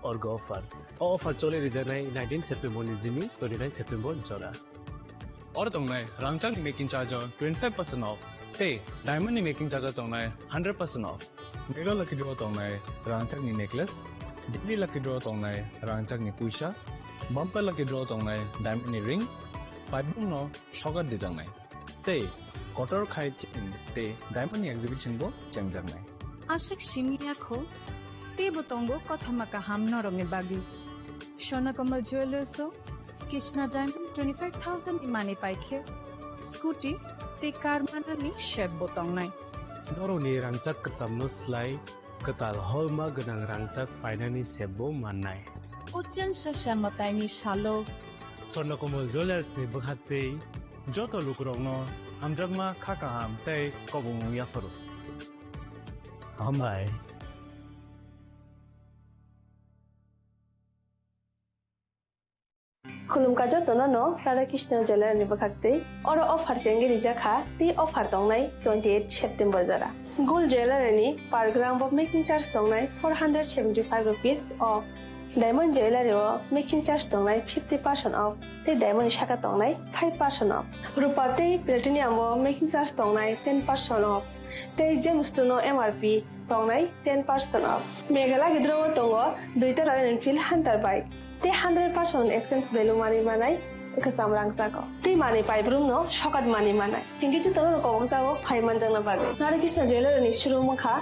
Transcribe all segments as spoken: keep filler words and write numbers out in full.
Orgo offer. O offer choli rijaknai nineteen September ni jini twenty nine September ni jora. Oro tongnai rangchakni making charge o twenty five percent off tei diamond ni making charge o tongnai hundred percent off. Mega lucky draw tongnai rangchakni necklace, daily lucky draw tongnai rangchakni puisa, bumper lucky draw tongnai diamond ni ring, paibung no sokat dijaknai. Tei kotor khai chain tei diamond ni exhibition bo chengjaknai. Aswk simi ya kho, teibo tongo kothoma kaham norokni bagwi. Swarna Kamal Jewellers o Krishna Diamond twenty five thousand ni manwi paikhe, scooty tei car manani sep bo tongnai. Norokni rangchak kwchamno slai kwtal holma gwnang rangchak painani sep bo mannai. Ochen sasa mwtaini salo. Swarna Kamal Jewellers ni bwkhaktwi joto lukurokno hamjakma kha kaham tei kobongmung yapharo. Hambai. Khulumkha jotono no Radha Krishna Jewellery ni bwkhaktwi. Oro offer chengwi rijak kha, tei offer tongnai twenty eight September jora. Gold Jewellery ni per gram bo making charge tongnai four hundred seventy five rupees off. Diamond Jewellery o making charge tongnai fifty percent off, tei diamond ni saka tongnai five percent off. Rupa tei platinum o making charge tongnai ten percent off, tei gems no M R P tongnai ten percent off. Meghalaya gidro o tongo duita Royal Enfield Hunter bike, tei hundred percent exchange value manwi manai kwcham rangchak o. Tei manwi paibrum no sokat manwi manai. Hinkhe jotono kobok jago phai manjakna bagwi. Radha Krishna Jewellery ni showroom wngkha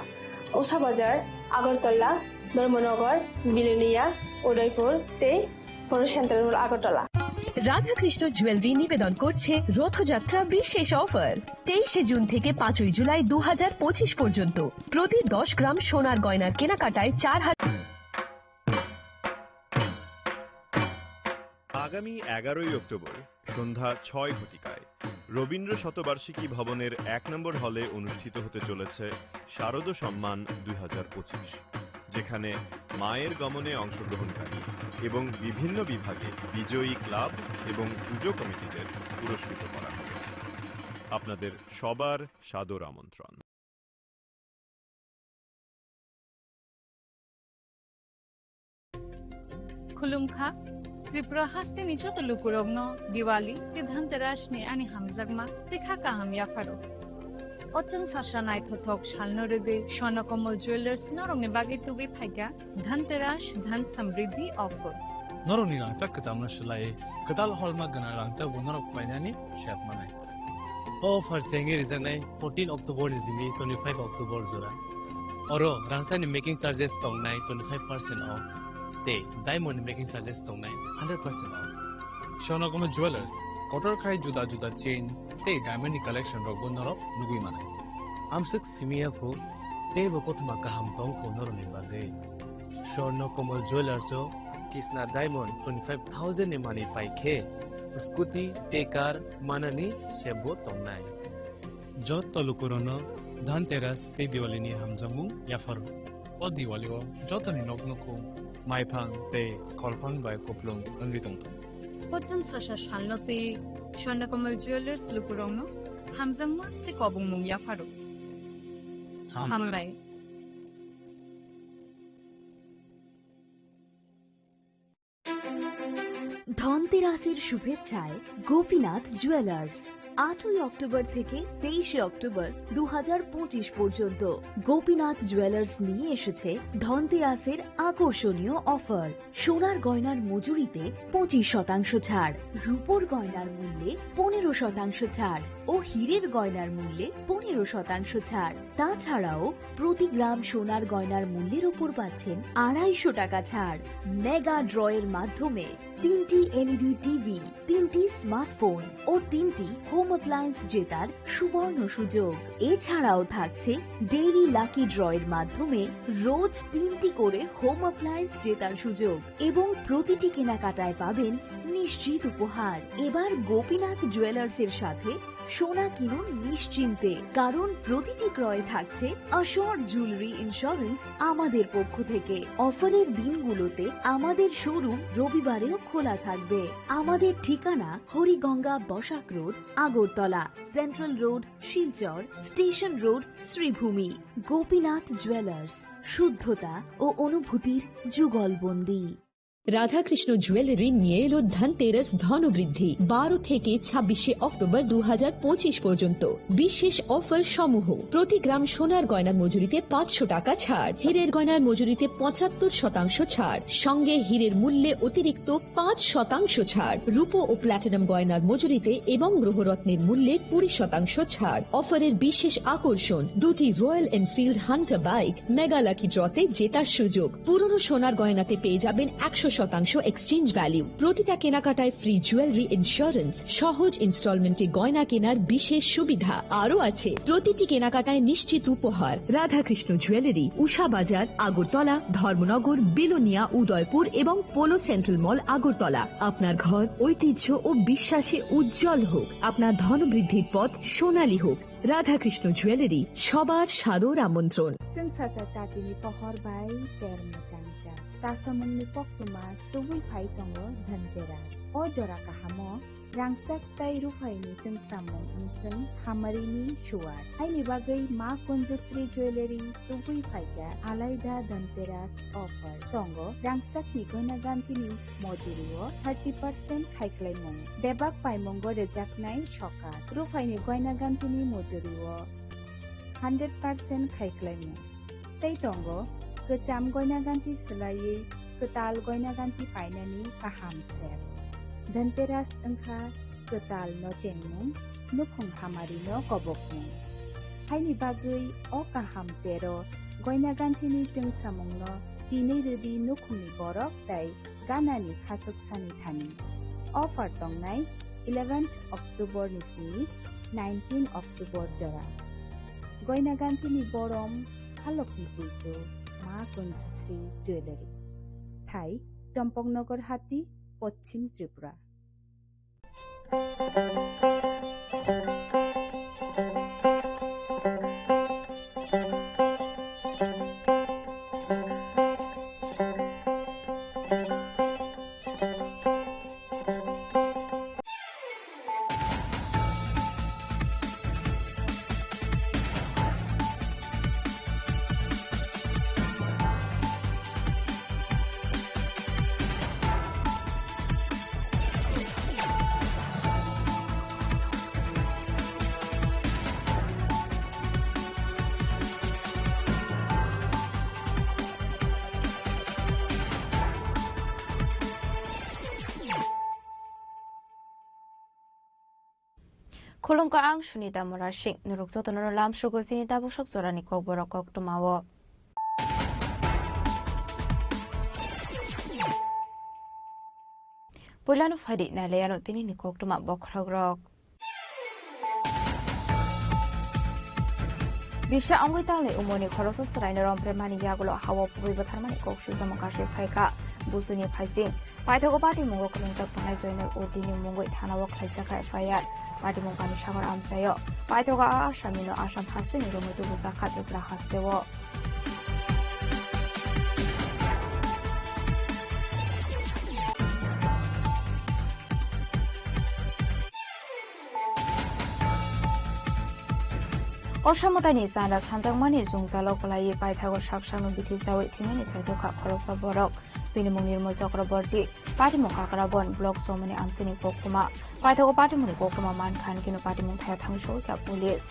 Usha Bazar, Agartala, Dharmanagar, Bilonia, Udaipur tei Poro Central Mall, Agartala. Radhakrishna jewellery নিবেদন করছে রথযাত্রা বিশেষ অফার। তেইশে জুন থেকে পাঁচই জুলাই দু হাজার পঁচিশ পর্যন্ত প্রতি দশ গ্রাম সোনার গয়নার কেনাকাটায় চার হাজার আগামী এগারোই অক্টোবর সন্ধ্যা ছয় ঘটিকায় রবীন্দ্র শতবার্ষিকী ভবনের এক নম্বর হলে অনুষ্ঠিত হতে চলেছে শারদ সম্মান দুই হাজার পঁচিশ, যেখানে মায়ের গমনে অংশগ্রহণকারী এবং বিভিন্ন বিভাগে বিজয়ী ক্লাব এবং পুজো কমিটিদের পুরস্কৃত করা হবে। আপনাদের সবার সাদর আমন্ত্রণ। Khulumkha, Tripura hasteni joto lukurokno Diwali tei Dhanteras ni ani hamjakma tei kha kaham yapharo. Ochwng sasa naithothok salno rwgwi Swarna Kamal Jewellers norokni bagwi tubui phaikha Dhanteras Dhan Samriddhi offer. Norokni rangchak kwchamno swlaiwi kwtal holma gwnang rangchak bo norok painani sep manai. O offer chengwi rijaknai fourteen October ni simi twenty five October jora. Oro rangchakni making charges tongnai twenty five percent off tei diamond ni making charges tongnai hundred percent off. Swarna Kamal Jewellers, kotor khai juda juda chain tei diamond ni collection rokbo norok nugwi manai. Amswk simi ya kho, teibo kothoma kaham tong kho norokni bagwi. Swarna Kamal Jewellers o Kisna Diamond twenty five thousand ni manwi pai khe, scooty tei car manani sep bo tongnai. Joto lukurokno Dhanteras tei Diwali ni hamjakmung yapharo. O Diwali o jotoni nok nukhung maiphang tei kholphang bai kuplung wngwi tongthung. Ochwng sasa salno tei Swarna Kamal Jewellers lukurokno hamjakma tei kobongmung yapharo. Ham- Hambai. ধনতেরাসের শুভেচ্ছায় গোপীনাথ জুয়েলার্স। আটই অক্টোবর থেকে তেইশে অক্টোবর দু হাজার পঁচিশ পর্যন্ত গোপীনাথ জুয়েলার্স নিয়ে এসেছে ধনতেরাসের আকর্ষণীয় অফার। সোনার গয়নার মজুরিতে পঁচিশ শতাংশ ছাড়, রূপোর গয়নার মূল্যে পনেরো শতাংশ ছাড় ও হীরের গয়নার মূল্যে পনেরো শতাংশ ছাড়। তাছাড়াও প্রতি গ্রাম সোনার গয়নার মূল্যের ওপর পাচ্ছেন আড়াইশো টাকা ছাড়। মেগা ড্রয়ের মাধ্যমে তিনটি এলইডি টিভি, তিনটি স্মার্টফোন ও তিনটি হোম অ্যাপ্লায়েন্স জেতার সুবর্ণ সুযোগ। এছাড়াও থাকছে ডেইলি লাকি ড্রয়ের মাধ্যমে রোজ তিনটি করে হোম অ্যাপ্লায়েন্স জেতার সুযোগ এবং প্রতিটি কেনাকাটায় পাবেন নিশ্চিত উপহার। এবার গোপীনাথ জুয়েলার্সের সাথে সোনা কিনুন নিশ্চিন্তে, কারণ প্রতিটি ক্রয়ে থাকছে অ্যাসিওরড জুয়েলারি ইন্স্যুরেন্স আমাদের পক্ষ থেকে। অফারের দিনগুলোতে আমাদের শোরুম রবিবারেও খোলা থাকবে। আমাদের ঠিকানা Hariganga Basak road, Agartala, central road, Silchar, station road, Sribhumi. Gopinath jewellers. শুদ্ধতা ও অনুভূতির যুগলবন্দি। রাধাকৃষ্ণ জুয়েলারি নিয়ে এলো ধনতেরাস ধনবৃদ্ধি। বারো থেকে ছাব্বিশে অক্টোবর দু হাজার পঁচিশ পর্যন্ত। বিশেষ অফার সমূহ: প্রতি গ্রাম সোনার গয়নার মজুরিতে পাঁচশো টাকা ছাড়, হীরের গয়নার মজুরিতে পঁচাত্তর শতাংশ ছাড়, সঙ্গে হীরের মূল্যে অতিরিক্ত পাঁচ শতাংশ ছাড়, রূপো ও প্ল্যাটিনাম গয়নার মজুরিতে এবং গ্রহরত্নের মূল্যে কুড়ি শতাংশ ছাড়। অফারের বিশেষ আকর্ষণ: দুটি royal Enfield Hunter bike, mega lucky ড্রতে জেতার সুযোগ। পুরনো সোনার গয়নাতে পেয়ে যাবেন একশো শতাংশ এক্সচেঞ্জ ভ্যালু। প্রতিটা কেনাকাটায় ফ্রি জুয়েলারি ইন্স্যুরেন্স, সহজ ইনস্টলমেন্টে গয়না কেনার বিশেষ সুবিধা। আরও আছে প্রতিটি কেনাকাটায় নিশ্চিত উপহার। রাধাকৃষ্ণ জুয়েলারি, উষা বাজার, আগরতলা, ধর্মনগর, বিলোনিয়া, উদয়পুর এবং পোলো সেন্ট্রাল মল, আগরতলা। আপনার ঘর ঐতিহ্য ও বিশ্বাসে উজ্জ্বল হোক, আপনার ধনবৃদ্ধির পথ সোনালী হোক। রাধাকৃষ্ণ জুয়েলারি, সবার সাদর আমন্ত্রণ। Chwng sacha chatini pohor bai ter mwchang jak. Chasamungni koktwma tubui phai tongo Dhanteras. O jora kahamo rangchak tei ruphaini chwngsamung wngchwng hamarini suwar. Haini bagwi Ma Kanjasri Jewellery tubui phaikha alaida Dhanteras offer. Tongo rangchakni goina gantini mojurio thirty percent khaiklaimung. Bebak paimungo rwjaknai sokat. Ruphaini goina gantini mojurio hundred percent khaiklaimung. Tei tongo kwcham goina ganti swlaiwi kwtal goina ganti painani kaham sep. Dhanteras wngkha kwtal no chengmung, nukhung hamari no kobokmung. Haini bagwi o kaham tero goina gantini chwngsamungno tinwi rwdi nukhungni borok tei ganani khachuk sani thani. Offer tongnai eleventh October ni simi nineteen October jora. Goina gantini borom halokni puitu Ma Kanjasri Jewellery. Thai, Champaknagar Hati, Poschim Tripura. Khulumkha, ang Sunita Murasing. Norok jotono lamsogo chini tabuk sak jorani kokborok koktwmao. Puilano phaidi nailaiano tinini koktwma bokhorokrok. Bisa wngwi tanglai umorni khoroksa chwraino rompremani yagulo hao pubui bwtharmani kok swijamo kasui phaikha. Busuni phaising paithago patimungo kwrwngjak tongnai Joynal Uddinni mungwi thanao khlaijakha F I R. Patimung kami sagor amchaio paithago a asamino Assam hasteni romwi tubujakha Tripura hasteo. O samwtaini chanda sanjakmani jwngjalo kwlaiwi paithago sak sakno bithi chaui thwinani chaithokha khoroksa borok. Bini mung Nirmal Chakraborty, patimung Kakrabon, block chomani amchaini koktwma. Paithago patimungni koktwma mankha, hwnkhe patimung thaya thangwi sogwikha police.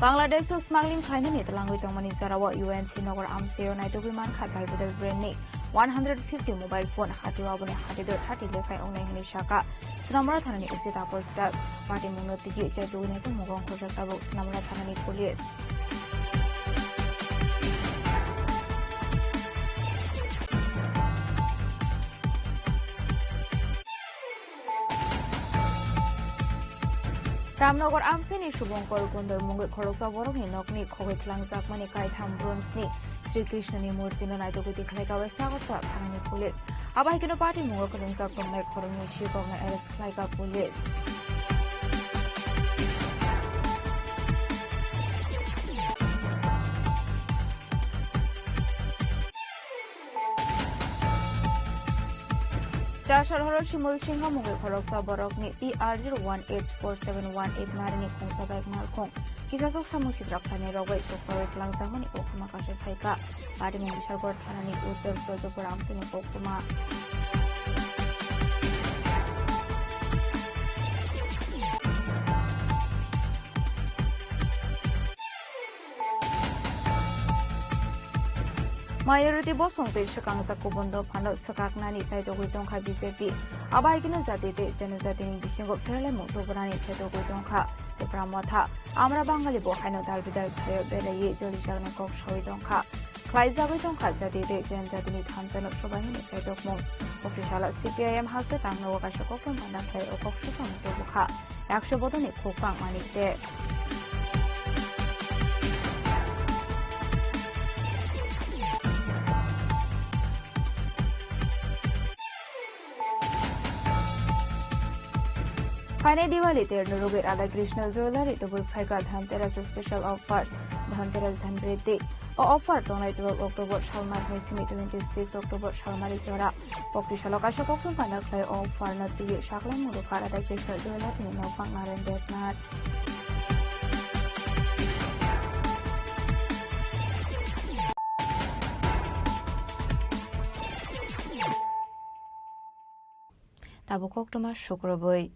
Bangladesh o smuggling khlainani twlangwi tongmani jorao U N C nogor amchaio naitugwi mankha Belvedere brand ni one hundred fifty mobile phone hatio, aboni hatio thirty lekhai wngnai hwnwi sakha Sonamura thanani O C Tapos Das. Patimungno tigi chai tugwi naitugmung wngkha tabuk Sonamura thanani police. Ramnagar amchaini Subhankar Kondor mungwi khoroksa borokni nokni khogwi twlangjakmani kaitham bronzeni Sri Krishnani murtino naitugwi tikhlai kabai Sagartala thanani police. Abo hai kheno patimungo kwrwngjak tongnai khoroknwi sikokno arrest khlaikha police. Horo Shimul Singha mungwi khoroksa borokni T R zero one H four seven one eight marini khungsa bike malkhung kisasok samung sitra khlainai rok bai chukchaui twlangjakmani koktwma kasui phaikha. Patimung Bishalgarh thanani Uttar Chojopur amtwini koktwma. Minority bosong tei swkangjak kubun dophano swkaknani chaitogwi tongkha B J P. Abo hai kheno jati tei jonojatini bisingo pherlaimung tubunani chaitogwi tongkha Tipra Motha. Amra Bangali bo haino dal bidal thaio belaiwi jolijaknai kok saui tongkha. Khlaijagwi tongkha jati tei jonojatini thansa no swbaimani chaitokmung. Official C P I M haste tangnogo kaisa koktwma panda khlai o kok swkang tubukha. Yakso bodolni khuk pangmani se. Phainai Diwali terno rwgwi Radha Krishna Jewellery tubui phaikha Dhanteras Special Offers, Dhanteras Dhanriddhi. O offer tongnai twelve October salmari hai simi twenty six October salmari jora. Kokti salo kaisa koktwma panda khlai o offer no twiwi saklang muru kha Radha Krishna Jewellery ni nokphang Naren Debnath. Tabuk koktwma sukrubwi.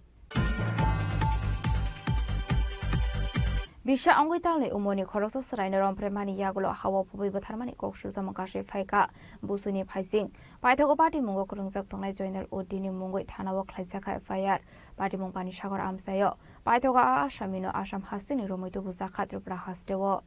Bisa wngwi talni umorni khoroksa chwraino romphre mani yagulo ha-o phobwi bwtharmani kok sujamung kasui phaikha. Busuini phaising paithago patimungo kwrwngjak tongnai Joinal Uddinni mungwi thanao khlaijakha F I R. Patimung Panisagar amchaio paithago a asamino Assam hasteni romwi tubujakha Tripura hasteo.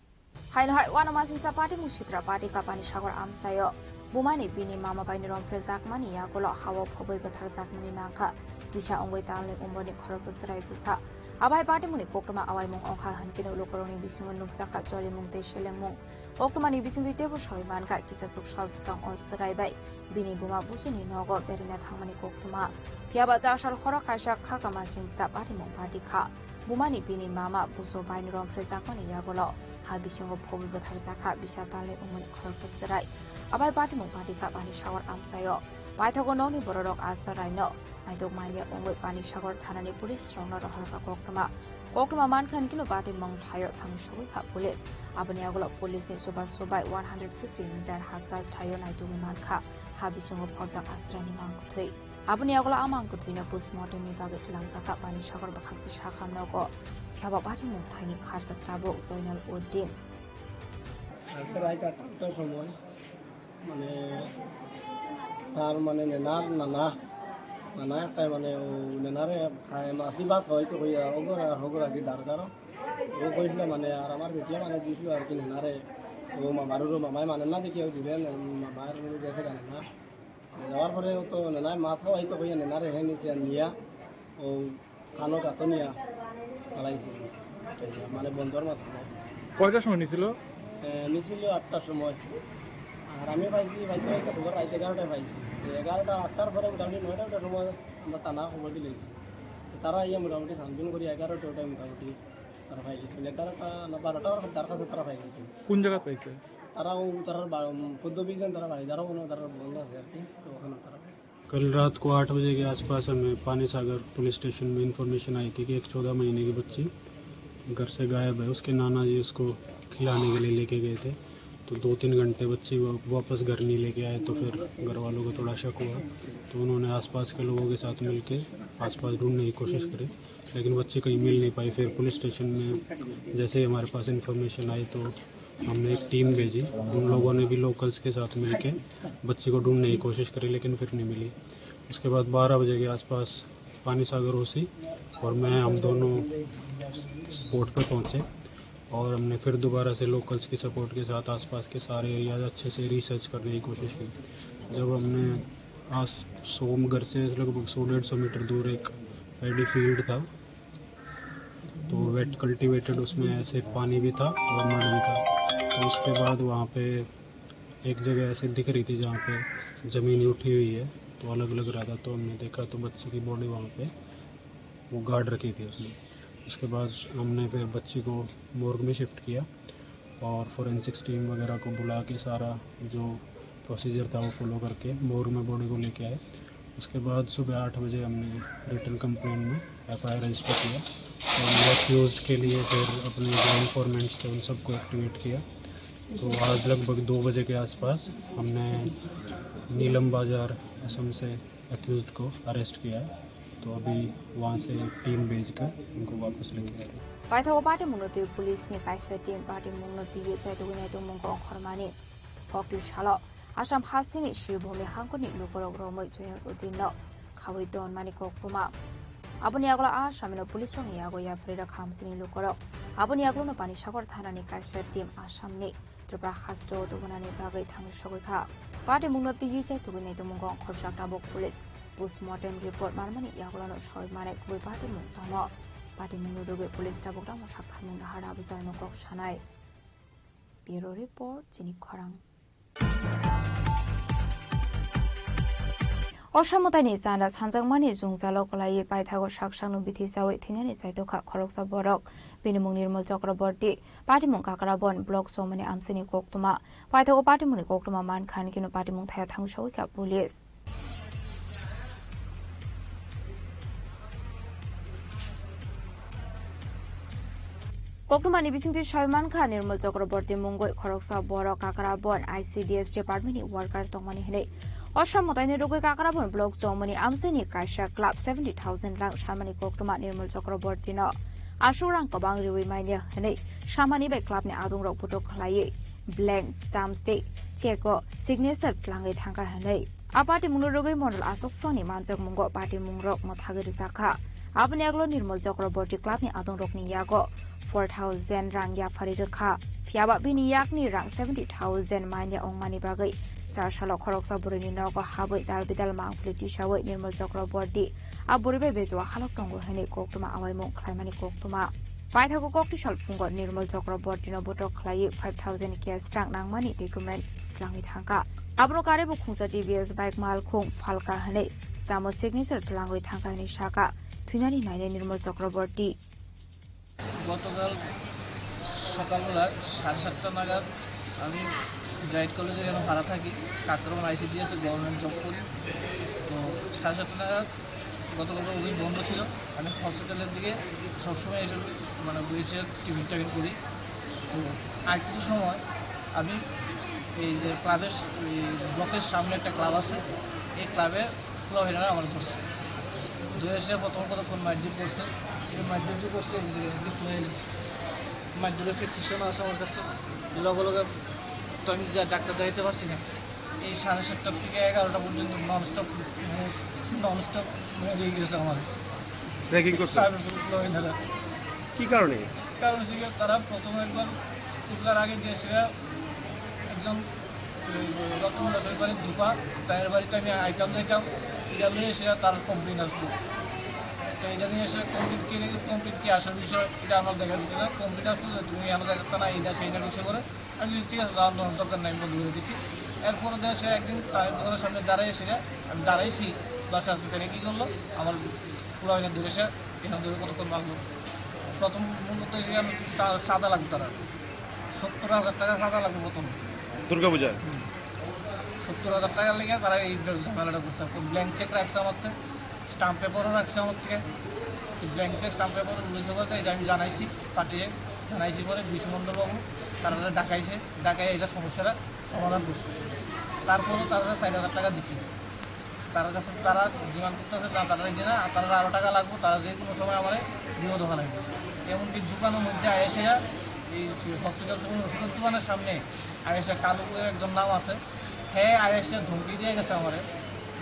Haino hai uanama singcha patimung sitra patikha Panisagar amchaio. Bumani bini mama baini romphrejakmani yagulo ha-o phobwi bwtharjakmani nangkha. Kisa wngwi talni umorni khoroksa chwrai bwsa. Abai patimungni koktwma awaimung wngkha hwnkhe lukurokni bisingo nukjakha cholimung tei selengmung. Koktwmani bisingtwi teibo sawi mankha, kisa chuk sal swkang o chwrai bai bini buma busuni nogo beraina thangmani koktwma. Phiyaba chasal horo kaisa khakama singcha patimung patikha. Bumani bini mama buso baini romphrejakmani yagulo ha bisingo phobwi bwtharjakha bisa talni umorni khoroksa chwrai. Abai patimung patikha Panisagar amchaio. Paithago nokni bororok Asa Raino naitok manya wngwi Panisagar thanani police rokno rohorkha koktwma. Koktwma mankha hwnkhe patimung thaio thangwi sogwikha police. Aboni yagulo police ni chubachu bai one hundred fifty meter hakchal thaio naitugwi mankha. Ha bisingo phobjak Asa Raini mang kwthwi. Aboni yagulo a mang kwthwino postmortem ni bagwi twlangjakha Panisagar bwkhakchi sakha nogo. Phiya bo patimung thaini kharjak tabuk Joinal Uddin. Aste raita atta somoi, mane, tar mane nenar nana, nana ekta mane o nenare khai masi bas hoito hoya ogora hogora ki dargaro. O koisla mane ar amar betiya mane jislo ar ki nenare o mamaru ro mamai mane na dekhi o jure mamaru ro dekhe jane na. Jawar pore to nenai ma thaw ai to hoya nenare heni se niya. O Ano gato niya. Alai si. Mane bondor ma thangna. কয়টার সময় নিছিল? এ, নিছিল আটটার সময়। আর আমি পাইছি, পাইতে পাইতে খবর রাত এগারোটায় পাইছি। তো এগারোটা, আটটার পরে মোটামুটি নয়টা, ওটার সময় আমরা থানা খবর দিলে। তো তারা ইয়ে মোটামুটি ছানবিন করি এগারোটা, ওটায় মোটামুটি তারা পাই গেছিল। এগারোটা না বারোটা ওর তার কাছে তারা পাই গেছিল। কোন জায়গায় পাইছে? তারা ও তারা বা-, পদ্মবিজন তারা বাড়ি, তারা কোনো তারা বন্ধ আছে আর কি। তো ওখানে তারা कल रात को आठ बजे के आसपास हमें पानी सागर पुलिस स्टेशन में इन्फॉर्मेशन आई थी कि एक चौदह महीने की बच्ची घर से गायब है। उसके नाना जी उसको खिलाने के लिए लेके गए थे, तो दो तीन घंटे बच्ची वा-, वापस घर नहीं लेके आए, तो फिर घर वालों को थोड़ा शक हुआ, तो उन्होंने आसपास के लोगों के साथ मिलके आसपास ढूंढने की कोशिश करी, लेकिन बच्ची कहीं मिल नहीं पाई। फिर पुलिस स्टेशन में जैसे ही हमारे पास इन्फॉर्मेशन आई, तो हमने एक टीम भेजी, उन लोगों ने भी लोकल्स के साथ मिलके बच्ची को ढूंढने की कोशिश करी, लेकिन फिर नहीं मिली। उसके बाद बारह बजे के आसपास पानी सागर ओसी और मैं, हम दोनों स्पॉट पर पहुंचे और हमने फिर दोबारा से लोकल्स की सपोर्ट के साथ आसपास के सारे एरियाज अच्छे से रिसर्च करने की कोशिश की। जब हमने आज सौ, घर से लगभग सौ डेढ़ सौ मीटर दूर एक पैडी फील्ड था, तो वेट कल्टीवेटेड, उसमें ऐसे पानी भी था और मड भी था। तो उसके बाद वहाँ पे एक जगह ऐसे दिख रही थी जहाँ पे ज़मीन उठी हुई है, तो अलग अलग रहा था। तो हमने देखा तो बच्ची की बॉडी वहाँ पे वो गाड़ रखी थी उसने। उसके बाद हमने फिर बच्ची को मॉर्ग में शिफ्ट किया और फोरेंसिक्स टीम वगैरह को बुला के सारा जो प्रोसीजर था वो फॉलो करके मॉर्ग में बॉडी को लेके आए। उसके बाद सुबह आठ बजे हमने रिटन कंप्लेंट में एफआईआर रजिस्टर किया। तो हमने अक्यूज्ड के लिए फिर अपने जो इन्फॉर्मेंट्स थे, उन सबको एक्टिवेट किया। तो आज लगभग दो बजे के आसपास हमने नीलम बाजार असम से अक्यूज्ड को अरेस्ट किया है। तो अभी वहाँ से टीम भेज कर उनको वापस लेके आ रहे हैं। Paithakgo patimungno twi police ni kaisa team patimungno twiwi chaitugwi naitukmung kok khormani. Kokti salo Assam hasteni Sribhumi hangkoni lukurok romwi Joyant Uddinno khawi donmani koktwma. Aboni yagulo Assamino police rokni yago yapharwi rok hamsini lukurok. Aboni yagulono Panisagar thanani kaisa team Assamni Tripura hasteo tubunani bagwi thangwi sogwi kha. Patimungno twiwi chaitugwi naitukmungo khorsa tabuk police postmortem report manmani yagulono sawi manai kubui patimung tamo. Patimungno rwgwi police tabuk tamo saktharmung naharna abujalno kok sanai. Bureau report, chini khorang. Osa mwtaini chanda sanjakmani jwngjalo kwlaiwi paithago sak sakno bithi chawi thwinani chaitokha khoroksa borok. Bini mung Nirmal Chakraborty, patimung Kakrabon block chomani amchaini koktwma. Paithago patimungni koktwma mankha, hinkhe patimung thaya thangwi sogwi kha police. Koktwmani bisingtwi sawi mankha, Nirmal Chakraborty mungwi khoroksa borok Kakrabon I C D S department ni worker tongmani hwnwi. Osa mwtaini rwgwi Kakrabon block chomani amchaini kaisa club seventy thousand rang samani koktwma Nirmal Chakraborty no aswk rang kwbang riwi manya hwnwi samani bai club ni adungrok butok khlaiwi blank stamp tei check o signature twlangwi thangkha hwnwi. A patimungno rwgwi mondol aswk songni manjakmungo patimungrok mwthagwi rwjakha. Aboni yagulo Nirmal Chakraborty club ni adungrokni yago four thousand rang yapharwi rwkha. Phiyaba bini yakni rang seventy thousand manya wngmani bagwi char salo khoroksa bwrwini nogo habwi dal bidal mangpili tisawi Nirmal Chakraborty a bwrwi bai bejua halok tongo hwnwi koktwma awaimung khlaimani koktwma. Paithago kokti sal phungo Nirmal Chakraborty no botok khlaiwi five thousand cash rang nangmani document twlangwi thangkha. Abono karwi bo khungsa T V S bike malkhung phalka hwnwi stamp o signature twlangwi thangkha hwnwi sakha thwinani nainai Nirmal Chakraborty. গতকাল সকালবেলা সাড়ে সাতটা নাগাদ আমি জায়েদ কলেজের এখানে ভাড়া থাকি, Kakran ICDS a government job করি। তো সাড়ে সাতটা নাগাদ গতকাল অফিস বন্ধ ছিল, আমি হসপিটালের দিকে সবসময় এসে মানে বসে টিফিন টাফিন করি। তো আর কিছু সময় আমি এই যে ক্লাবের, এই ব্লকের সামনে একটা ক্লাব আছে, এই ক্লাবে পোলাপাইনরা আমার ধরছে। ধরে এসে প্রথম কতক্ষণ মারধর করছে, এই মারধর যে করছে, এদিকে এদিকে ফুলাই দিচ্ছে। মারধরের প্রেসক্রিপশন আছে আমার কাছে, লগে লগে তো আমি যা ডাক্তার দেখাইতে পারছি না। এই সাড়ে সাতটা থেকে এগারোটা পর্যন্ত নন স্টপ, মানে নন স্টপ, মানে রেগে গেছে আমার। র্যাগিং করছে? সার্ভিস পোলাপাইনরা। কি কারণে? কারণ হচ্ছে গিয়ে তারা প্রথমে একবার উঠবার আগে যে সেটা একজন, ওই, রতন দাসের বাড়ি ধোপা, তার বাড়িতে আমি আইতাম যাইতাম, এটা নিয়ে এসে তার কমপ্লেন আসলো। তো এটা নিয়ে এসে কমপ্লেন কি, কমপ্লেন কি আসার বিষয়, এটা আমার দেখা দিতে না। কমপ্লেন আসলো যে তুমি আমার জায়গাতে না, এটা সেই না কিছু করে। আমি বলি, "ঠিক আছে, দাঁড়ান, দাঁড়ান, দরকার নাই, আমি বন্ধ করে দিচ্ছি।" এরপরে দেখা যাচ্ছে একদিন তার দোকানের সামনে দাঁড়ায় এসে, আমি দাঁড়াইছি বাসা আসতে, তারা কী করলো, আমার পোলাপাইনরে ধরে এসে এখান ধরে কতক্ষণ মারলো। প্রথম মূলত এসে আমি চা-, চাঁদা লাগবে তারা, সত্তর হাজার টাকা চাঁদা লাগবে প্রথম। দুর্গা পূজায়? হুম। সত্তর হাজার টাকার লেগে তারা এই ঝামেলাটা করছে। তো ব্ল্যাংক চেক রাখছে আমার থেকে, স্টাম্প পেপারও রাখছে আমার থেকে। তো ব্ল্যাংক চেক, স্টাম্প পেপার উল্লেখ করছে, এটা আমি জানাইছি, পাঠিয়ে জানাইছি পরে বিষ্ণুমন্ডল বাবু, তারা ডাকাইছে, ডাকাই এটা সমস্যাটা সমাধান করছে। তারপরও তারা চার হাজার টাকা দিছে। তার কাছে তারা ডিমান্ড করতেছে না, তারা এই যে না, তারা আরো টাকা লাগবে, তারা যে কোনো সময় আমার বিপদ হওয়া লাগবে। এমনকি দোকানের মধ্যে আয়েসে এই হসপিটাল, যখন ওষুধের দোকানের সামনে আয়েসে কালো করে একজন নাম আছে, হ্যাঁ আয়েসে ধমকি দিয়ে গেছে আমারে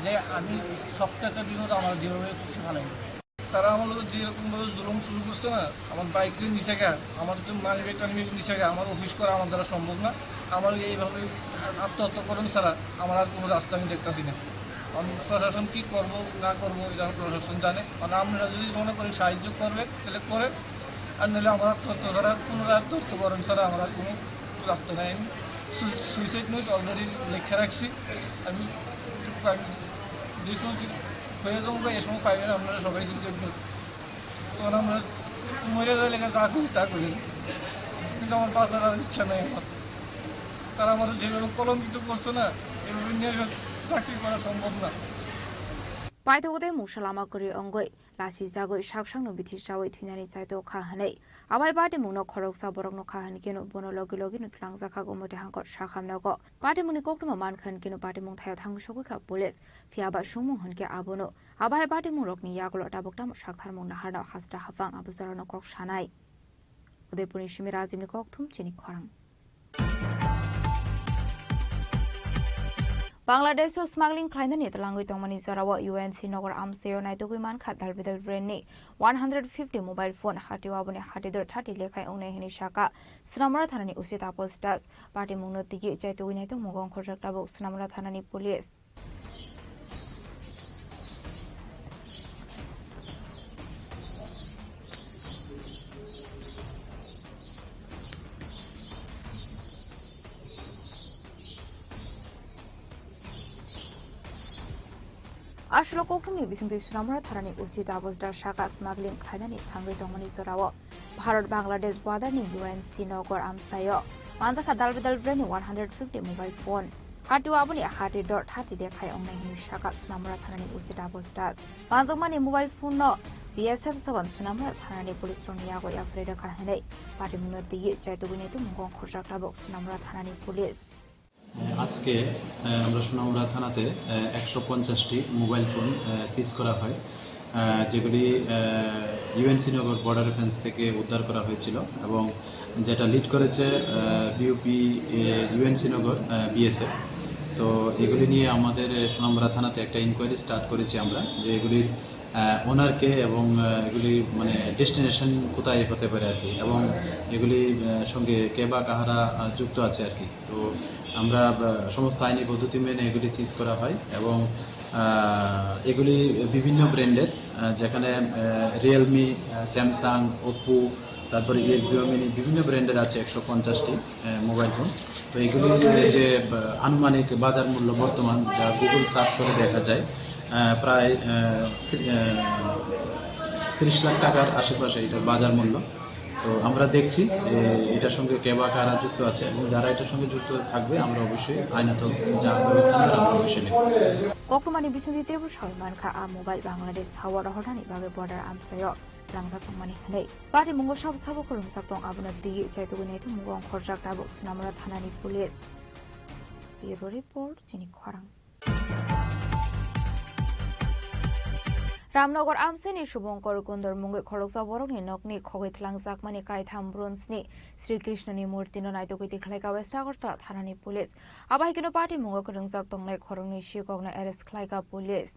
যে আমি সবচেয়ে বিপদ আমার যেভাবে খুশি ফালাই। তারা আমার লোক যেরকম ভাবে জুলুম শুরু করছে না, আমার বাইক যে নিচে গা, আমার তো মানি ব্যাগ টানি ব্যাগ নিচে গা, আমার অফিস করা আমার দ্বারা সম্ভব না। আমার এইভাবে আত্মহত্যা করুন ছাড়া আমার আর কোনো রাস্তা আমি দেখতাছি না। আমি প্রশাসন কি করব না করব, এটা প্রশাসন জানে। মানে আপনারা যদি মনে করেন সাহায্য করবে, তাহলে করেন, আর নাহলে আমার আত্মহত্যা ছাড়া, পুনরায় আত্মহত্যা করেন ছাড়া আমার আর কোনো রাস্তা নাই। আমি সু-, সুইসাইড নোট অলরেডি লেখা রাখছি। আমি, আমি যে সময় হয়ে যাবো, এই সময় পাইবেন আপনারা সবাই সুইসাইড নোট। তখন আমরা মরে গেলে যা করি তা করি, কিন্তু আমার বাঁচার আর ইচ্ছা নাই আমার। তারা আমাদের যেভাবে কলঙ্কিত করছে না, এভাবে নিয়ে এসে চাকরি করা সম্ভব না। Paithago tei mungsa lama kwrwi wngwi lasijagwi sak sakno bithi chawi thwinani chaitokha hwnwi. Abai patimungno khoroksa borok nukha hwnkhe bono logi logi no twlangjakha Gomoti hangkor sakham nogo. Patimungni koktwma mankha hwnkhe patimung thaio thangwi sogwikha police. Phiya ba sumung hwnkhe abono. Abai patimung rokni yagulo tabuk tamo saktharmung naharno hasta hafang abo jorano kok sanai. Udaipurni simi Rajibni kokthum chini khorang. Bangladesh-o smuggling khlainani twlangwi tongmani jorao U N C Nagar amchaio naitugwi mankha dalbidal brandni one hundred fifty mobile phone, hatio aboni hati dor thirty lekhai wngnai hwnwi sakha Sonamura thanani O C Tapos Das. Patimungno tigi chaitugwi naitugmung ongkhorjak tabuk Sonamura thanani police. Aswk kokthumni bisingtwi Sonamura thanani O C Tapos Das sakha smuggling khlainani thangwi tongmani jorao Bharat Bangladesh border ni U N C Nagar amchaio manjakha dalbidal brandni one hundred fifty mobile phone. Hatio aboni hati dor thirty lekhai wngnai hwnwi sakha Sonamura thanani O C Tapos Das. Manjakmani mobile phone no B S F jawan Sonamura thanani police rokni yago F I R rwkha hwnwi patimungno twiwi chaitugwi naitugmung ongkhorjak tabuk Sonamura thanani police. আজকে, আহ, আমরা সোনামুড়া থানাতে, আহ, একশো পঞ্চাশটি mobile phone, আহ, সিজ করা হয়, আহ, যেগুলি, আহ, ইউএনসি নগর border offence থেকে উদ্ধার করা হয়েছিল এবং যেটা লিড করেছে, আহ, বিওপি, আহ, ইউএনসি নগর, আহ, বিএসএফ। তো এগুলি নিয়ে আমাদের, আহ, সোনামুড়া থানাতে একটা ইনকোয়ারি স্টার্ট করেছি আমরা, যে এগুলির, আহ, ওনার কে এবং, আহ, এগুলি মানে ডেস্টিনেশন কোথায় হতে পারে আর কি, এবং এগুলি, আহ, সঙ্গে কে বা কাহারা, আহ, যুক্ত আছে আর কি। তো আমরা, আহ, সমস্ত আইনি পদ্ধতি মেনে এগুলি সিজ করা হয় এবং, আহ, এগুলি বিভিন্ন ব্র্যান্ডের, আহ, যেখানে, আহ, রিয়েলমি, আহ, স্যামসাং, ওপ্পো, তারপরে ইয়ের জিওমিনি বিভিন্ন ব্র্যান্ডের আছে একশো পঞ্চাশটি, আহ, মোবাইল ফোন। তো এগুলি, আহ, যে, আহ, আনুমানিক বাজার মূল্য বর্তমান যা গুগল সার্চ করে দেখা যায়, আহ, প্রায়, আহ, ত্রি-, আহ, ত্রিশ লাখ টাকার আশেপাশে এটার বাজার মূল্য। তো আমরা দেখছি যে এটার সঙ্গে কে বা কারা যুক্ত আছে এবং যারা এটার সঙ্গে যুক্ত থাকবে আমরা অবশ্যই আইনত যা ব্যবস্থা নেওয়া আমরা অবশ্যই নেব। Koktwmani bisingtwi teibo sawi mankha, a mobile Bangladesh hao rohornani bagwi border amchaio twlangjak tongmani hwnwi. Patimungo sabo sabo kwrwngjak tong, abono twiwi chaitugwi naitugmung ongkhorjak tabuk Sonamura thanani police. Bureau report, chini khorang. Ramnagar amchaini Subhankar Kundor mungwi khoroksa borokni nokni khogwi twlangjakmani kaitham bronzeni Sri Krishnani murtino naitugwi tikhlaikha West Agartala thanani police. Abo hai kheno patimungo kwrwngjak tongnai khoroknwi sikokno arrest khlaikha police.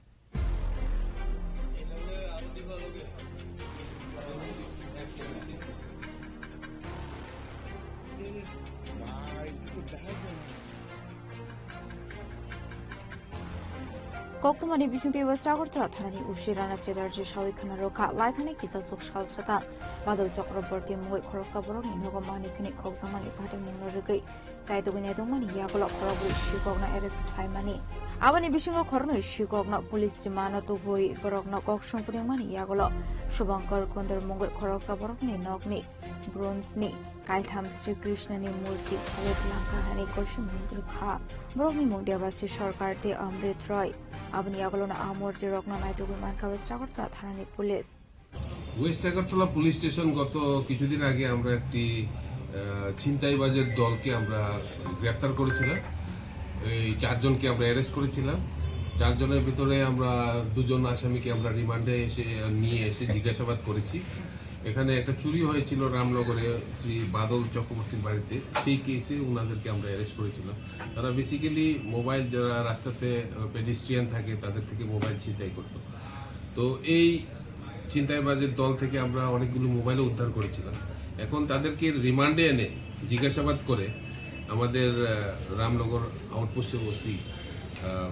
Koktwmani bisingtwi West Agartala thanani O C Rana Chatterjee sawi khna rwkha, laithani kisa suk sal swkang Badal Chakraborty mungwi khoroksa borokni nogo manwi khini khokjakmani patimungno rwgwi chaitugwi naitugmani yagulo khorokbrwi sikokno arrest khlaimani. Aboni bisingo khoroknwi sikokno police chimano tubui borokno kok songpringmani yagulo Subhankar Kundor mungwi khoroksa borokni nokni bronzeni kaitham Sri Krishnani murti phaiwi twlangkha hwnwi koisimung rwkha. Borokni mung Debasi Sarkar tei Amrit Roy. Aboni yagulono a murtirokno naitugwi mankha West Agartala thanani police. West Agartala police station গত কিছুদিন আগে আমরা একটি, আহ, ছিনতাইবাজের দলকে আমরা গ্রেপ্তার করেছিলাম। এই চারজনকে আমরা অ্যারেস্ট করেছিলাম। চারজনের ভিতরে আমরা দুজন আসামিকে আমরা রিমান্ডে এসে, নিয়ে এসে জিজ্ঞাসাবাদ করেছি। এখানে একটা চুরি হয়েছিল রামনগরে শ্রী বাদল চক্রবর্তীর বাড়িতে, সেই কেসে ওনাদেরকে আমরা অ্যারেস্ট করেছিলাম। তারা বেসিক্যালি মোবাইল, যারা রাস্তাতে, আহ, পেডেস্ট্রিয়ান থাকে, তাদের থেকে মোবাইল ছিনতাই করত। তো এই ছিনতাইবাজের দল থেকে আমরা অনেকগুলো মোবাইলও উদ্ধার করেছিলাম। এখন তাদেরকে রিমান্ডে এনে জিজ্ঞাসাবাদ করে আমাদের, আহ, রামনগর আউটপোস্টের ওসি, আহ,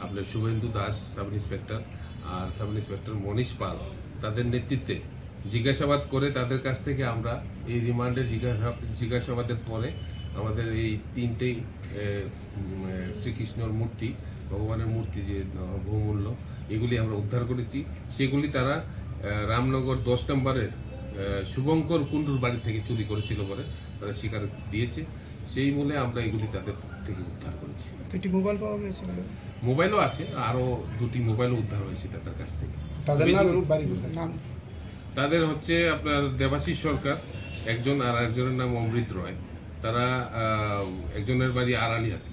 আপনার শুভেন্দু দাস, সাব ইন্সপেক্টর, আর সাব ইন্সপেক্টর মনীষ পাল, তাদের নেতৃত্বে জিজ্ঞাসাবাদ করে তাদের কাছ থেকে আমরা এই রিমান্ডে জিজ্ঞাসা-, জিজ্ঞাসাবাদের পরে আমাদের এই তিনটেই, এ, উম, এ, শ্রীকৃষ্ণর মূর্তি, ভগবানের মূর্তি যে, আহ, বহুমূল্য, এগুলি আমরা উদ্ধার করেছি। সেগুলি তারা, আহ, রামনগর দশ নম্বরের, আহ, শুভঙ্কর কুণ্ডুর বাড়ি থেকে চুরি করেছিল বলে তারা স্বীকার দিয়েছে। সেই মূলে আমরা এগুলি তাদের থেকে উদ্ধার করেছি। দুটি মোবাইল পাওয়া গেছে বলে। মোবাইলও আছে, আরো দুটি মোবাইলও উদ্ধার হয়েছে তাদের কাছ থেকে। তাদের নাম এবং বাড়ি কোথায়? নাম? তাদের হচ্ছে আপনার দেবাশিস সরকার একজন, আর একজনের নাম অমৃত রয়। তারা, আহ, একজনের বাড়ি আড়ালিয়াতে।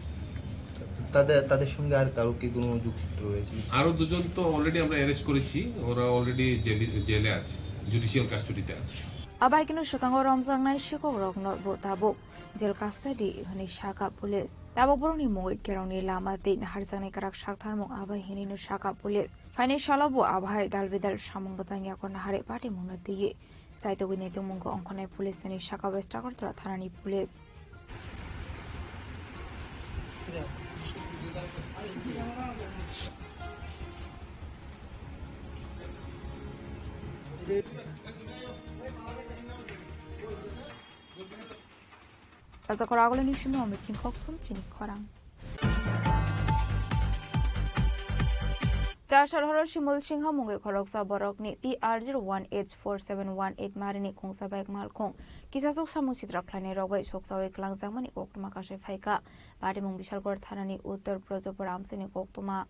তাদের, তাদের সঙ্গে আর কারো কি কোনো যোগসূত্র রয়েছে? আরো দুজন তো already আমরা অ্যারেস্ট করেছি, ওরা already জেলে, জেলে আছে, জুডিশিয়াল কাস্টডিতে আছে। Abaikeno swkango romjaknai sikok rokno bo tabuk jel custody hwnwi sakha police. Tabuk borokni mungwi kerongni lama tei naharjaknai kwrak saktharmung abai hinwino sakha police. Phainai salo bo abahai dalbidal samung bwtang yago naharwi patimungno twiwi chaitogwi naitongmungo ongkhornai police hinwi sakha West Agartala thanani police. Rajakhor agulini simi omikni kokthum chini khorang. Chasar horo Shimul Singha mungwi khoroksa borokni T R zero one H four seven one eight marini khungsa bike malkhung kisasuk samung sitra khlainai rok bai soksawi kwlangjakmani koktwma kasai phaikha. Patimung Bishalgarh thanani Uttar Brajapur amchaini koktwma.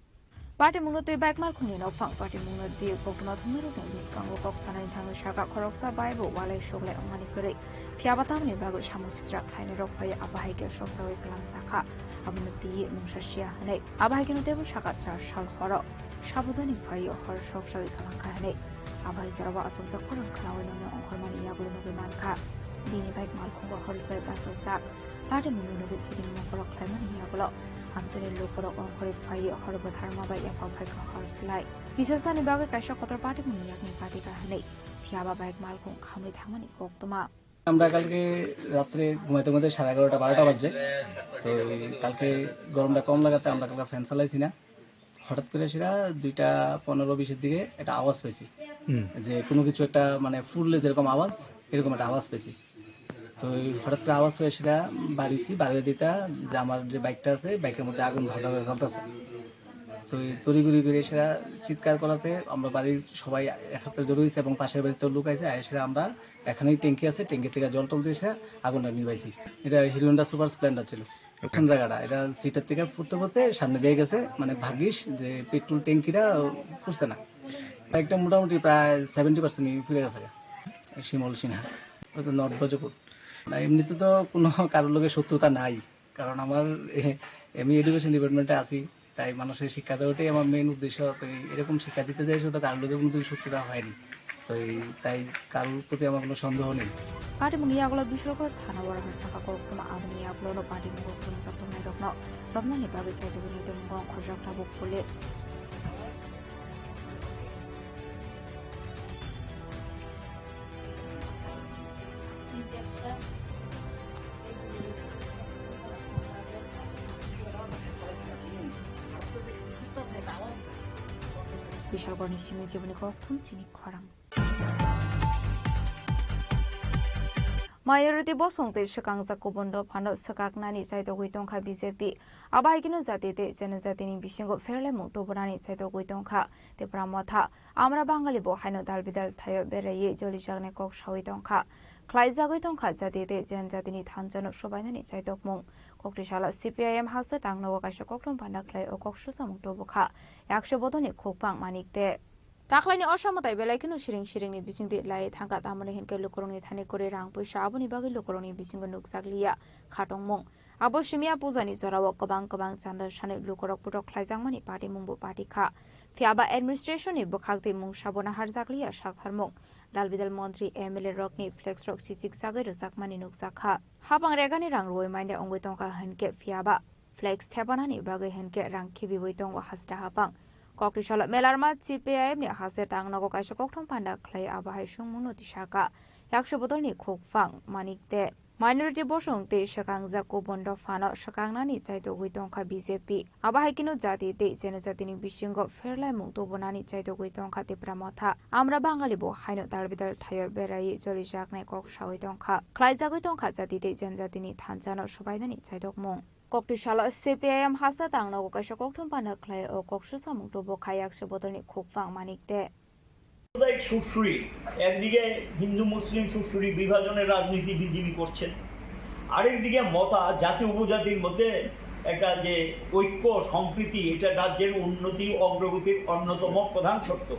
Patimungno twi bike malkhungni nokphang patimungno twi koktwma thumnairokni bwskango kok sanani thangwi sakha, khoroksa bai bo walai suklai wngmani kwrwi. Phiyaba tamni bagwi samung sitra khlainairok phaiwi abo hai khe soksawi kwlangjakha, abono twiwi mungsa siya hwnwi. Abo hai kheno teibo sakha char sal horo sabujani phaiwi hor soksawi kwlangkha hwnwi. Abo hai jorao achukjak khorang khnaui nokni ongkhormani yagulo nugwi mankha. Bini bike malkhungo hor swbai bachajak. Patimungno nugwi chini mokorok khlaimani yagulo amchaini lukurok ongkhorwi phaiwi hor bwtharma bai yaphang phaikha hor slai. Kisasani bagwi kaisa kotor patimungni yakni patikha hwnwi phiyaba bike malkhung khamwi thangmani koktwma. আমরা কালকে রাত্রে ঘুমাইতে ঘুমাইতে সাড়ে এগারোটা বারোটা বাজে। তো এই কালকে গরমটা কম লাগাতে আমরা কালকে ফ্যান চালাইছি না। হঠাৎ করে সেটা দুইটা পনেরো বিশের দিকে একটা আওয়াজ পাইছি, হুম। যে কোনো কিছু একটা, মানে, ফুললে যেরকম আওয়াজ, এরকম একটা আওয়াজ পাইছি। তো এই হঠাৎ করে আওয়াজ হয়ে সেটা বাড়িছি, বাড়িয়ে দিতা যে আমার যে বাইকটা আছে, বাইকের মধ্যে আগুন ধরা ধরা জ্বলতেছে। তো এই তড়িঘড়ি করে সেটা চিৎকার করাতে আমরা বাড়ির সবাই একত্রে জড়ো হয়েছে এবং পাশের বাড়িতেও লোক আছে, আর সেটা আমরা এখানেই ট্যাঙ্কি আছে, ট্যাঙ্কি থেকে জল টল দিয়ে সেটা আগুনটা নিভাইছি। এটা হিরো হন্ডা সুপার স্প্লেন্ডার ছিল। প্রথম জায়গাটা, এটা সিটের থেকে ফুটতে ফুটতে সামনে দিয়ে গেছে, মানে, ভাগ্যিস যে পেট্রোল ট্যাঙ্কিটা ফুটছে না। একটা মোটামুটি প্রায় সেভেন্টি পার্সেন্ট পুড়ে গেছে, শিমল সিনহা। ওই তো নর্থ ব্রজপুর। না, এমনিতে তো কোনো কারোর লগে শত্রুতা নাই, কারণ আমার এ-, এমনি এডুকেশন ডিপার্টমেন্টে আছি, তাই মানুষের শিক্ষা দেওয়াটাই আমার মেইন উদ্দেশ্য। তো এই এরকম শিক্ষা দিতে যাই, শুধু কারোর লগে কোনোদিন শত্রুতা হয়নি। তো এই, তাই কারোর প্রতি আমার কোনো সন্দেহ নেই। Patimungni yagulo Bishalgarh thana o rwngthoma koktwma, aboni yagulo no patimung koktwma tongnai rokno romnani bagwi chaitugwi naitongmungo ongkhorjak tabuk police. Bishalgarhni simi jiboni kokthum chini khorang. Minority bosong tei swkangjak kubun dophano swkaknani chaitogwi tongkha B J P. Abo hai kheno jati tei janajatini bisingo pherlaimung tubunani chaitogwi tongkha Tipra Motha. Amra Bangali bo haino dalbidal thaio beraiwi jolijaknai kok saui tongkha. Khlaijagwi tongkha jati tei janajatini thansa no swbainani chaitokmung. Koktwi salo C P I M hasteo tangnogo kaisa koktwma panda khlai o kok susamung tubukha. Yakso bodolni khukphang Manik de. Takhlaini o samwtai belai kheno siring siringni bisingtwi lai thangkha, tamoni hinkhe lukurokni thani kwrwi rang puisa, aboni bagwi lukurokni bisingo nukjakliya khatongmung. Abo simiya pujani jorao kwbang kwbang chanda sanwi lukurok putok khlaijakmani patimungbo patikha. Phiyaba administration ni bwkhaktwi mungsabo naharjakliya saktharmung. Dalbidal montri, M L A rokni flex rok sichikjagwi rwjakmani nukjakha. Hapang regani rang rwui manya wngwi tongkha hinkhe phiyaba flex thepanani bagwi hinkhe rang khibiui tongo hasta hapang. Koktwi salo Melarma C P I M ni haste tangnogo kaisa koktwma panda khlai abo hai songmungno tisaka. Yakso bodolni khukphang Manik de. Minority bosong tei swkangjak kubun dophano swkangnani chaitogwi tongkha B J P. Abo hai kheno jati tei janajatini bisingo pherlaimung tubunani chaitogwi tongkha Tipra Motha. Amra Bangali bo haino dalbidal thaio beraiwi jolijaknai kok saui tongkha. Khlaijagwi tongkha jati tei janajatini thansano swbainani chaitokmung. Koktwi salo C P I M hasteo tangnogo kaisa koktwma panda khlai o kok susamung tubukha yakso bodolni khukphang Manik de. সাম্প্রদায়িক সুরসুরি, একদিকে হিন্দু মুসলিম সুরসুরি বিভাজনের রাজনীতি বিজেপি করছেন, আরেকদিকে মতা জাতি উপজাতির মধ্যে একটা যে ঐক্য সম্প্রীতি, এটা রাজ্যের উন্নতি অগ্রগতির অন্যতম প্রধান শর্ত।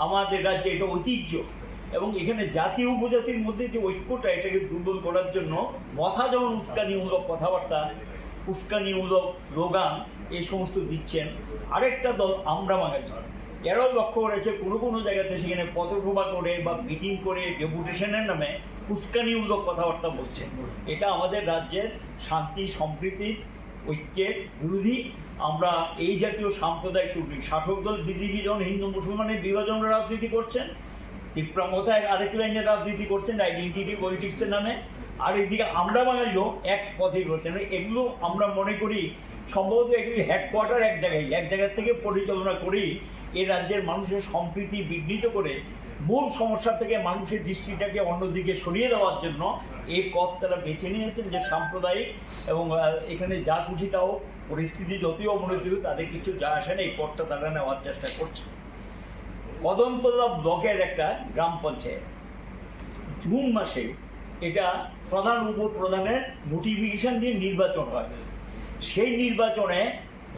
আমাদের রাজ্যে এটা ঐতিহ্য, এবং এখানে জাতি উপজাতির মধ্যে যে ঐক্যটা, এটাকে দুর্বল করার জন্য মথা যেমন উস্কানিমূলক কথাবার্তা, উস্কানিমূলক স্লোগান, এই সমস্ত দিচ্ছেন। আরেকটা দল আমরা বাঙালি, এরাও লক্ষ্য করেছে কোনো কোনো জায়গাতে সেখানে পথসভা করে বা মিটিং করে ডেপুটেশনের নামে উস্কানিমূলক কথাবার্তা বলছে। এটা আমাদের রাজ্যের শান্তি সম্প্রীতির ঐক্যের বিরোধী। আমরা এই জাতীয় সাম্প্রদায়িক শক্তি, শাসক দল বিজেপি যেমন হিন্দু মুসলমানের বিভাজন রাজনীতি করছেন, তিপ্রা মথায় আরেক লাইনের রাজনীতি করছেন, আইডেন্টিটি পলিটিক্সের নামে। আরেকদিকে আমরা বাঙালিও এক পথেই করছেন। এগুলো আমরা মনে করি সম্ভবত এগুলি হেডকোয়ার্টার এক জায়গায়, এক জায়গা থেকে পরিচালনা করেই এই রাজ্যের মানুষের সম্প্রীতি বিঘ্নিত করে মূল সমস্যা থেকে মানুষের দৃষ্টিটাকে অন্যদিকে সরিয়ে দেওয়ার জন্য এই পথ তারা বেছে নিয়েছেন, যে সাম্প্রদায়িক এবং, আহ, এখানে যা খুশি তা হোক, পরিস্থিতি যতই অবনতি হোক, তাদের কিছু যায় আসে না, এই পথটা তারা নেওয়ার চেষ্টা করছে। কদমতলা ব্লকের একটা গ্রাম পঞ্চায়েত, জুন মাসে এটা প্রধান উপপ্রধানের নোটিফিকেশন দিয়ে নির্বাচন হয়। সেই নির্বাচনে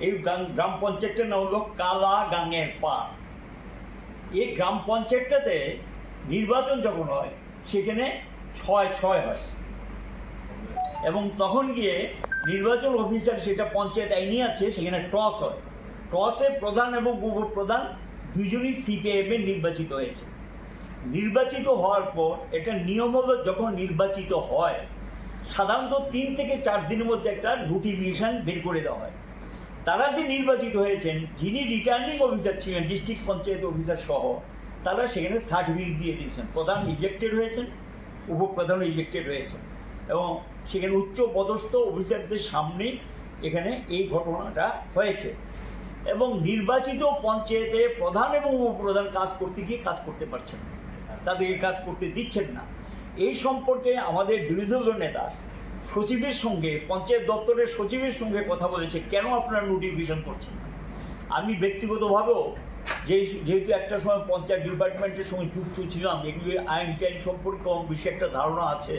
এই গ্রাম, গ্রাম পঞ্চায়েতটার নাম হলো কালা গাঙের পাড়। এই গ্রাম পঞ্চায়েতটাতে নির্বাচন যখন হয়, সেখানে ছয় ছয় হয়, এবং তখন গিয়ে নির্বাচন অফিসার, সেটা পঞ্চায়েত আইনই আছে, সেখানে টস হয়। টসে প্রধান এবং উপপ্রধান দুইজনই সিপিআইএম এর নির্বাচিত হয়েছে। নির্বাচিত হওয়ার পর এটা নিয়ম হলো, যখন নির্বাচিত হয়, সাধারণত তিন থেকে চার দিনের মধ্যে একটা নোটিফিকেশন বের করে দেওয়া হয়। তারা যে নির্বাচিত হয়েছেন, যিনি রিটার্নিং অফিসার ছিলেন, ডিস্ট্রিক্ট পঞ্চায়েত অফিসার সহ, তারা সেখানে সার্টিফিকেট দিয়ে দিয়েছেন, প্রধান ইলেক্টেড হয়েছেন, উপপ্রধান ইলেক্টেড হয়েছেন, এবং সেখানে উচ্চ পদস্থ অফিসারদের সামনে এখানে এই ঘটনাটা হয়েছে। এবং নির্বাচিত পঞ্চায়েতে প্রধান এবং উপপ্রধান কাজ করতে গিয়ে কাজ করতে পারছেন না, তাদেরকে কাজ করতে দিচ্ছেন না। এই সম্পর্কে আমাদের বিরোধী দলের নেতা সচিবের সঙ্গে, পঞ্চায়েত দপ্তরের সচিবের সঙ্গে কথা বলেছে, কেন আপনারা নোটিফিকেশন করছেন না। আমি ব্যক্তিগতভাবেও, যে, যেহেতু একটা সময় পঞ্চায়েত ডিপার্টমেন্টের সঙ্গে যুক্ত ছিলাম, এগুলি আইন টাইন সম্পর্কে কম বেশি একটা ধারণা আছে,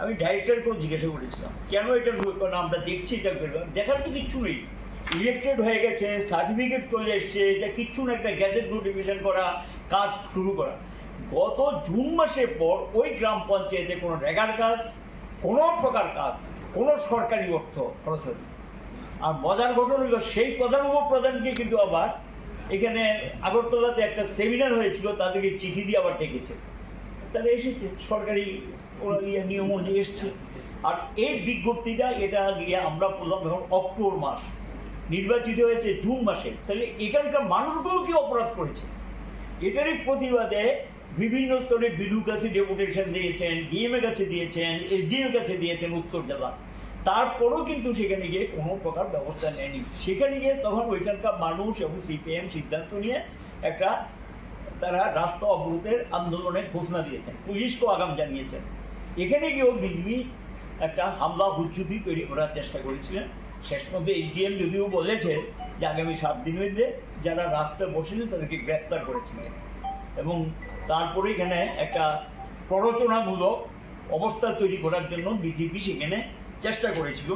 আমি ডাইরেক্টরকেও জিজ্ঞাসা করেছিলাম, কেন এটা শুরু করেন, আমরা দেখছি এটা করবেন, দেখার তো কিচ্ছু নেই। ইলেক্টেড হয়ে গেছে, সার্টিফিকেট চলে এসছে, এটা কিচ্ছু না, একটা গ্যাজেট নোটিফিকেশন করা, কাজ শুরু করা। গত জুন মাসের পর ওই গ্রাম পঞ্চায়েতে কোনো রেগার কাজ, কোনো প্রকার কাজ, কোনো সরকারি অর্থ খরচ হয়নি। আর মজার ঘটনা হলো, সেই প্রধান উপপ্রধানকে কিন্তু আবার এখানে আগরতলাতে একটা সেমিনার হয়েছিল, তাদেরকে চিঠি দিয়ে আবার ডেকেছে, তারা এসেছে, সরকারি ওরা ইয়ে নিয়ম অনুযায়ী এসছে। আর এই বিজ্ঞপ্তিটা, এটা গিয়ে আমরা করলাম এখন অক্টোবর মাস, নির্বাচিত হয়েছে জুন মাসে, তাহলে এখানকার মানুষগুলো কি অপরাধ করেছে? এটারই প্রতিবাদে বিভিন্ন স্তরে বিডিওর কাছে ডেপুটেশন দিয়েছেন, ডিএম এর কাছে দিয়েছেন, এসডিএম এর কাছে দিয়েছেন উত্তর জেলা, তারপরেও কিন্তু সেখানে গিয়ে কোনো প্রকার ব্যবস্থা নেয়নি। সেখানে গিয়ে তখন ওইখানকার মানুষ এবং সিপিআইএম সিদ্ধান্ত নিয়ে একটা, তারা রাস্তা অবরোধের আন্দোলনের ঘোষণা দিয়েছেন, পুলিশকেও আগাম জানিয়েছেন। এখানে গিয়েও বিজেপি একটা হামলা হুজ্জুতি তৈরি করার চেষ্টা করেছিলেন। শেষ পর্যন্ত এসডিএম যদিও বলেছে যে আগামী সাত দিনের মধ্যে যারা রাস্তায় বসেছেন তাদেরকে গ্রেপ্তার করেছিলেন, এবং তারপরে এখানে একটা প্ররোচনামূলক অবস্থা তৈরি করার জন্য বিজেপি সেখানে চেষ্টা করেছিল,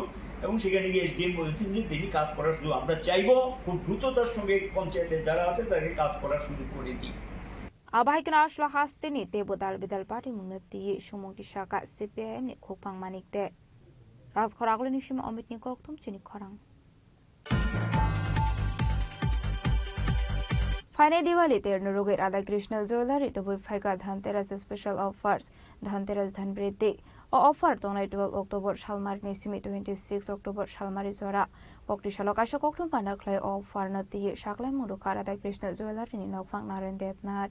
এবং সেখানে গিয়ে এসডিএম বলেছেন যে তিনি কাজ করার সুযোগ, আমরা চাইবো খুব দ্রুততার সঙ্গে পঞ্চায়েতে যারা আছে তাদেরকে কাজ করার সুযোগ করে দিই। Abai kena asla hasteni tebo dal bidal party mungna tiye sumung kisaka C P I M ni khukpang manik de. Rajkhor agulini sima Amit ni kokthum chini khorang. Phainai Diwali terno rwgwi Radha Krishna Jewellery tubui phaikha Dhanteras special offers. Dhanteras Dhanbridhi. O offer tongnai twelve October salmarini simi twenty six October salmari jora. Kokti salo kaisa kokthum panda khlai o offer no twiwi saklaimung rwkha Radha Krishna Jewellery ni nokphang Narayan Debnath.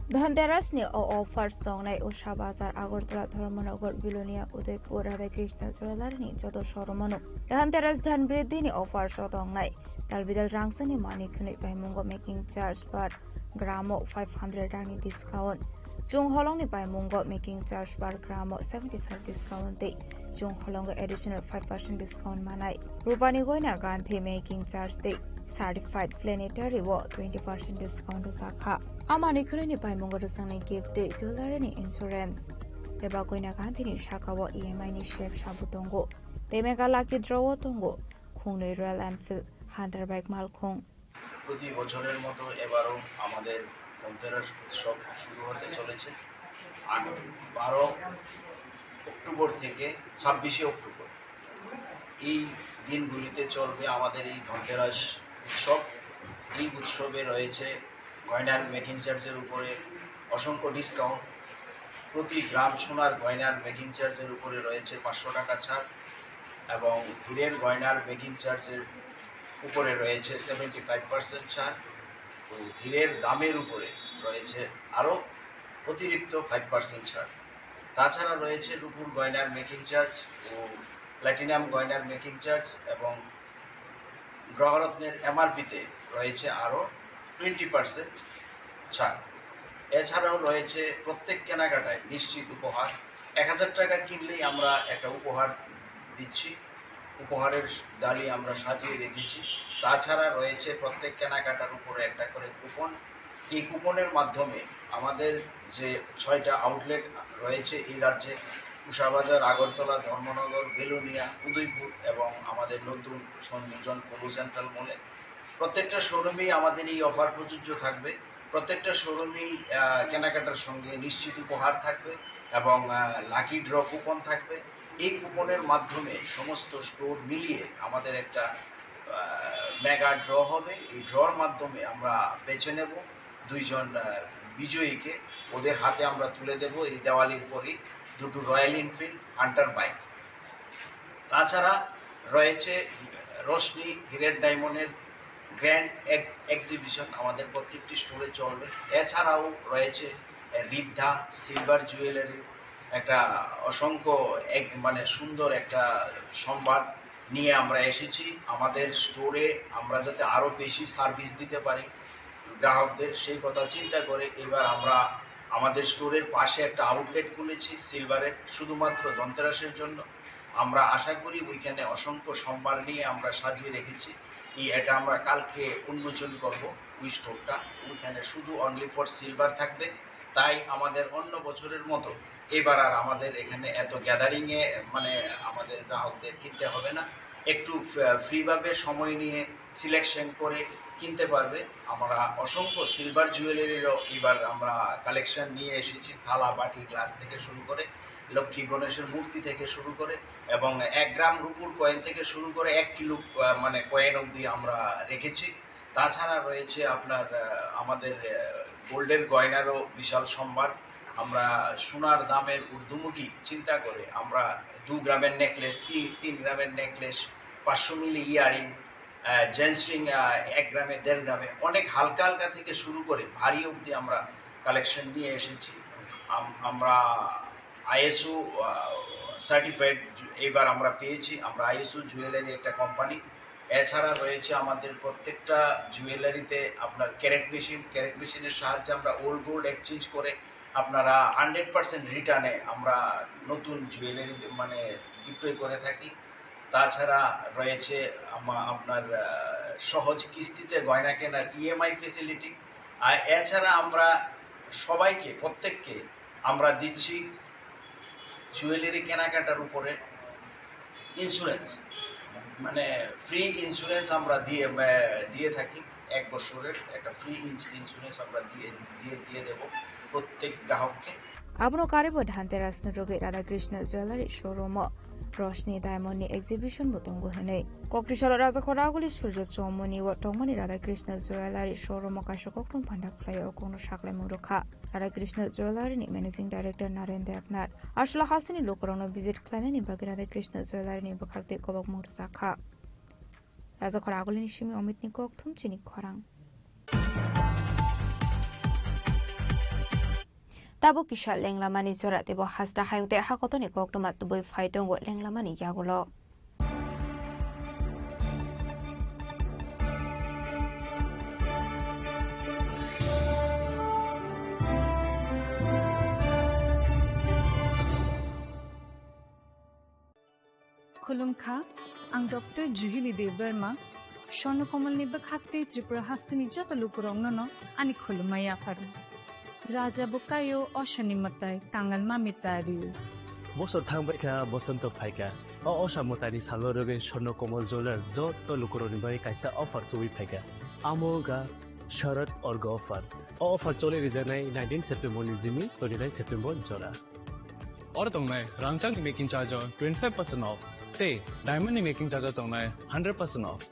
Dhanteras ni o offers tongnai Usha Bazar, Agartala, Dharmanagar, Bilonia, Udaipur, Radhakrishna Jewellery ni joto showroom ano. Dhanteras Dhanbridhi ni offers o tongnai. Talbidal rangsani mani khwnwi paimungo making charge per gram o five hundred rangni discount. Chwng holongni paimungo making charge per gram o seventy five discount tei chwng holongo additional five percent discount manai. Rupani goina ganthi making charge tei certified planetary o twenty percent discount rwjakha. Amani khwnwini paimungo rwjaknai gift tei jewelry ni insurance. Bebak goina ganthini sakao E M I ni sep sabu tongo. Tei mega lucky draw o tongo khungnwi Royal Enfield Hunter bike malkhung. প্রতি বছরের মতো এবারও আমাদের ধনতেরাস উৎসব শুরু হতে চলেছে আট, বারো অক্টোবর থেকে ছাব্বিশে অক্টোবর। এই দিনগুলিতে চলবে আমাদের এই ধনতেরাস উৎসব। এই উৎসবে রয়েছে গয়নার মেকিং চার্জের উপরে অসংখ্য ডিসকাউন্ট। প্রতি গ্রাম সোনার গয়নার মেকিং চার্জের উপরে রয়েছে পাঁচশো টাকা ছাড় এবং হীরের গয়নার মেকিং চার্জের উপরে রয়েছে সেভেন্টি ফাইভ পার্সেন্ট ছাড় ও হীরের দামের উপরে রয়েছে আরও অতিরিক্ত ফাইভ পার্সেন্ট ছাড়। তাছাড়া রয়েছে রূপুর গয়নার মেকিং চার্জ ও প্ল্যাটিনাম গয়নার মেকিং চার্জ এবং গ্রহরত্নের এমআরপিতে রয়েছে আরও টোয়েন্টি পার্সেন্ট ছাড়। এছাড়াও রয়েছে প্রত্যেক কেনাকাটায় নিশ্চিত উপহার। এক হাজার টাকা কিনলেই আমরা একটা উপহার দিচ্ছি, উপহারের ডালি আমরা সাজিয়ে রেখেছি। তাছাড়া রয়েছে প্রত্যেক কেনাকাটার উপরে একটা করে কুপন। এই কুপনের মাধ্যমে আমাদের যে ছয়টা আউটলেট রয়েছে এই রাজ্যে, উষাবাজার, আগরতলা, ধর্মনগর, বেলুনিয়া, উদয়পুর এবং আমাদের নতুন সংযোজন পৌর সেন্ট্রাল মলে, প্রত্যেকটা শোরুমেই আমাদের এই অফার প্রযোজ্য থাকবে। প্রত্যেকটা শোরুমেই, আহ, কেনাকাটার সঙ্গে নিশ্চিত উপহার থাকবে এবং, আহ, লাকি ড্র কুপন থাকবে। এই কুপনের মাধ্যমে সমস্ত স্টোর মিলিয়ে আমাদের একটা, আহ, মেগা ড্র হবে। এই ড্রর মাধ্যমে আমরা বেছে নেব দুইজন, আহ, বিজয়ীকে। ওদের হাতে আমরা তুলে দেব এই দেওয়ালির পরই দুটো রয়্যাল এনফিল্ড হান্টার বাইক। তাছাড়া রয়েছে রোশনি হীরের ডায়মন্ডের গ্র্যান্ড এগ-, এক্সিবিশন আমাদের প্রত্যেকটি স্টোরে চলবে। এছাড়াও রয়েছে, আহ, রিদ্ধা সিলভার জুয়েলারি, একটা অসংখ্য এক, মানে, সুন্দর একটা সম্ভার নিয়ে আমরা এসেছি। আমাদের স্টোরে আমরা যাতে আরও বেশি সার্ভিস দিতে পারি গ্রাহকদের, সেই কথা চিন্তা করে এবার আমরা আমাদের স্টোরের পাশে একটা আউটলেট খুলেছি সিলভারের, শুধুমাত্র ধনতেরাসের জন্য। আমরা আশা করি ওইখানে অসংখ্য সম্ভার নিয়ে আমরা সাজিয়ে রেখেছি। এই, এটা আমরা কালকে উন্মোচন করব ওই স্টোরটা। ওইখানে শুধু অনলি ফর সিলভার থাকবে। তাই আমাদের অন্য বছরের মতো এবার আর আমাদের এখানে এত গ্যাদারিং এ, মানে, আমাদের গ্রাহকদের কিনতে হবে না। একটু ফ্রি ভাবে সময় নিয়ে সিলেকশন করে কিনতে পারবে। আমরা অসংখ্য সিলভার জুয়েলারিরও এবার আমরা কালেকশন নিয়ে এসেছি, থালা, বাটি, গ্লাস থেকে শুরু করে, লক্ষ্মী গণেশের মূর্তি থেকে শুরু করে এবং এক গ্রাম রূপুর কয়েন থেকে শুরু করে এক কিলো, আহ, মানে, কয়েন অবধি আমরা রেখেছি। তাছাড়া রয়েছে আপনার, আহ, আমাদের, আহ, গোল্ডের গয়নারও বিশাল সম্ভার। আমরা সোনার দামের ঊর্ধ্বমুখী চিন্তা করে আমরা দু গ্রামের নেকলেস, তিন, তিন গ্রামের নেকলেস, পাঁচশো মিলি ইয়ারিং, আহ, জেন্টস রিং, আহ, এক গ্রামে, দেড় গ্রামে, অনেক হালকা হালকা থেকে শুরু করে ভারী অবধি আমরা কালেকশন নিয়ে এসেছি। আম-, আমরা আইএসও, আহ, সার্টিফাইড এবার আমরা পেয়েছি। আমরা আইএসও জুয়েলারি একটা কোম্পানি। এছাড়া রয়েছে আমাদের প্রত্যেকটা জুয়েলারিতে আপনার ক্যারেট মেশিন, ক্যারেট মেশিনের সাহায্যে আমরা ওল্ড গোল্ড এক্সচেঞ্জ করে আপনারা হান্ড্রেড পার্সেন্ট রিটার্নে আমরা নতুন জুয়েলারি, মানে, বিক্রয় করে থাকি। তাছাড়া রয়েছে আমা-, আপনার, আহ, সহজ কিস্তিতে গয়না কেনার ইএমআই ফেসিলিটি। আর এছাড়া আমরা সবাইকে, প্রত্যেককে আমরা দিচ্ছি জুয়েলারি কেনাকাটার উপরে ইন্স্যুরেন্স, মানে, ফ্রি ইন্স্যুরেন্স আমরা দিয়ে, আহ, দিয়ে থাকি। এক বছরের একটা ফ্রি ইন্স-, ইন্স্যুরেন্স আমরা দিয়ে, দিয়ে, দিয়ে দেব প্রত্যেক গ্রাহককে। Abono karibo Dhanteras ni rwgwi Radhakrishna Jewellery showroom o Roshni Diamond ni exhibition bo tongo hwnwi. Koktisalo Rajakhor Aguli Surjo Chowmuni o tongmani Radhakrishna Jewellery showroom o kaisa koktwma panda khlai o kokno saklaimung rwkha. Radhakrishna Jewellery ni Managing Director Naren Debnath. Aswla hasteni lukurokno visit khlainani bagwi Radhakrishna Jewellery ni bwkhak tei kobokmung rwjakha. Rajakhor Agulini simi Omitni kok thumchini khorang. Tabuk kisa lenglamani jora teibo hasta hayung tei hakotoni koktwma tubui phai tongo lenglamani yagulo. Khulumkha, ang Doctor Juhili Debbarma, Swarno Komolni bwkhak tei Tripura hasteni joto lukurokno no ani khulumma yapharo. Raja bo kaio, osani mwtai kangal mami tario. Bosor thangbaikha, bosonto phaikha. O osa mwtaini salo rwgwi Swarno Komol Jewellers joto lukurokni bagwi kaisa offer tubui phaikha. Amo wngkha Sharad Orgo offer. O offer choli rijaknai nineteen September ni jimi twenty nine September jora. Oro tongnai rangchakni making charge o twenty five percent off tei diamond ni making charge o tongnai hundred percent off.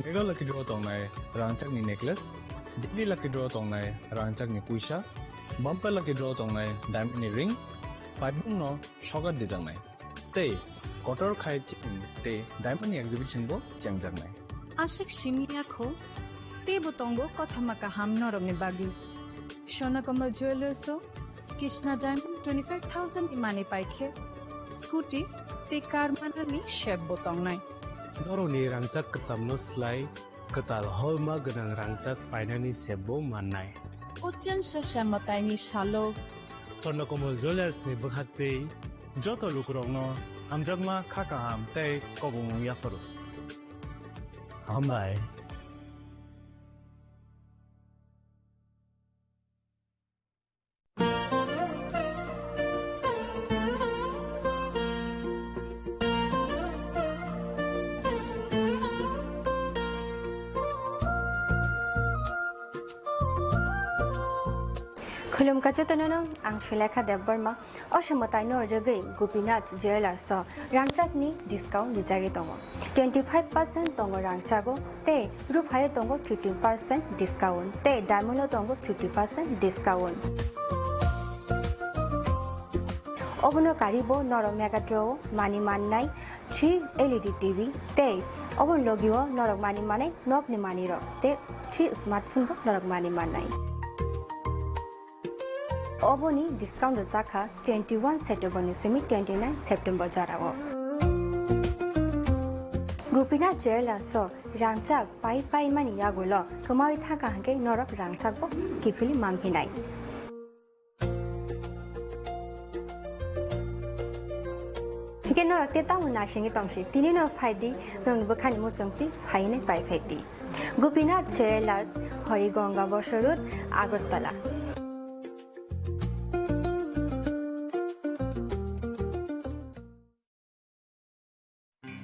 Mega lucky draw tongnai rangchakni necklace, daily lucky draw tongnai rangchakni puisa, bumper lucky draw tongnai diamond ni ring, paibung no sokat dijaknai. Tei kotor khai chain tei diamond ni exhibition bo chengjaknai. Aswk simi ya kho, teibo tongo kothoma kaham norokni bagwi. Swarno Komol Jewellers o Krishna Diamond twenty five thousand ni manwi paikhe, scooty tei car manani sep bo tongnai. Norokni rangchak kwchamno slai kwtal holma gwnang rangchak painani sep bo mannai. Kochen sasa mwtaini salo. Swarno Komol Jewellers ni bwkhak tei joto lukurokno hamjakma kha kaham tei kobongmung yapharo. Hambai. Khulumkha jotono no, ang Sulekha Debbarma. O somotaino rwgwi Gopinath Jewellers o rangchakni discount rijagwi tongo. Twenty five percent tongo rangchago tei ruphayo tongo fifteen percent discount tei diamond o tongo fifty percent discount. Obono karibo norok Mega Draw o mani mannai three L E D T V tei obono logio norok mani manai nokni manwirok tei three smartphone bo norok mani mannai. Oboni discount rwjakha twenty one September ni simi twenty nine September jorao. Gopinath Jewellers o rangchak pai pai mani yagulo kwmawi thangkha hwnkhe norok rangchak bo kiphilwi manphinai. Hwnkhe norok tei tamo nasingwi tongsi, tini no phaidi, norokni bwkhani muchungtwi phainai pai phaidi. Gopinath Jewellers, Horigonga Bosor Road, Agartala.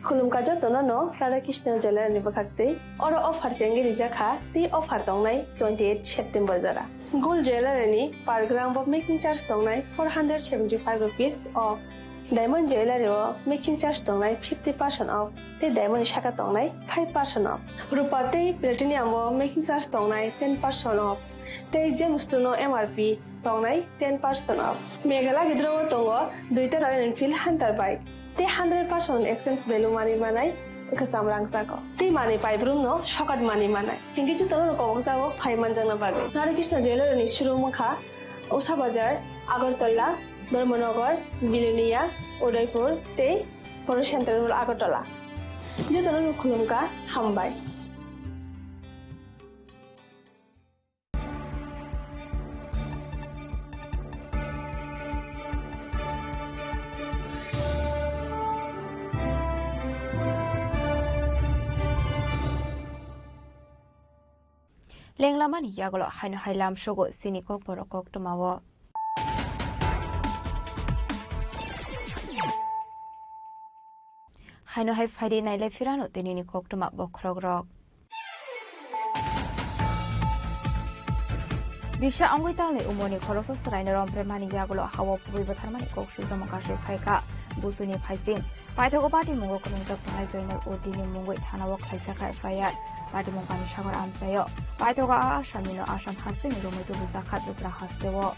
Khulumkha jotono no Radha Krishna Jewellery ni bwkhak twi. Oro offer chengwi rijak kha tei offer tongnai twenty eight September jora. Gold Jewellery ni per gram bo making charge tongnai four hundred seventy five rupees o. Diamond Jewellery o making charge tongnai fifty percent off tei diamond ni saka tongnai five percent off. Rupa tei platinum o making charge tongnai ten percent off tei gems two no M R P tongnai ten percent off. Meghalaya gidro o tongo duita Royal Enfield Hunter bike tei hundred percent exchange value manwi manai kwcham rangchak o. Tei manwi paibrumno sokat manwi manai. Hinkhe jotono koboksago phai manjakna bagwi. Radha Krishna Jewellery ni showroom wngkha Usha Bazar, Agartala, Dharmanagar, Bilonia, Udaipur tei Photo Center Road, Agartala. Jotono khulumkha, hambai. Lenglamani yagulo haino hai lamsogo chini kokborok koktwmao. Haino hai phaidi nailai phirano tinini koktwma bokhorokrok. Bisa wngwi tanglai umorni khoroksa chwraino rompremani yagulo ha-o kubui bwtharmani kok swijamo kasui phaikha. Busuini phaising paithago patimungo kwrwngjak tongnai Joinal Uddinni mungwi thanao khlaijak kha F I R. Patimung Panisagar amchaio paithago a asamino Assam hasteni romwi tubujak kha Tripura hasteo.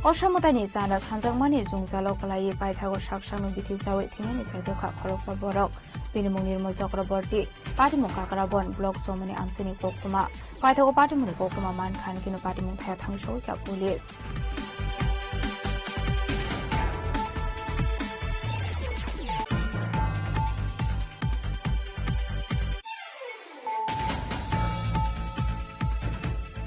Osamwtaini chana sanjakmani jwngjalo kwlaiwi paithago sak sakno bithi chawi thwinani chaitokha khoroksa borok. Bini mung Nirmal Chakraborty, patimung Kakrabon, block chomoni amchaini koktwma. Paithago patimungni koktwma mankha, hwnkhe patimung thaya thangwi sogwi kha police.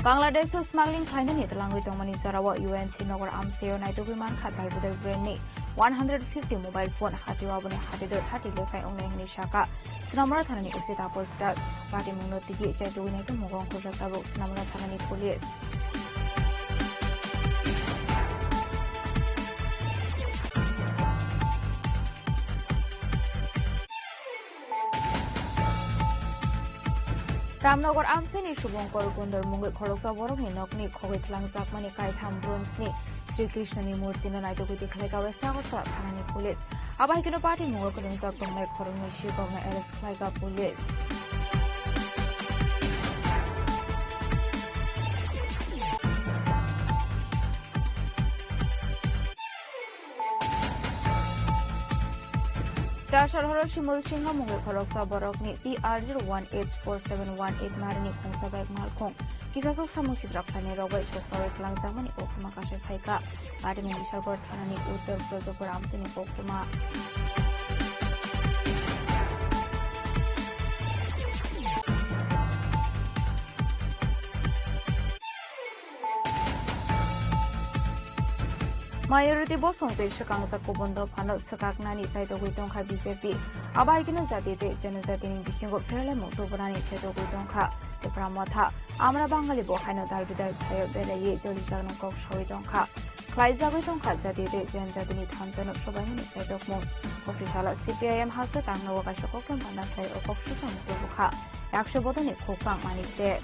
Bangladesh o smuggling khlainani twlangwi tongmani jorao U N C nogor amchaio naitugwi mankha Darbuder brand ni one hundred fifty mobile phone, hatio aboni hatito thirty lekhai wngnai hwnwi sakha Sonamura thanani O C Taposh Das. Patimungno tigi chaitugwi naitugmung ongkhorjak tabuk Sonamura thanani police. Ramnagar amchaini Subhankar Kundar mungwi khoroksa borokni nokni khogwi twlangjakmani kaitham bronzeni Sri Krishnani murtino naitugwi tikhlai kha West Agartala thanani police. Abo hai kheno patimungno kwrwngjak tongnai khoroknwi sibokno arrest khlai kha police. Cachar horo Shimul Singha mungwi khoroksa borokni T R zero one H four seven one eight marini khungsa bike malkhung kisasok samung sitrak khlainai rok bai soksawi twlangjakmani koktwma kasui phaikha. Patimung Bishalgarh thanani Uttar Prajapur amchaini koktwma. Minority bosong tei swkangjak kubun dophano swkaknani chaitogwi tongkha B J P. Abo hai kheno jati tei janajatini bisingo pherlaimung tubunani chaitogwi tongkha Tipra Motha. Amra Bangali bo haino dal bidal thaio beraiwi jolijaknai kok saui tongkha. Khlaijagwi tongkha jati tei janajatini thansa no swbaimani chaitokmung. Kokri salo C P I M haste tangno o kaisa koklom panda khlai o kok swkang tubukha. Yakso bodolni khukbang manik de.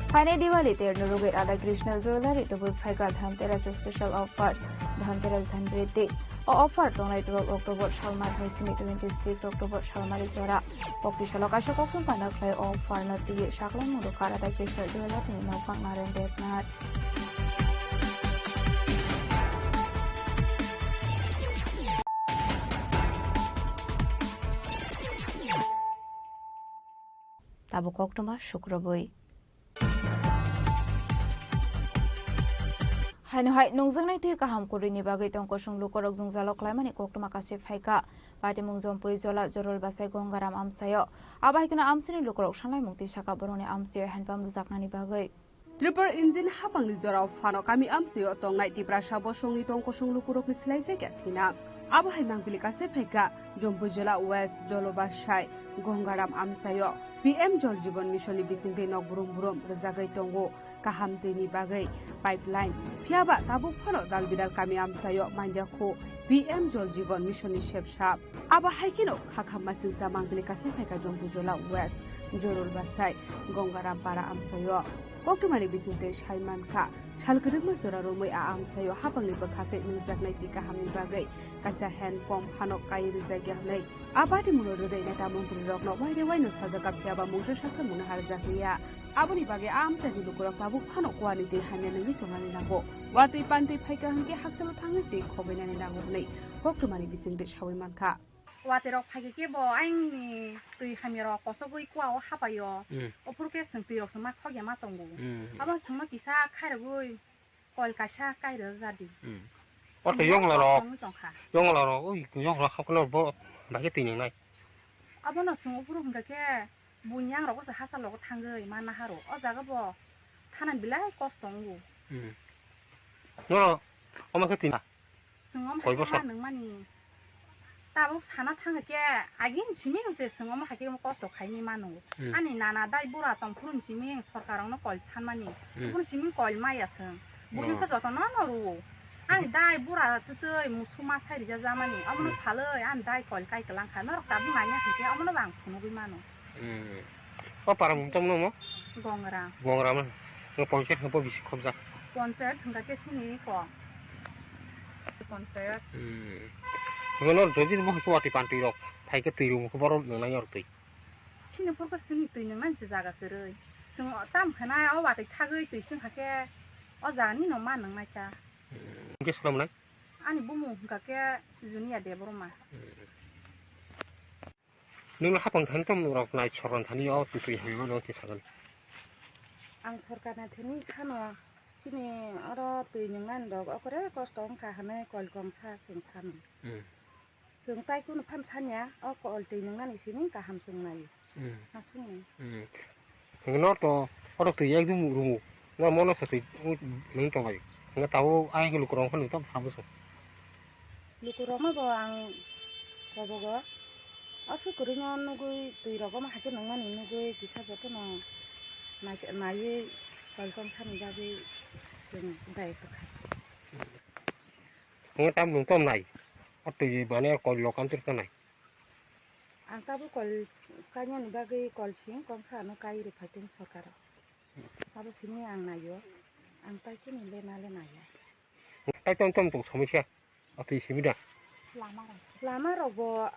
Phainai Diwali terno rwgwi Radha Krishna Jewellery tubui phaikha Dhanteras special offer, Dhanteras Dhanriti. O offer tongnai twelve October salmani simi twenty six October salmani jora. Kokri salo kaisa koktwma panda khlai o offer no twi sakhlai mung rwkha Radha Krishna Jewellery ni nokphang Naren Debnath. Tabuk koktwma sukrubwi. Haino hai nungjaknai twi kaham kwrwini bagwi tongkosong lukurok jwngjalo khlaimani koktwma kasui phaikha. Patimung Jompui Jola Jorol Bachai Gongaram amchaio. Abo hai kheno amchaini lukurok sanlaimung twi sakha borokni amchaio handpump rwjaknani bagwi. Tripura Engine hapangni jorao phano kami amchaio tongnai Tiprasa bosongni tongkosong lukurokni swlaijakya thinang. Abo hai mangpili kasui phaikha Jompui Jola West Jolobasai Gongaram amchaio P M Jal Jeevan Mission ni bisingtwi nok brum brum rwjagwi tongo kaham twini bagwi pipeline. Phiyaba tabuk phano dal bidal kami amchaio manjakhu P M Jal Jeevan Mission ni sepsap. Abo hai kheno kha khamma singcha mangpili kasui phaikha Jompui Jola West Jorol Bachai Gongaram Para amchaio. Koktwmani bisingtwi sai mankha, sal kwrwngma jora romwi a amchaio hapangni bwkhaktwi nungjaknai twi kahamni bagwi kaisa hand pump phano kai rwjakya hwnwi. A patimungno rwgwi neta montrirokno waire waino sajak, phiya ba mungsa sakha mungno harjakliya. Aboni bagwi a amchaini lukurok tabuk phano kuarni twi hamya nungwi tongnani nango. Watwi pantwi phaikha hwnkhe hakchalo thangwi twi khobainani nango hwnwi koktwmani bisingtwi saui mankha. Watwi rok phaikhe khe bo ayangni twi hamya rok kosogwi kua o hapaio. Hmm. Ophuru khe chwng twi rok chwng ma khokya ma tongo. Hmm. Abo chwngno kisa khairogwi kol kaisa kairok jadi. Hmm. O twi yongla rok. Tongwi tongkha. Yongla rok, oi, yongla rok haklo bo bahai twi nai. Abono chwng ophuru hwnkha khe buini yang rok se hachal rogo thangwi ma naharo. O jaga bo thana belai kosto wngo. Hmm. Noro omo khe twi na? Chwng omo koi hai khe bosor? Ma nungmani. Tabuk sana thangkha khe agini simi se chwng omo hai khe kosto khaini mano. Hmm. Ani nana dai bura tong phuru ni simi sorkar rokno kol sanmani. Hmm. Phuru simi kol maya chwng. Buini khe jotono no rwo. Ani dai bura twtwi musu ma sai rija jamani. Omono phalwi ani dai kol kai kwlang kha. Norok tabuk nanya hinkhe omono bo ang phunugwi mano. Hmm. O para mung tongmano mo? Gongra. Gongra mo. Ngo ponchayat hwnba bisi khobjak. Ponchayat hwnba khe sini ko. Ponchayat. Hmm. Ngo no jodi mo hwnkhe watwi pantwi rok. Phai khe twi rung khe borok nung nai yor twi. Sini phur khe sini twi nung nai se jaga kwrwi. Chwng tam khe nai o watwi thagwi twi sing kha khe o jaga ni no ma nung nai kha. Hmm. Hwnkhe swnam nai? Ani bumung hwnkha khe Junia Debbarma. Hmm. Nwng hapang thani tamo rok nai sorkar thani o twi twi hamya no twi sagan. Ang sorkar ni thani sano Chini oro twi nwngnani rok okore kosto wngkha hwnwi kol kongsa chwng sano. Hmm. Chwng tai kunu phan sanya, o kol twi nwngnani simi kaham chwng nai. Hmm. Aswkni. Hmm. Hwnkhe norok to oro twi ekdum rumu. Nor mono se twi nung tonglai. Hwnkhe tabuk ayang khe lukurok wngkha nung tamo sabo se. Lukurokno bo ang kobogo. Aswk kwrwino nugwi twi rogomo haikhe nungmani nugwi kisa jotono nai-, naiwi kol kongsani bagwi chwng daitwkha. Hwnkhe tamo nung tamo nai? O twi mane kol lokan twi tongnai. Ang tabuk kol kainani bagwi kol sing kongsa ano kai rwphai tong sorkaro. Abo simi ang naio. Ang tai khe nile nale naiya. Tai tong tong tong somosya. Atwi simi da. Lama rok. Lama rok bo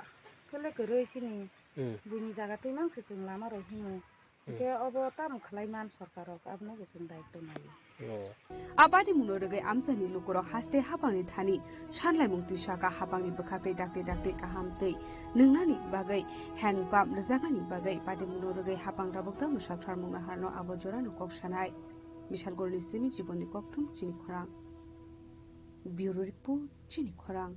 kele kwrwi sini. Hmm. Buini jaga twi mang se chwng lama rok himo. Hmm. Hwnkhe obo tamo khlai man sorkar rok abono bo chwng daitw naio. Oh. A patimungno rwgwi amchaini lukurok haste hapangni thani sanlaimung twi saka hapangni bwkhaktwi dakti dakti kaham twi nwngnani bagwi hand pump rwjaknani bagwi patimungno rwgwi hapang rabukta mwsak tharmung naharno abo jorano kok sanai. Misal gorni simi jibonni kokthum chini khorang. Bureau report, chini khorang.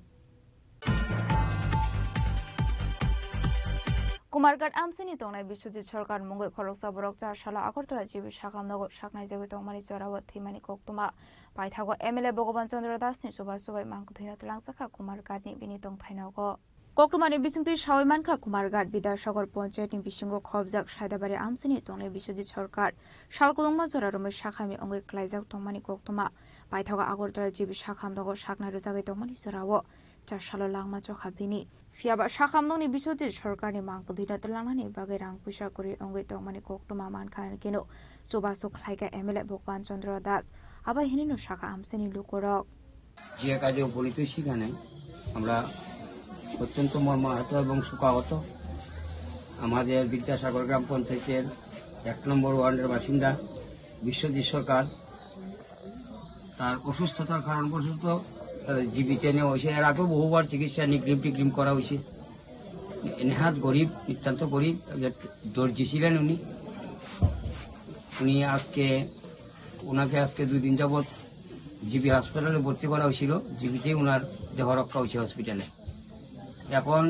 Kumarghat amchaini tongnai Biswajit Sarkar mungwi khoroksa borok char salo Agartala G B sakam nogo saknaijagwi tongmani jorao thwimani koktwma. Paithago M L A Bhagaban Chandra Das ni chubachu bai mang kwthwino twlangjakha Kumarghat ni bini tongthai nogo. Koktwmani bisingtwi sawi mankha, Kumarghat Bidyasagar Panchayat ni bisingo khobjak Saidabari amchaini tongnai Biswajit Sarkar sal kwbangma jora romwi sakhami wngwi klaijak tongmani koktwma. Paithago Agartala G B sakam nogo saknai rwjagwi tongmani jorao char salo langma chokha bini. Phiyaba sakham nokni Biswajit Sarkar ni mang kwthwino twlangnani bagwi rang puisa kwrwi wngwi tongmani koktwma mankha, hwnkhe no chubachu khlaikha M L A Bhagaban Chandra Das. Abo hinino sakha amchaini lukurok. যে কাজে উপনীত হয়েছি এখানে, আমরা অত্যন্ত মর্মাহত এবং শোকাহত। আমাদের বিদ্যাসাগর গ্রাম পঞ্চায়েতের এক নম্বর ওয়ার্ডের বাসিন্দা বিশ্বজিৎ সরকার, তার অসুস্থতার কারণবশত, আহ, জীবিত নেওয়া হয়েছে। এর আগেও বহুবার চিকিৎসা নিগ্রিম টিগ্রিম করা হয়েছে। নেহাত গরিব, নিতান্ত গরিব, একজন দর্জি ছিলেন উনি। উনি আজকে, ওনাকে আজকে দুই দিন যাবত জিবি হসপিটালে ভর্তি করা হয়েছিল, জিবিতেই ওনার দেহ রক্ষা হয়েছে হসপিটালে। এখন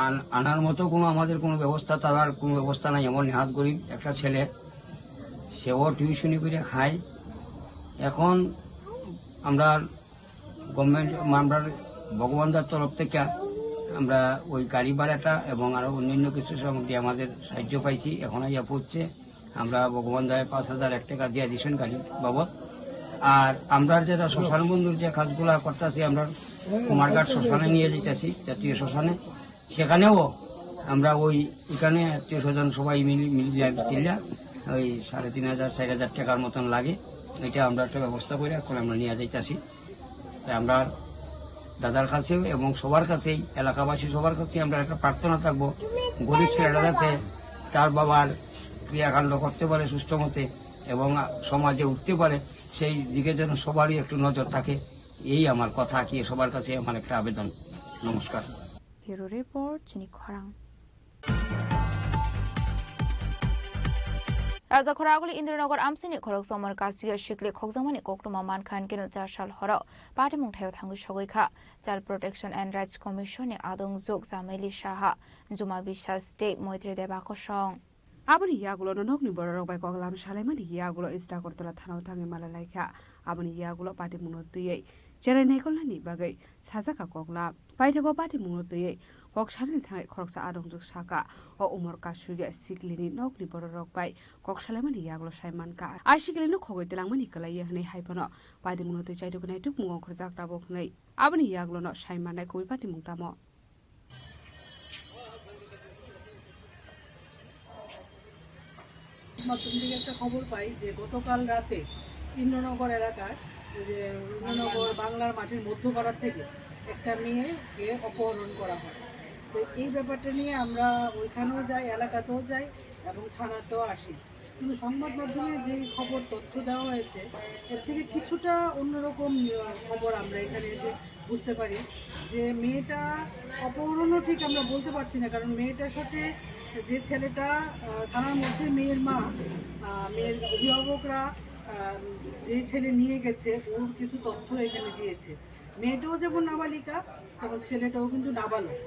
আন-, আনার মতো কোনো আমাদের কোনো ব্যবস্থা, তার আর কোনো ব্যবস্থা নাই। এমন নেহাত গরিব একটা ছেলে, সেও টিউশনি করে খায়। এখন আমরা গভর্নমেন্ট, আমরা ভগবানদার তরফ থেকে আমরা ওই গাড়ি ভাড়াটা এবং আরো অন্যান্য কিছু সামগ্রী আমাদের সাহায্য পাইছি, এখন ইয়া পড়ছে। আমরা ভগবান দয়ায় পাঁচ হাজার এক টাকা দিয়ে দিছেন গাড়ি বাবদ। আর আমরা যেটা শ্মশান বন্ধুর যে কাজগুলা করতেছি, আমরা কুমারঘাট শ্মশানে নিয়ে যেতেছি, জাতীয় শ্মশানে। সেখানেও আমরা ওই এখানে আত্মীয় স্বজন সবাই মিলি, মিলিয়া টিলিয়া ওই সাড়ে তিন হাজার, চার হাজার টাকার মতন লাগে। এটা আমরা একটা ব্যবস্থা করে এখন আমরা নিয়ে যাইতেছি। তাই আমরা দাদার কাছেও এবং সবার কাছেই, এলাকাবাসী সবার কাছেই আমরা একটা প্রার্থনা থাকবো, গরিব ছেলেটা যাতে তার বাবার ক্রিয়াকাণ্ড করতে পারে সুস্থ মতে এবং সমাজে উঠতে পারে, সেই দিকে যেন সবারই একটু নজর থাকে। এই আমার কথা, কি সবার কাছে আমার একটা আবেদন। নমস্কার। Bureau Report, chini khorang. Rajakhor aguli Indranagar amsini khorok somor kasiya sikli khokjakmani koktwma mankha, hwnkhe no char sal horo patimung thaio thangwi sogwi kha. Child Protection and Rights Commission ni adongjwk Chamaili Saha, Juma Biswas tei Moitri Deba kosong. Aboni yagulo no nokni bororok bai koklam salaimani yagulo East Agartala thanao thangwi malai laikha. Aboni yagulo patimungno twiwi cherai naikolnani bagwi sajak kha koklam. Paithago patimungno twiwi kok sanani thangwi khoroksa adongjwk saka, o umor kasuya siklini nokni bororok bai kok salaimani yagulo sai mankha. A siklino khogwi twlangmani kwlaiya hwnwi hai phano patimungno twi chaituknai tukmungo ongkhorjak tabuk hwnwi. Aboni yagulono sai mannai kubui patimung tamo. মাধ্যম থেকে একটা খবর পাই যে গতকাল রাতে ইন্দ্রনগর এলাকার, ওই যে ইন্দ্রনগর বাংলার মাঠের মধ্যপাড়ার থেকে একটা মেয়েকে অপহরণ করা হয়। তো এই ব্যাপারটা নিয়ে আমরা ওইখানেও যাই, এলাকাতেও যাই এবং থানাতেও আসি। কিন্তু সংবাদ মাধ্যমে যেই খবর, তথ্য দেওয়া হয়েছে, এর থেকে কিছুটা অন্যরকম, আহ, খবর আমরা এখানে এসে বুঝতে পারি যে মেয়েটা অপহরণও ঠিক আমরা বলতে পারছি না, কারণ মেয়েটার সাথে যে ছেলেটা, আহ, থানার মধ্যে মেয়ের মা, আহ, মেয়ের অভিভাবকরা আহ, যে ছেলে নিয়ে গেছে, ওর কিছু তথ্য এখানে দিয়েছে। মেয়েটাও যেমন নাবালিকা, তেমন ছেলেটাও কিন্তু নাবালক।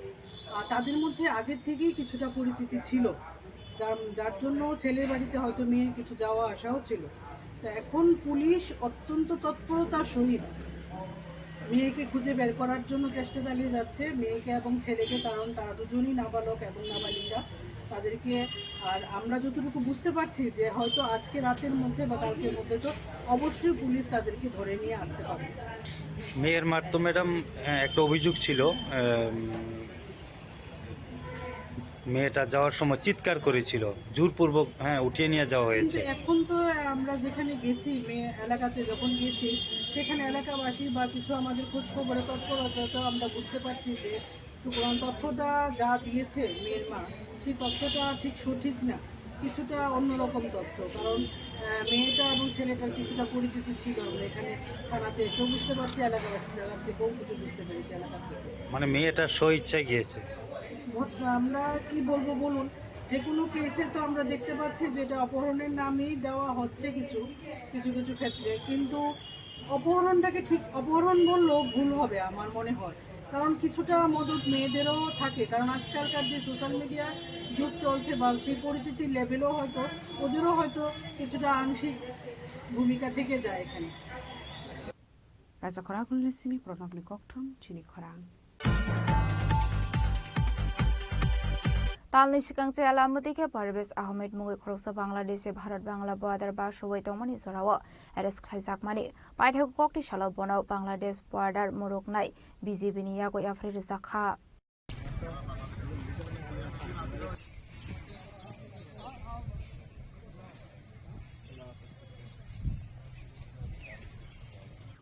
আর তাদের মধ্যে আগের থেকেই কিছুটা পরিচিতি ছিল, যার, যার জন্য ছেলের বাড়িতে হয়তো মেয়ের কিছু যাওয়া আসাও ছিল। তো এখন পুলিশ অত্যন্ত তৎপরতার সহিত মেয়েকে খুঁজে বের করার জন্য চেষ্টা চালিয়ে যাচ্ছে, মেয়েকে এবং ছেলেকে, কারণ তারা দুজনই নাবালক এবং নাবালিকা। তাদেরকে, আর আমরা যতটুকু বুঝতে পারছি যে হয়তো আজকে রাতের মধ্যে বা কালকের মধ্যে তো অবশ্যই পুলিশ তাদেরকে ধরে নিয়ে আসতে পারবে। মেয়ের মার তো ম্যাডাম, আহ, একটা অভিযোগ ছিল, আহ, মেয়েটা যাওয়ার সময় চিৎকার করেছিল, জোরপূর্বক, হ্যাঁ, উঠিয়ে নিয়ে যাওয়া কিন্তু হয়েছে। এখন তো আমরা যেখানে গেছি, মেয়ে এলাকাতে যখন গেছি, সেখানে এলাকাবাসী বা কিছু আমাদের খোঁজ খবরে তৎপরতা তো আমরা বুঝতে পারছি যে সুতরাং তথ্যটা যা দিয়েছে মেয়ের মা, সেই তথ্যটা ঠিক সঠিক না, কিছুটা অন্যরকম তথ্য। কারণ, আহ, মেয়েটা এবং ছেলেটার কিছুটা পরিচিতি ছিল, আমরা এখানে থানাতে এসেও বুঝতে পারছি, এলাকাবাসী জায়গা থেকেও কিছু বুঝতে পেরেছি, এলাকা থেকে। মানে মেয়েটা স্ব ইচ্ছায় গিয়েছে? ঘটনা আমরা কি বলবো বলুন, যে কোনো কেসে তো আমরা দেখতে পাচ্ছি যেটা অপহরণের নামেই দেওয়া হচ্ছে কিছু কিছু কিছু ক্ষেত্রে, কিন্তু অপহরণটাকে ঠিক অপহরণ বললেও ভুল হবে আমার মনে হয়, কারণ কিছুটা মদত মেয়েদেরও থাকে, কারণ আজকালকার যে সোশ্যাল মিডিয়া যুগ চলছে বা সেই পরিচিতির লেভেলও হয়তো ওদেরও হয়তো কিছুটা আংশিক ভূমিকা থেকে যায় এখানে। Raja khorang kulni simi pronokni kokthum chini khorang. Talni swkang chayala mwtwi khe Parvez Ahmed mungwi khoroksa Bangladeshi Bharat Bangla border basoi tongmani jorao arrest khlaijakmani. Paithak kokti salo bono Bangladesh border muruknai B G B ni yago yapharwi rwjak kha.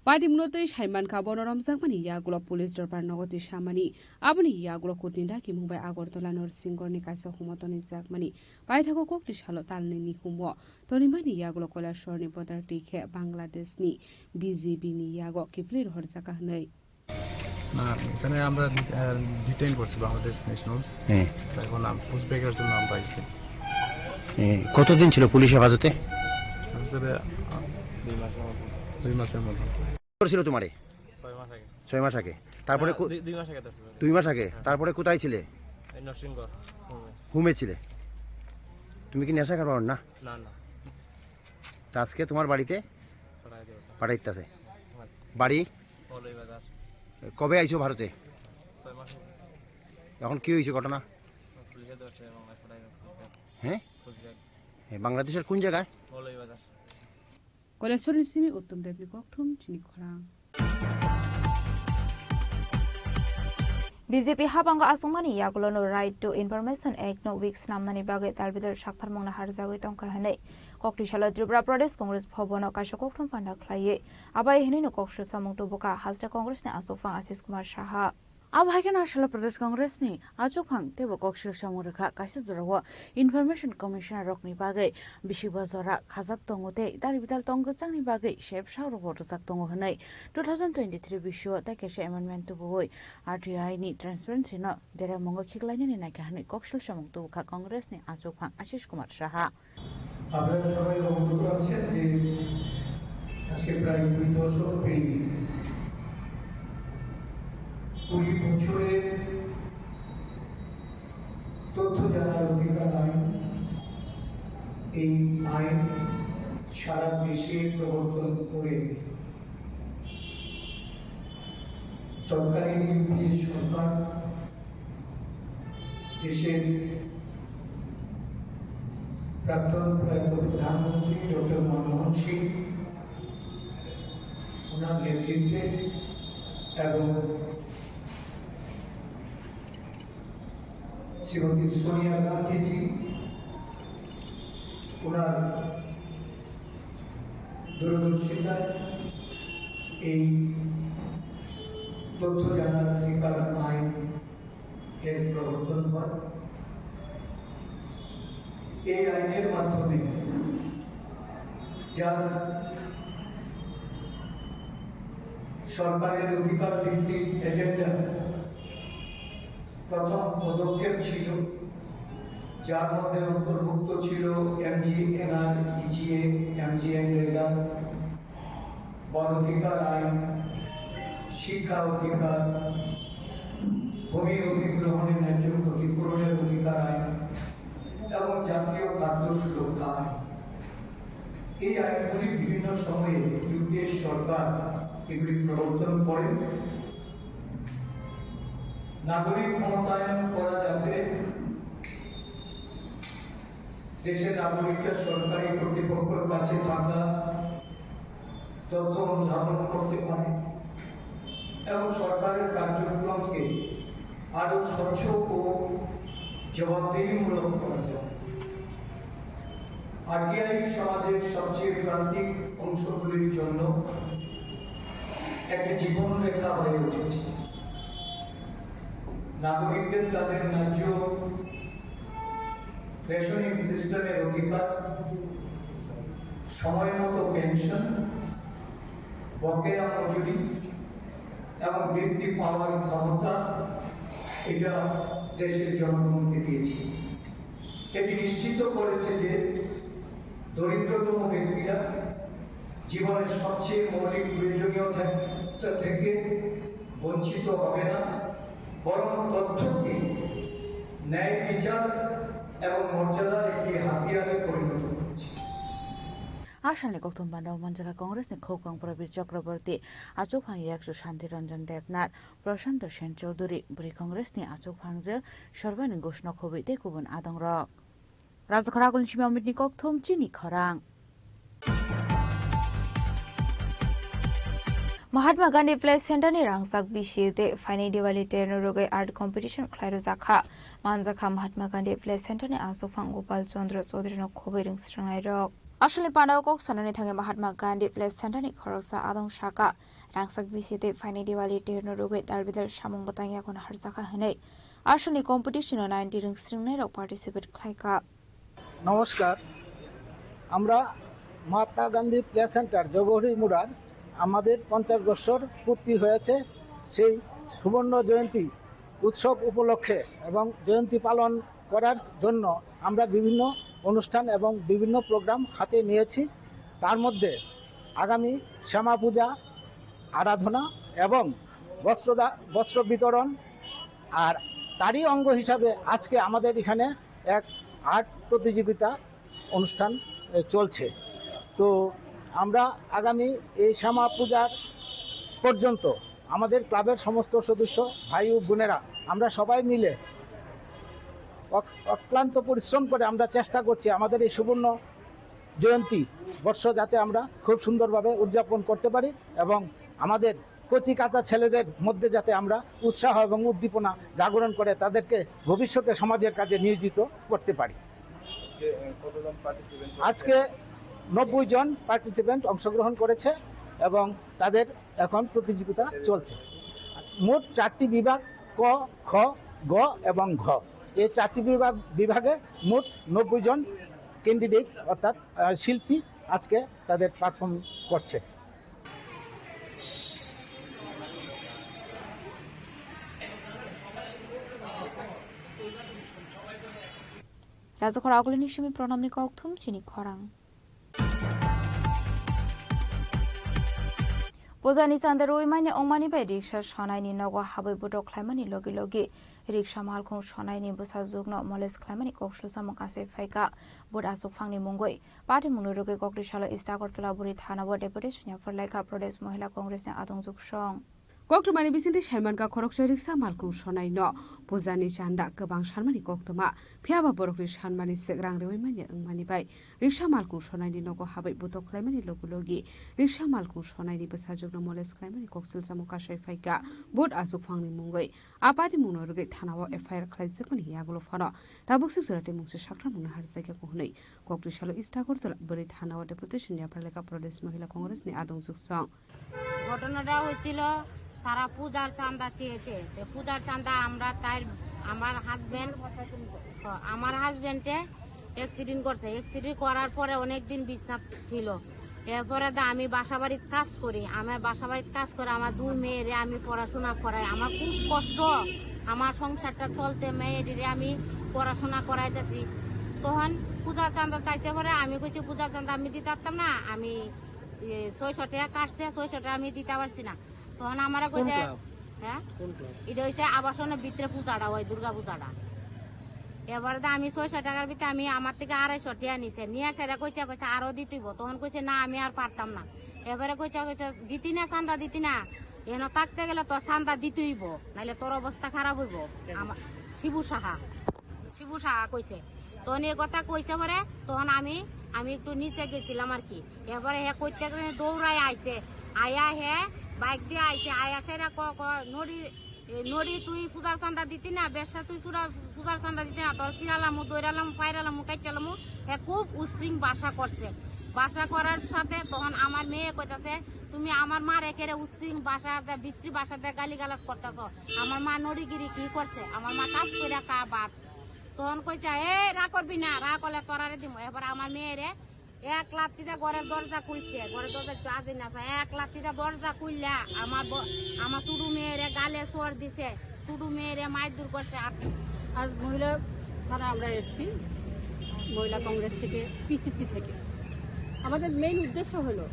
Patimno twi saimankha bono romjakmani yagulo police dorbar nogo twi samani. Aboni yagulo kutni dakimung bai Agartala Norsingorni kaisa humo tonijakmani. Paithago kokti salo talni ni humo tonimani yagulo Kailasharni border twi khe Bangladeshni B G B ni yago kiphilwi rohorjakha hwnwi. না, এখানে আমরা, আহ, ডিটেইন করছি বাংলাদেশ ন্যাশনালস। হ্যাঁ। এখন আম-, পুশব্যাকের জন্য আমরা আইছি। এ, কতদিন ছিল পুলিশ হেফাজতে? হেফাজতে, আহ, দুই মাসের মতো। দুই মাসের মতো। করেছিল তোমারে? ছয় মাস আগে। ছয় মাস আগে। তারপরে না, কো-, দুই, দুই মাস আগে ধরছিল। দুই মাস আগে? হ্যাঁ। তারপরে কোথায় ছিলে? এই নরসিংগড়, হোমে। হোমে ছিলে? তুমি কি নেশা খাবার না? না, না। তা আজকে তোমার বাড়িতে পাঠাই দেবো। পাঠাইতাছে। হ্যাঁ। বাড়ি? মৌলভীবাজার। কবে আইছো ভারতে? ছয় মাস হলো। এখন কি হয়েছে ঘটনা? পুলিশে ধরছে এবং এখন আইন খুঁজবে। হ্যাঁ? খুঁজবে। এ, বাংলাদেশের কোন জায়গায়? Moulvibazar. Kailasharni simi Uttam Debni kokthum chini khorang. B J P habango achukmani yagulono Right to Information Act no weak snamnani bagwi dalbidal saktharmungno harjagwi tongkha hwnwi koktisalo Tripura Pradesh Congress Bhavan-o kaisa kokthum panda khlaiwi abai hwnwino kok swsamung tubukha Hasta Congress ni achukphang Ashish Kumar Saha. Abo hai kheno Hasta Pradesh Congress ni achukphang teibo kok swsamung rwkha kaisa jorao Information Commissioner rokni bagwi bisi bojora khajak tongo tei dalbidal tong kwchangni bagwi sep sakrokbo rwjak tongo hwnwi two thousand twenty-three bisio tei kaisa amendment tubuwi R T I ni transparency no deramungo khiklainani naikha hwnwi koksil samung tubukha Congress ni achukphang Ashish Kumar Saha. আপনারা সবাই অবগত আছেন যে আজকে প্রায় দুই দশক পেরিয়ে কুড়ি বছরের তথ্য জানার অধিকার আইন, এই আইন সারা দেশে প্রবর্তন করে তৎকালীন ইউপিএ সরকার দেশের প্রাক্তন প্রয়াত প্রধানমন্ত্রী ডক্টর মনমোহন সিং ওনার নেতৃত্বে এবং শ্রীমতী সোনিয়া গান্ধীজি ওনার দূরদর্শিতায় এই তথ্য জানার অধিকার আইন এর প্রবর্তন হয়। এই আইনের মাধ্যমে যার সরকারের অধিকার ভিত্তিক এজেন্ডা প্রথম পদক্ষেপ ছিল, যার মধ্যে অন্তর্ভুক্ত ছিল এমজিএনআর, ইজিএ, এমজিএনরেগা, অধিকার আইন, শিক্ষা অধিকার, ভূমি অধিগ্রহণের ন্যায্য ক্ষতিপূরণের অধিকার আইন এবং জাতীয় খাদ্য সুরক্ষা আইন। এই আইনগুলি বিভিন্ন সময়ে ইউপিএ সরকার এগুলি প্রবর্তন করেন। নাগরিক ক্ষমতায়ন করা যাতে দেশের নাগরিকরা সরকারি কর্তৃপক্ষের কাছে থাকা তথ্য অনুধাবন করতে পারে এবং সরকারের কার্যক্রমকে আরো স্বচ্ছ ও জবাবদিহিমূলক করা যায়। আরটিআই সমাজের সবচেয়ে প্রান্তিক অংশগুলির জন্য একটি জীবনরেখা হয়ে উঠেছে। নাগরিকদের তাদের ন্যায্য রেশনিং সিস্টেমের অধিকার, সময় মতো পেনশন, বকেয়া মজুরি এবং বৃদ্ধি পাওয়ার ক্ষমতা, এটা দেশের জনগণকে দিয়েছি। এটি নিশ্চিত করেছে যে দরিদ্রতম ব্যক্তিরা জীবনের সবচেয়ে মৌলিক প্রয়োজনীয়তা থেকে বঞ্চিত হবে না, বরং তথ্যকে ন্যায় বিচার এবং মর্যাদার একটি হাতিয়ারে পরিণত করেছে। Asalni kokthum bandao manjakha Congressni khukung Prabir Chakraborty, achukphang yaksu Shanti Ranjan Debnath, Prashanto Sen Chowdhury, bwrwi Congressni achukphang je Sorbani Ghosh Nokhobwi tei kubun adongrok. Rajakhor agulni simi Amitni kokthum chini khorang. Mahatma Gandhi Play Center ni rangchak bisi tei phainai Diwali terno rwgwi art competition khlai rwjakha. Manjakha Mahatma Gandhi Play Center ni achukphang Gopal Chandra Chaudhary no khobwi rwngsrwngnairok. Asalni pandao kok sanani thangwi Mahatma Gandhi Play Center ni khoroksa adong saka, rangchak bisi tei phainai Diwali terno rwgwi dalbidal samung bwtang yakun harjakha hwnwi asalni competition o ninety rwngsrwngnairok participate khlaikha. নমস্কার। আমরা মহাত্মা Gandhi play centre জগহরি মুড়ার আমাদের পঞ্চাশ বছর পূর্তি হয়েছে। সেই সুবর্ণ জয়ন্তী উৎসব উপলক্ষে এবং জয়ন্তী পালন করার জন্য আমরা বিভিন্ন অনুষ্ঠান এবং বিভিন্ন প্রোগ্রাম হাতে নিয়েছি। তার মধ্যে আগামী শ্যামা পূজা, আরাধনা এবং বস্ত্রদা-, বস্ত্র বিতরণ, আর তারই অঙ্গ হিসাবে আজকে আমাদের এখানে এক আর্ট প্রতিযোগিতা অনুষ্ঠান, এ, চলছে। তো আমরা আগামী এই শ্যামা পূজার পর্যন্ত আমাদের ক্লাবের সমস্ত সদস্য, ভাই ও বোনেরা, আমরা সবাই মিলে অক-, অক্লান্ত পরিশ্রম করে আমরা চেষ্টা করছি আমাদের এই সুবর্ণ জয়ন্তী বর্ষ যাতে আমরা খুব সুন্দরভাবে উদযাপন করতে পারি এবং আমাদের কচি কাঁচা ছেলেদের মধ্যে যাতে আমরা উৎসাহ এবং উদ্দীপনা জাগরণ করে তাদেরকে ভবিষ্যতে সমাজের কাজে নিয়োজিত করতে পারি। আজকে, আহ, কতজন পার্টিসিপেন্ট? আজকে নব্বই জন পার্টিসিপেন্ট অংশগ্রহণ করেছে এবং তাদের এখন প্রতিযোগিতা চলছে। মোট চারটি বিভাগ, ক, খ, গ এবং ঘ। এই চারটি বিভাগ, বিভাগে মোট নব্বই জন ক্যান্ডিডেট অর্থাৎ, আহ, শিল্পী আজকে তাদের পারফর্ম করছে। Rajakhor agulini simi Pranamni kokthum chini khorang. Pujani chanda rwi mani ongmani bai riksa sonaini nogo habwi bwtok khlaimani logi logi riksa malkhung sonaini bwsajwkno moles khlaimani kok swlsamung achai phaikha. Vote achukphangni mungwi party mungno rwgwi kokri salo East Agartala bwrwi thana o deputation yapharlaikha Pradesh Mohila Congressni adongjwk song. Koktwmani bisingtwi saimankha khoroksa riksa malkhung sonaino pujani chanda kwbang sanmani koktwma, phiyaba borokni sanmani swk rang rwui manya wngmani bai riksa malkhung sonaini nogo habwi bwtok khlaimani logi logi riksa malkhung sonaini bwsajwkno moles khlaimani koksilsamung kasai phaikha vote achukphangni mungwi. A party mungno rwgwi thanao F I R khlaijakmani yagulo phano tabuk swijora tei mungsa sakra mungno harjakya hwnwi koktwi salo East Agartala bwrwi thanao deputation yapharlaikha Pradesh Mohila Congressni adongjwk song. ঘটনাটা হয়েছিল, তারা পূজার চাঁদা চেয়েছে। তো পূজার চাঁদা আমরা তাই, আমার হাজবেন্ড, আমার হাজবেন্ডে অ্যাক্সিডেন্ট করছে। অ্যাক্সিডেন্ট করার পরে অনেক দিন বিছনা ছিল। এরপরে তো আমি বাসাবাড়ির কাজ করি, আমার বাসাবাড়ির কাজ করে আমার দুই মেয়েরে আমি পড়াশোনা করাই। আমার খুব কষ্ট, আমার সংসারটা চলতে মেয়েটিরে আমি পড়াশোনা করাইতেছি। তখন পূজার চাঁদা চাইতে পারে, আমি কইছি, "পূজার চাঁদা আমি দিতে পারতাম না, আমি এ, ছয়শো টাকা কাটছে, ছয়শো টাকা আমি দিতে পারছি না। তখন আমারে কোন কইছে, ক্লাব? হ্যাঁ? কোন ক্লাব? এটা হইছে আবাসনের ভিতরে পূজাটা হয়, দুর্গা পূজাটা। এবারে তো আমি ছয়শো টাকার ভিতরে আমি আমার থেকে আড়াইশো টাকা নিছে, নিয়ে সেটা কইছে, কইছে আরো দিতে হইব। তখন কইছে, "না, আমি আর পারতাম না।" এবারে কইছে, কইছে, "দিতি না, চান্দা দিতি না, এন থাকতে গেলে তো চান্দা দিতে হইব, নাইলে তোর অবস্থা খারাপ হইব।" কেন? আমা-, শিবু সাহা, শিবু সাহা কইছে। তখন এই কথা কইছে পরে, তখন আমি, আমি একটু নিচে গেছিলাম আর কি। এবারে হে কইতে গেলে দৌড়ায় আইছে, আয়া হে বাইক দিয়ে আইছে, আয়া সেরা ক, ক, নড়ি, এ, নড়ি তুই পূজার চান্দা দিতি না, বেশা তুই চূড়া পূজার চান্দা দিতি না, তোর ছিড়ালামু, দৌড়ালামু, ফাইরালামু, কাইটালামু। হে খুব উশৃং ভাষা করছে। ভাষা করার সাথে তখন আমার মেয়ে কইতাছে, "তুমি আমার মারে কেরে উশৃং ভাষা, বিশ্রী ভাষা দিয়ে গালিগালাজ করতাছো? আমার মা নড়িগিরি কি করছে? আমার মা কাজ কইরা কা বাদ।" তখন কইছে, "এ, রাগ করবি না, রাগ করলে তোরারে দিমু।" এবার আমার মেয়েরে এক লাত্তিতে ঘরের দরজা খুলছে, ঘরের দরজা একটু আজই না চায়, এক লাত্তিতে দরজা খুললা আমার ব-, আমার ছোট মেয়েরে গালে চড় দিছে, ছোট মেয়েরে মারধর করছে। আর আর মহিলা থানা আমরা এসছি মহিলা কংগ্রেস থেকে, পিসিসি থেকে। আমাদের মেইন উদ্দেশ্য হলো,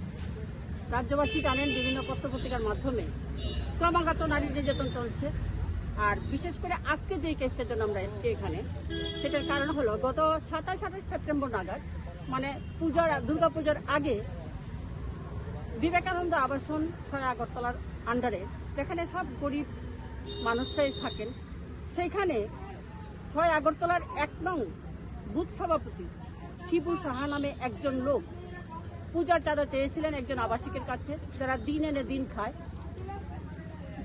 রাজ্যবাসী জানেন বিভিন্ন পত্রপত্রিকার মাধ্যমে ক্রমাগত নারী নির্যাতন চলছে। আর বিশেষ করে আজকে যে কেসটার জন্য আমরা এসছি এখানে, সেটার কারণ হলো গত সাতাশ আঠাশ সেপ্টেম্বর নাগাদ, মানে পূজার, দুর্গাপূজার আগে বিবেকানন্দ আবাসন ছয় আগরতলার আন্ডারে, যেখানে সব গরিব মানুষরাই থাকেন, সেইখানে ছয় আগরতলার এক নং বুথ সভাপতি শিবু সাহা নামে একজন লোক পূজার চাঁদা চেয়েছিলেন একজন আবাসিকের কাছে, যারা দিন এনে দিন খায়।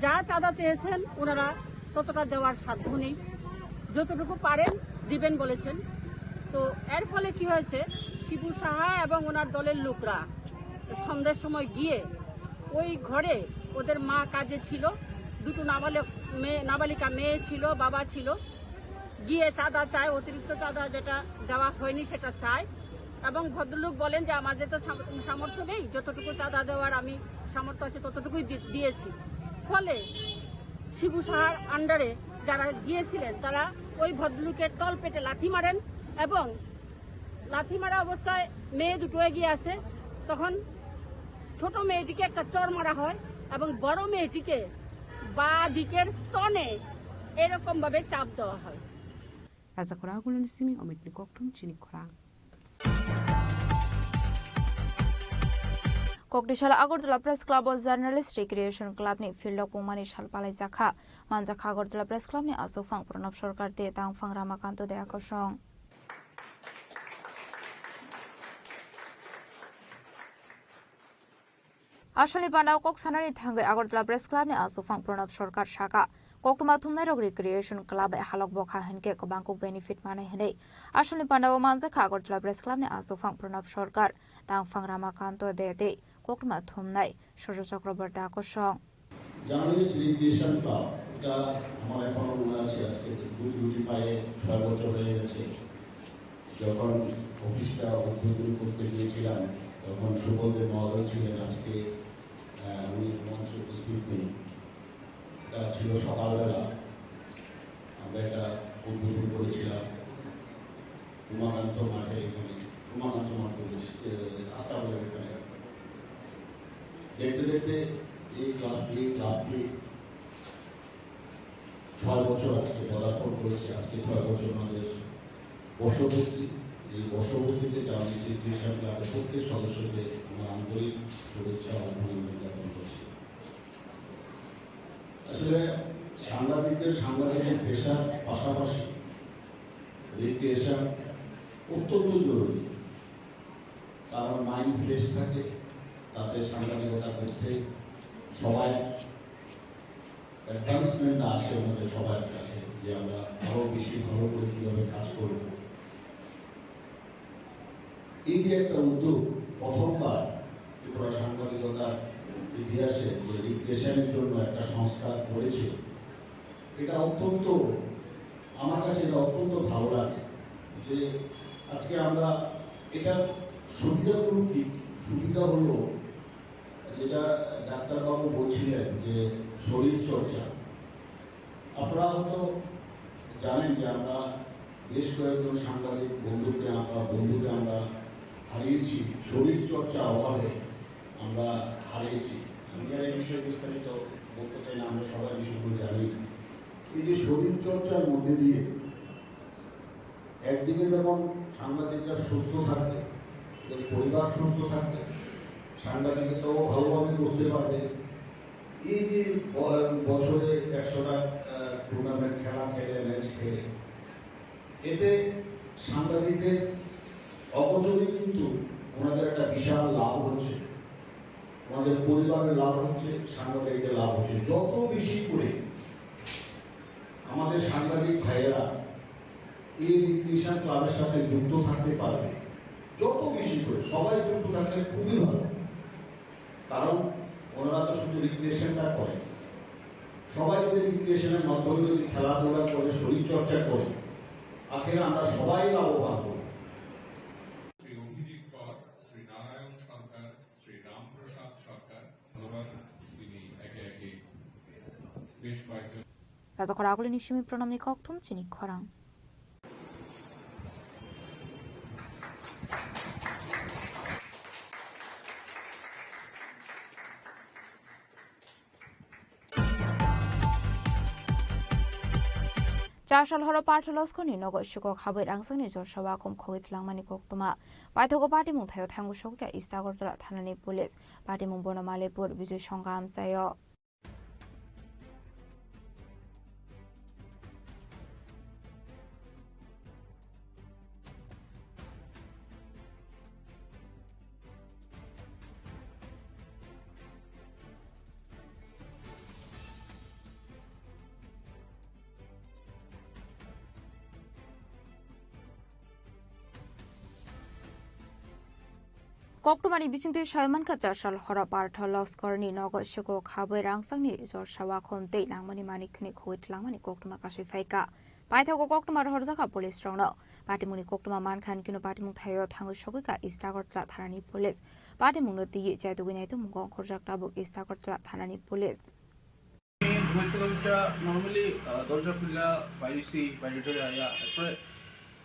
যা চাঁদা চেয়েছেন ওনারা ততটা দেওয়ার সাধ্য নেই, যতটুকু পারেন দিবেন বলেছেন। তো এর ফলে কি হয়েছে, শিবু সাহা এবং ওনার দলের লোকরা সন্ধ্যার সময় গিয়ে ওই ঘরে, ওদের মা কাজে ছিল, দুটো নাবালক মেয়ে, নাবালিকা মেয়ে ছিল, বাবা ছিল, গিয়ে চাঁদা চায়, অতিরিক্ত চাঁদা যেটা দেওয়া হয়নি সেটা চায়। এবং ভদ্রলোক বলেন যে, "আমাদের তো সাম-, সামর্থ্য নেই, যতটুকু চাঁদা দেওয়ার আমি সামর্থ্য আছে ততটুকুই দি-, দিয়েছি।" ফলে শিবু সাহার আন্ডারে যারা গিয়েছিলেন, তারা ওই ভদ্রলোকের তলপেটে লাথি মারেন এবং লাথি মারা অবস্থায় মেয়ে দুটো এগিয়ে আসে। তখন ছোট মেয়েটিকে একটা চড় মারা হয় এবং বড় মেয়েটিকে বাঁ দিকের স্তনে এরকম ভাবে চাপ দেওয়া হয়। Rajakhora Aguloni simi Omitni Kokthum chini khorang. Kokdisala Agartala Press Club o Journalist Recreation Club ni field o pungmani sal palaijakha. Manjakha Agartala Press Club ni aswk phang Pranab Sarkar tei tang phang Ramakanto Dea Kosong. Asalni pandao kok sanani thangwi Agartala Press Club ni aswk phang Pranab Sarkar saka, koktwma thumnairok Recreation Club bai halok bokha hinkhe kwbang kok benefit manai hinwi. Asalni pandao manjakha Agartala Press Club ni aswk phang Pranab Sarkar, tang phang Ramakanto Dea tei koktwma thumnai Surjo Chakraborty Akosong. Journalist recreation club, এটা আমার এখনো মনে আছে, আজকে দুই দুটি পায়ে ছয় বছর হয়ে গেছে। যখন অফিসটা উদ্বোধন করতে গিয়েছিলাম, তখন সুবল দে মহোদয় ছিলেন, আজকে, আহ, উনি মঞ্চে উপস্থিত নেই। এটা ছিল সকালবেলা, আমরা এটা উদ্বোধন করেছিলাম উমাকান্ত মাঠে, এখানে উমাকান্ত মাঠ বলেছি, আহ, আস্তাবলের এখানে। দেখতে দেখতে এই ক্লাব, এই ক্লাবটি ছয় বছর আজকে পদার্পণ করেছে। আজকে ছয় বছর আমাদের বর্ষপূর্তি। এই বর্ষপূর্তিতে জার্নালিস্ট রিক্রিয়েশন ক্লাবের প্রত্যেক সদস্যকে আমার আন্তরিক শুভেচ্ছা ও অভিনন্দন জ্ঞাপন করছি। আসলে সাংবাদিকদের সাংবাদিকের পেশার পাশাপাশি রিক্রিয়েশন অত্যন্ত জরুরি, কারণ মাইন্ড ফ্রেশ থাকে, তাতে সাংবাদিকতা করতে সবাই অ্যাডভান্সমেন্ট আসে আমাদের সবার কাছে যে আমরা আরো বেশি ভালো করে কিভাবে কাজ করব। এই যে একটা উদ্যোগ, প্রথমবার ত্রিপুরা সাংবাদিকতার ইতিহাসে যে রিক্রিয়েশনের জন্য একটা সংস্থা করেছে, এটা অত্যন্ত, আমার কাছে এটা অত্যন্ত ভালো লাগে যে আজকে আমরা, এটা সুবিধাগুলো কি? সুবিধা হলো যেটা ডাক্তারবাবু বলছিলেন যে শরীর চর্চা, আপনারা হয়তো জানেন যে আমরা বেশ কয়েকজন সাংবাদিক বন্ধুকে আমরা, বন্ধুকে আমরা হারিয়েছি শরীর চর্চা অভাবে। আমরা হারিয়েছি। আমি আর এই বিষয়ে বিস্তারিত বলতে চাই না, আমরা সবাই বিষয়গুলো জানি। এই যে শরীর চর্চার মধ্যে দিয়ে একদিকে যেমন সাংবাদিকরা সুস্থ থাকবে, ওদের পরিবার সুস্থ থাকবে, সাংবাদিকতাও ভালোভাবে করতে পারবে। এই যে ব-, বছরে একশোটা, আহ, টুর্নামেন্ট খেলা খেলে, ম্যাচ খেলে, এতে সাংবাদিকদের অগোচরে কিন্তু ওনাদের একটা বিশাল লাভ হচ্ছে, ওনাদের পরিবারের লাভ হচ্ছে, সাংবাদিকদের লাভ হচ্ছে। যত বেশি করে আমাদের সাংবাদিক ভাইয়েরা এই রিক্রিয়েশন ক্লাবের সাথে যুক্ত থাকতে পারবে, যত বেশি করে সবাই যুক্ত থাকলে খুবই ভালো। কারণ ওনারা তো শুধু রিক্রিয়েশনটা করেন, সবাই যদি রিক্রিয়েশনের মাধ্যমে যদি খেলাধুলা করে, শরীর চর্চা করে, আখেরে আমরা সবাই লাভবান হব। শ্রী অভিজিৎ কর, শ্রী নারায়ণ সরকার, শ্রী রামপ্রসাদ সরকার, ধন্যবাদ। তিনি একে একে বেশ কয়েকজন Rajakhor agulini simi pranamni kokthum chini khorang. Chasal horo Partholoskoni nogo sikok habwi rangchakni jorsa wakom khogwi tlangmani koktwma. Paithago patimung thaio thango sokya East Agartala thanani police. Patimung Bonomalipur Bijoy Songha amchaio. Koktwmani bisingtwi sai mankha, Chasal horo Partha Loskorni nogo sikok habwi rangchakni jorsa wakhom tei nangmani manik khni khogwi tlangmani koktwma kasui phaikha. Paithago koktwma rohorjakha police rokno. Patimungni koktwma mankha, hinkhe patimung thaio thangwi sogwikha East Agartala thanani police. Patimungno twiwi chaitugwi naitukmungo ongkhorjak tabuk East Agartala thanani police. ঘুমাইছিলাম, এটা নর্মালি দরজা খুললা বাইরেছি, বাইরে টাইরে আয়া, তারপরে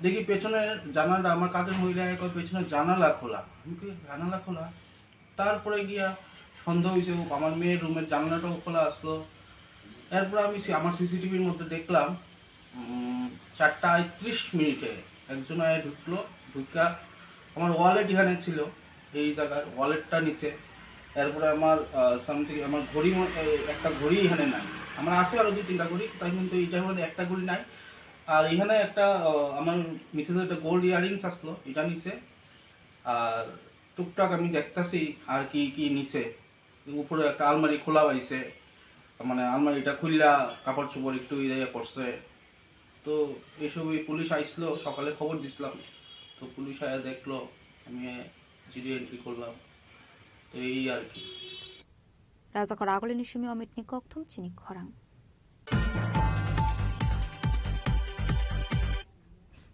দেখি পেছনের জানালাটা, আমার কাজের মহিলা এক, পেছনের জানালা খোলা। আমি কই, "জানালা খোলা?" তারপরে গিয়া সন্দেহ হয়েছে, ও আমার মেয়ের রুমের জানালাটাও খোলা আসলো। এরপরে আমি সি-, আমার সিসিটিভির মধ্যে দেখলাম, উম, চারটা আটত্রিশ মিনিটে একজন আয়া ঢুকলো, ঢুকা আমার ওয়ালেট এখানে ছিল, এই জায়গার ওয়ালেটটা নিচে। এরপরে আমার সামথিং আমার ঘড়ি ম-, এ, একটা ঘড়ি এখানে নাই। আমার আছে আরো দুই তিনটা ঘড়ি, তাই কিন্তু এইটার মধ্যে একটা ঘড়ি নাই। আর এখানে একটা আহ, আমার মিসেসের একটা গোল্ড ইয়ারিংস আসলো, এটা নিচে। আর টুকটাক আমি দেখতাছি আর কি কি নিচে। উপরে একটা আলমারি খোলা পাইছে, মানে আলমারিটা খুললা কাপড় চোপড় একটু ইয়ে করছে। তো এইসবই পুলিশ আইসলো, সকালে খবর দিছিলাম। তো পুলিশ আয়া দেখলো, আমি জিডি এন্ট্রি করলাম। তো এই আর কি। Rajakhor agulini simi Omitni kokthum chini khorang.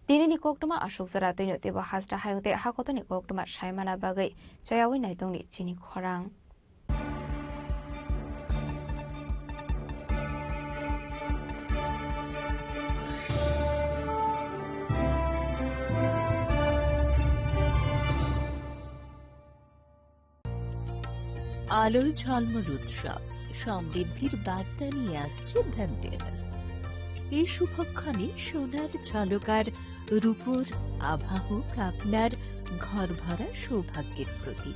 Tinini koktwma aswk jora twino teibo hasta hayung tei hakotoni koktwma saimana bagwi chayawi naitongni chini khorang. আলোয় ঝলমল উৎসব, সমৃদ্ধির বার্তা নিয়ে আসছে ধনতেরাস। এই শুভক্ষণে সোনার ঝলকার রূপোর আভা হোক আপনার ঘর ভরা সৌভাগ্যের প্রতীক।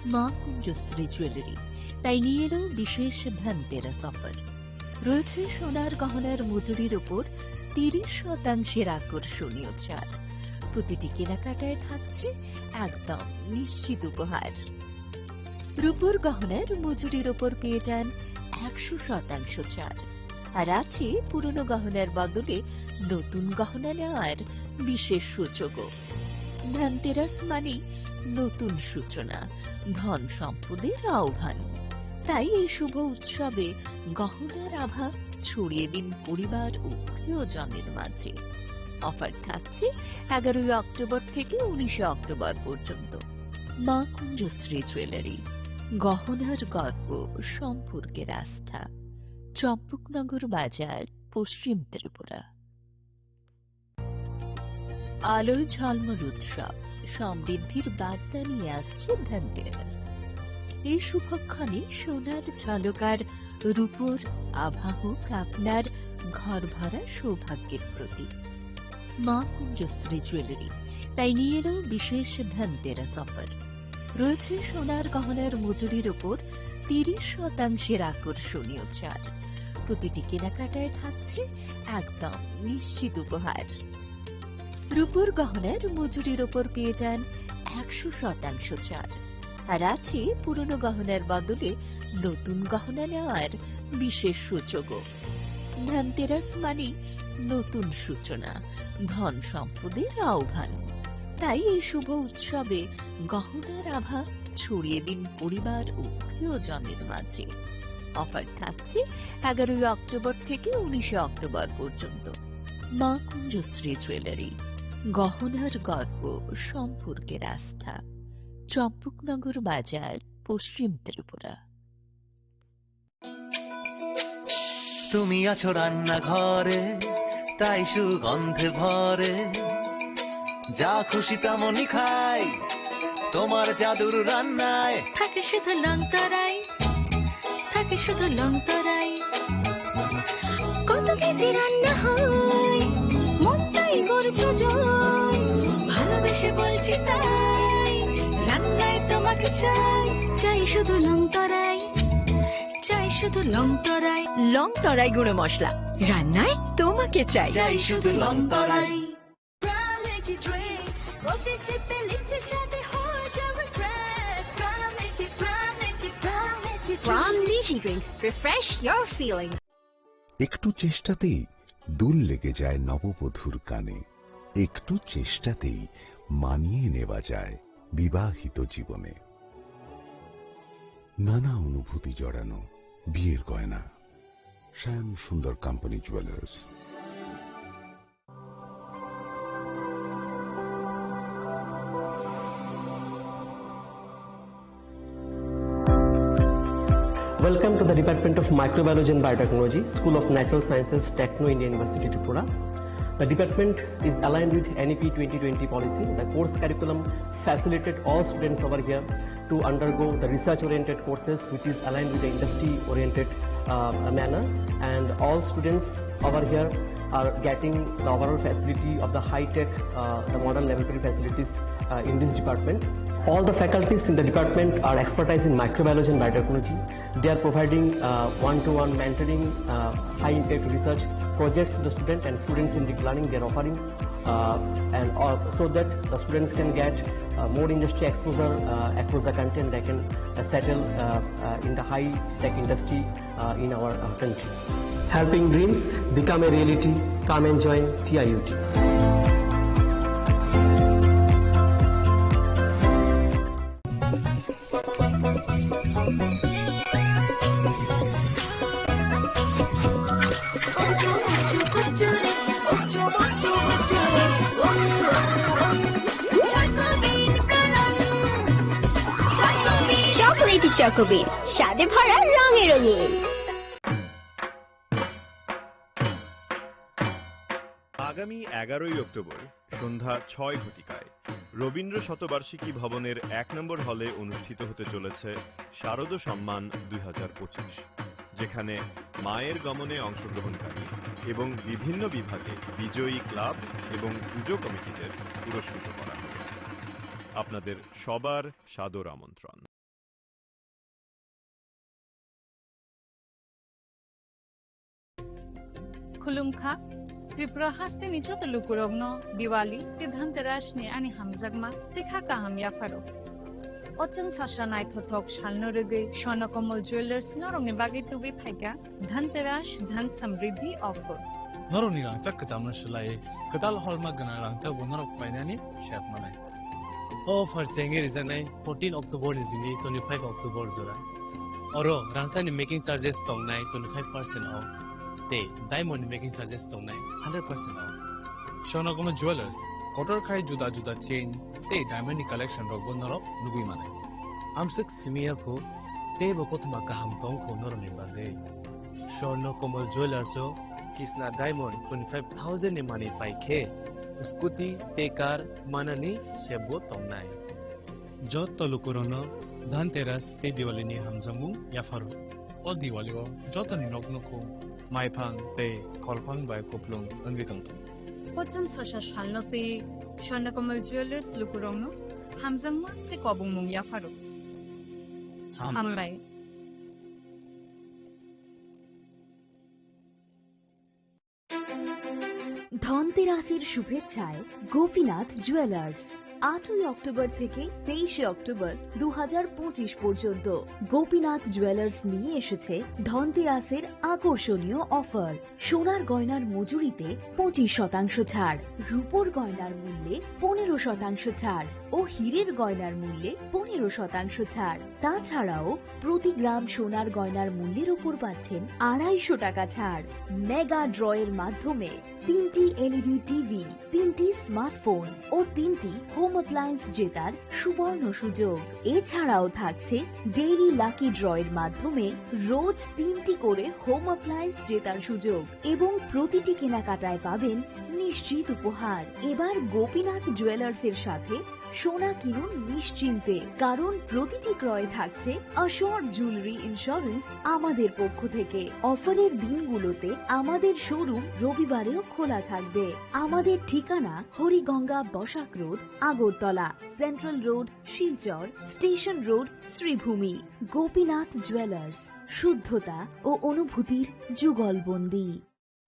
মা কুঞ্জশ্রী জুয়েলারি তাই নিয়ে এলো বিশেষ ধনতেরাস অফার। রয়েছে সোনার গহনার মজুরির ওপর তিরিশ শতাংশের আকর্ষণীয় ছাড়। প্রতিটি কেনাকাটায় থাকছে একদম নিশ্চিত উপহার। রূপোর গহনার মজুরির ওপর পেয়ে যান একশো শতাংশ ছাড়। আর আছে পুরনো গহনার বদলে নতুন গহনা নেওয়ার বিশেষ সুযোগও। ধনতেরাস মানেই নতুন সূচনা, ধন সম্পদের আহ্বান। তাই এই শুভ উৎসবে গহনার আভা ছড়িয়ে দিন পরিবার ও প্রিয়জনের মাঝে। অফার থাকছে এগারোই অক্টোবর থেকে উনিশে অক্টোবর পর্যন্ত। মা কুঞ্জশ্রী জুয়েলারি, গহনার গর্ব, সম্পর্কের আস্থা। চম্পকনগর বাজার, পশ্চিম ত্রিপুরা। আলোয় ঝলমল উৎসব, সমৃদ্ধির বার্তা নিয়ে আসছে ধনতেরাস। এই শুভক্ষণে সোনার ঝলকার রূপোর আভা হোক আপনার ঘর ভরা সৌভাগ্যের প্রতীক। মা কুঞ্জশ্রী জুয়েলারি তাই নিয়ে এলো বিশেষ ধনতেরাস অফার। রয়েছে সোনার গহনার মজুরির ওপর তিরিশ শতাংশের আকর্ষণীয় ছাড়। প্রতিটি কেনাকাটায় থাকছে একদম নিশ্চিত উপহার। রূপোর গহনার মজুরির ওপর পেয়ে যান একশো শতাংশ ছাড়। আর আছে পুরনো গহনার বদলে নতুন গহনা নেওয়ার বিশেষ সুযোগও। ধনতেরাস মানে নতুন সূচনা, ধন সম্পদের আহ্বান। তাই এই শুভ উৎসবে গহনার আভা ছড়িয়ে দিন পরিবার ও প্রিয়জনের মাঝে। অফার থাকছে এগারোই অক্টোবর থেকে উনিশে অক্টোবর পর্যন্ত। মা কুঞ্জশ্রী জুয়েলারি, গহনার গর্ব, সম্পর্কের আস্থা। চম্পকনগর বাজার, পশ্চিম ত্রিপুরা। তুমি আছো রান্নাঘরে, তাই সুগন্ধে ভরে। যা খুশি তেমনই খাই, তোমার জাদুর রান্নায়। থাকে শুধু লংতরাই, থাকে শুধু লংতরাই। কত কেজি রান্না হয়, মনটাই করছো জয়। ভালোবেসে বলছি তাই, রান্নায় তোমাকে চাই। চাই শুধু লংতরাই, চাই শুধু লংতরাই। লংতরাই গুঁড়ো মশলা, রান্নায় তোমাকে চাই। চাই শুধু লংতরাই। Prime Energy Drink, প্রতি সিপে লিচ্ছে সাথে হয়ে যাবে fresh। Prime Energy, Prime Energy, Prime Energy Drink। Prime Energy Drink, refresh your feelings। একটু চেষ্টাতেই দুল লেগে যায় নববধূর কানে। একটু চেষ্টাতেই মানিয়ে নেওয়া যায় বিবাহিত জীবনে। নানা অনুভূতি জড়ানো বিয়ের গয়না। শ্যাম সুন্দর company jewellers. Welcome to the Department of Microbiology and Biotechnology, School of Natural Sciences, Techno India University, Tripura. The department is aligned with N E P twenty twenty policy. The course curriculum facilitated all students over here to undergo the research-oriented courses, which is aligned with the industry-oriented, uh, manner. And all students over here are getting the overall facility of the high-tech, uh, the modern laboratory facilities, uh, in this department. All the faculties in the department are expertise in microbiology and biotechnology. They are providing, uh, one-to-one mentoring, uh, high-impact research projects to the student and students-centric learning they are offering, uh, and, uh, so that the students can get, uh, more industry exposure, uh, across the country, and they can, uh, settle, uh, uh, in the high-tech industry, uh, in our, uh, country. Helping dreams become a reality. Come and join T I U T. Chocolatey চকোবিন, স্বাদে ভরা, রঙে রঙিন। আগামী এগারোই অক্টোবর সন্ধ্যা ছয় ঘটিকায় রবীন্দ্র শতবার্ষিকী ভবনের এক নম্বর হলে অনুষ্ঠিত হতে চলেছে শারদ সম্মান দুই হাজার পঁচিশ, যেখানে মায়ের গমনে অংশগ্রহণকারী এবং বিভিন্ন বিভাগে বিজয়ী ক্লাব এবং পুজো কমিটিদের পুরস্কৃত করা হবে। আপনাদের সবার সাদর আমন্ত্রণ। Khulumkha, Tripura hasteni joto lukurokno Diwali tei Dhanteras ni ani hamjakma tei kha kaham yapharo. O chwng sasa naithothok salno rwgwi Swarnakamol Jewellers norokni bagwi tubui phaikha Dhanteras Dhan Samriddhi offer. Norokni rangchak kwchamno swlaiwi kwtal holma gwnang rangchakbo norok painani sep manai. O offer chengwi rijaknai fourteen October ni simi twenty-five October jora. Oro rangchakni making charges tongnai twenty-five percent off tei diamond ni making charges tongnai hundred percent off. Swarnakamol Jewellers, kotor khai juda juda chain tei diamond ni collection rokbo norok nugwi manai. Amswk simi ya kho, teibo kothoma kaham tong kho norokni bagwi. Swarnakamol Jewellers o Kisna Diamond twenty-five thousand ni manwi pai khe scooty tei car manani sepbo tongnai. Joto lukurokno Dhanteras tei Diwali ni hamjakmung yapharo. O Diwali o jotoni nok nukhung maiphang tei kholphang bai kuplung wngwi tongthung. Kochon sosa salno tei Swarnakomal Jewellers lukurokno hamjakma tei kobongmung yapharo. Hambai. ধনতেরাসের শুভেচ্ছায় গোপীনাথ জুয়েলার্স। আটই অক্টোবর থেকে তেইশে অক্টোবর দু হাজার পঁচিশ পর্যন্ত গোপীনাথ জুয়েলার্স নিয়ে এসেছে ধনতেরাসের আকর্ষণীয় অফার। সোনার গয়নার মজুরিতে পঁচিশ শতাংশ ছাড়, রূপোর গয়নার মূল্যে পনেরো শতাংশ ছাড় ও হীরের গয়নার মূল্যে পনেরো শতাংশ ছাড়। তাছাড়াও প্রতি গ্রাম সোনার গয়নার মূল্যের উপর পাচ্ছেন আড়াইশো টাকা ছাড়। মেগা ড্রয়ের মাধ্যমে তিনটি এলইডি টিভি, তিনটি স্মার্টফোন ও তিনটি হোম অ্যাপ্লায়েন্স জেতার সুবর্ণ সুযোগ। এছাড়াও থাকছে ডেইলি লাকি ড্রয়ের মাধ্যমে রোজ তিনটি করে হোম অ্যাপ্লায়েন্স জেতার সুযোগ এবং প্রতিটি কেনাকাটায় পাবেন নিশ্চিত উপহার। এবার গোপীনাথ জুয়েলার্সের সাথে সোনা কিনুন নিশ্চিন্তে, কারণ প্রতিটি ক্রয়ে থাকছে অ্যাসিওরড জুয়েলারি ইন্স্যুরেন্স আমাদের পক্ষ থেকে। অফারের দিনগুলোতে আমাদের শোরুম রবিবারেও খোলা থাকবে। আমাদের ঠিকানা Hariganga Basak road, Agartala, central road, Silchar, station road, Sribhumi. Gopinath jewellers, শুদ্ধতা ও অনুভূতির যুগলবন্দী।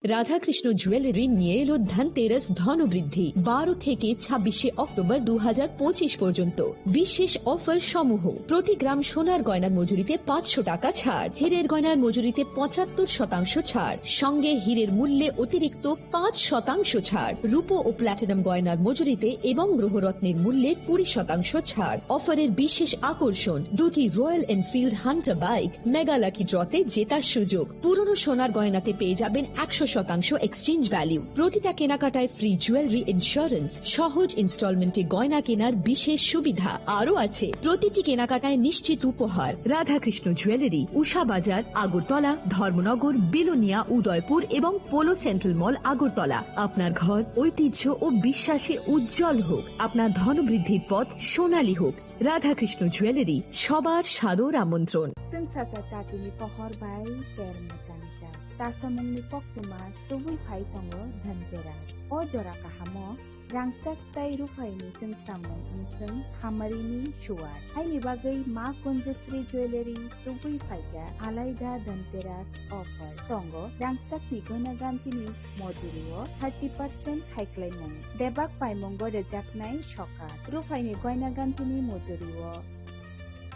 রাধাকৃষ্ণ জুয়েলারি নিয়ে এলো ধনতেরাস ধনবৃদ্ধি, বারো থেকে ছাব্বিশে অক্টোবর দু হাজার পঁচিশ পর্যন্ত। বিশেষ অফার সমূহ: প্রতি গ্রাম সোনার গয়নার মজুরিতে পাঁচশো টাকা ছাড়, হীরের গয়নার মজুরিতে পঁচাত্তর শতাংশ ছাড়, সঙ্গে হীরের মূল্যে অতিরিক্ত পাঁচ শতাংশ ছাড়, রূপো ও প্ল্যাটিনাম গয়নার মজুরিতে এবং গ্রহরত্নের মূল্যে কুড়ি শতাংশ ছাড়। অফারের বিশেষ আকর্ষণ, দুটি royal Enfield Hunter bike mega lucky ড্রতে জেতার সুযোগ। পুরনো সোনার গয়নাতে পেয়ে যাবেন একশো শতাংশ এক্সচেঞ্জ ভ্যালু। প্রতিটা কেনাকাটায় ফ্রি জুয়েলারি ইন্স্যুরেন্স, সহজ ইনস্টলমেন্টে গয়না কেনার বিশেষ সুবিধা। আরও আছে প্রতিটি কেনাকাটায় নিশ্চিত উপহার। রাধাকৃষ্ণ জুয়েলারি, উষা বাজার, আগরতলা, ধর্মনগর, বিলোনিয়া, উদয়পুর এবং পোলো সেন্ট্রাল মল, আগরতলা। আপনার ঘর ঐতিহ্য ও বিশ্বাসে উজ্জ্বল হোক, আপনার ধনবৃদ্ধির পথ সোনালী হোক। রাধাকৃষ্ণ জুয়েলারি, সবার সাদর আমন্ত্রণ। Chwng sasa chatini pohor bai ter mwchang cha. Chasamungni koktwma tubui phai tongo Dhanteras. O jora kahamo rangchak tei ruphaini chwngsamung wngchwng hamarini suwar. Haini bagwi Ma Kunjasri Jewellery tubui phaikha alaida Dhanteras offer. Tongo rangchakni goina gantini mojurio thirty percent khaiklaimung. Bebak paimungo rwjaknai sokat. Ruphaini goina gantini mojurio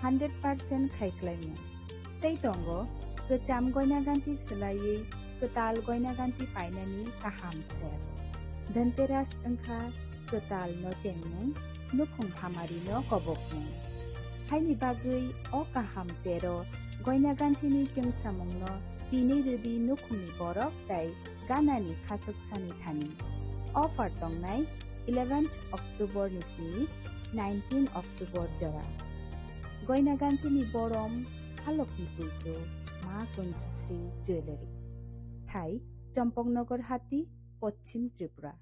hundred percent khaiklaimung. Tei tongo kwcham goina ganti swlaiwi kwtal goina ganti painani kaham ser. Dhanteras wngkha kwtal no chengmung, nukhung hamari no kobokmung. Haini bagwi o kaham tero goina gantini chwngsamung no tini rwdi nukhungni borok tei ganani khachuk sani thani. Offer tongnai eleventh October ni simi nineteen October jora. Goina gantini borom halokni puitu Ma Kunjasri Jewellery. Thai, Champaknagar Hati, Poschim Tripura.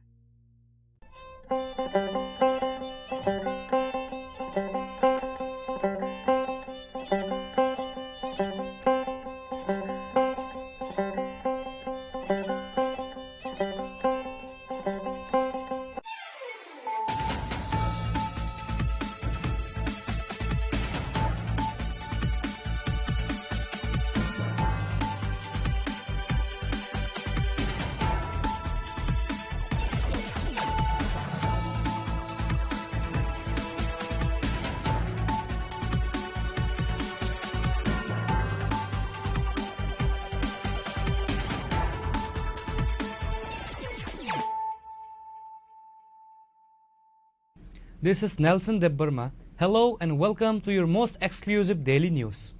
This is Nelson Debbarma. Hello and welcome to your most exclusive daily news.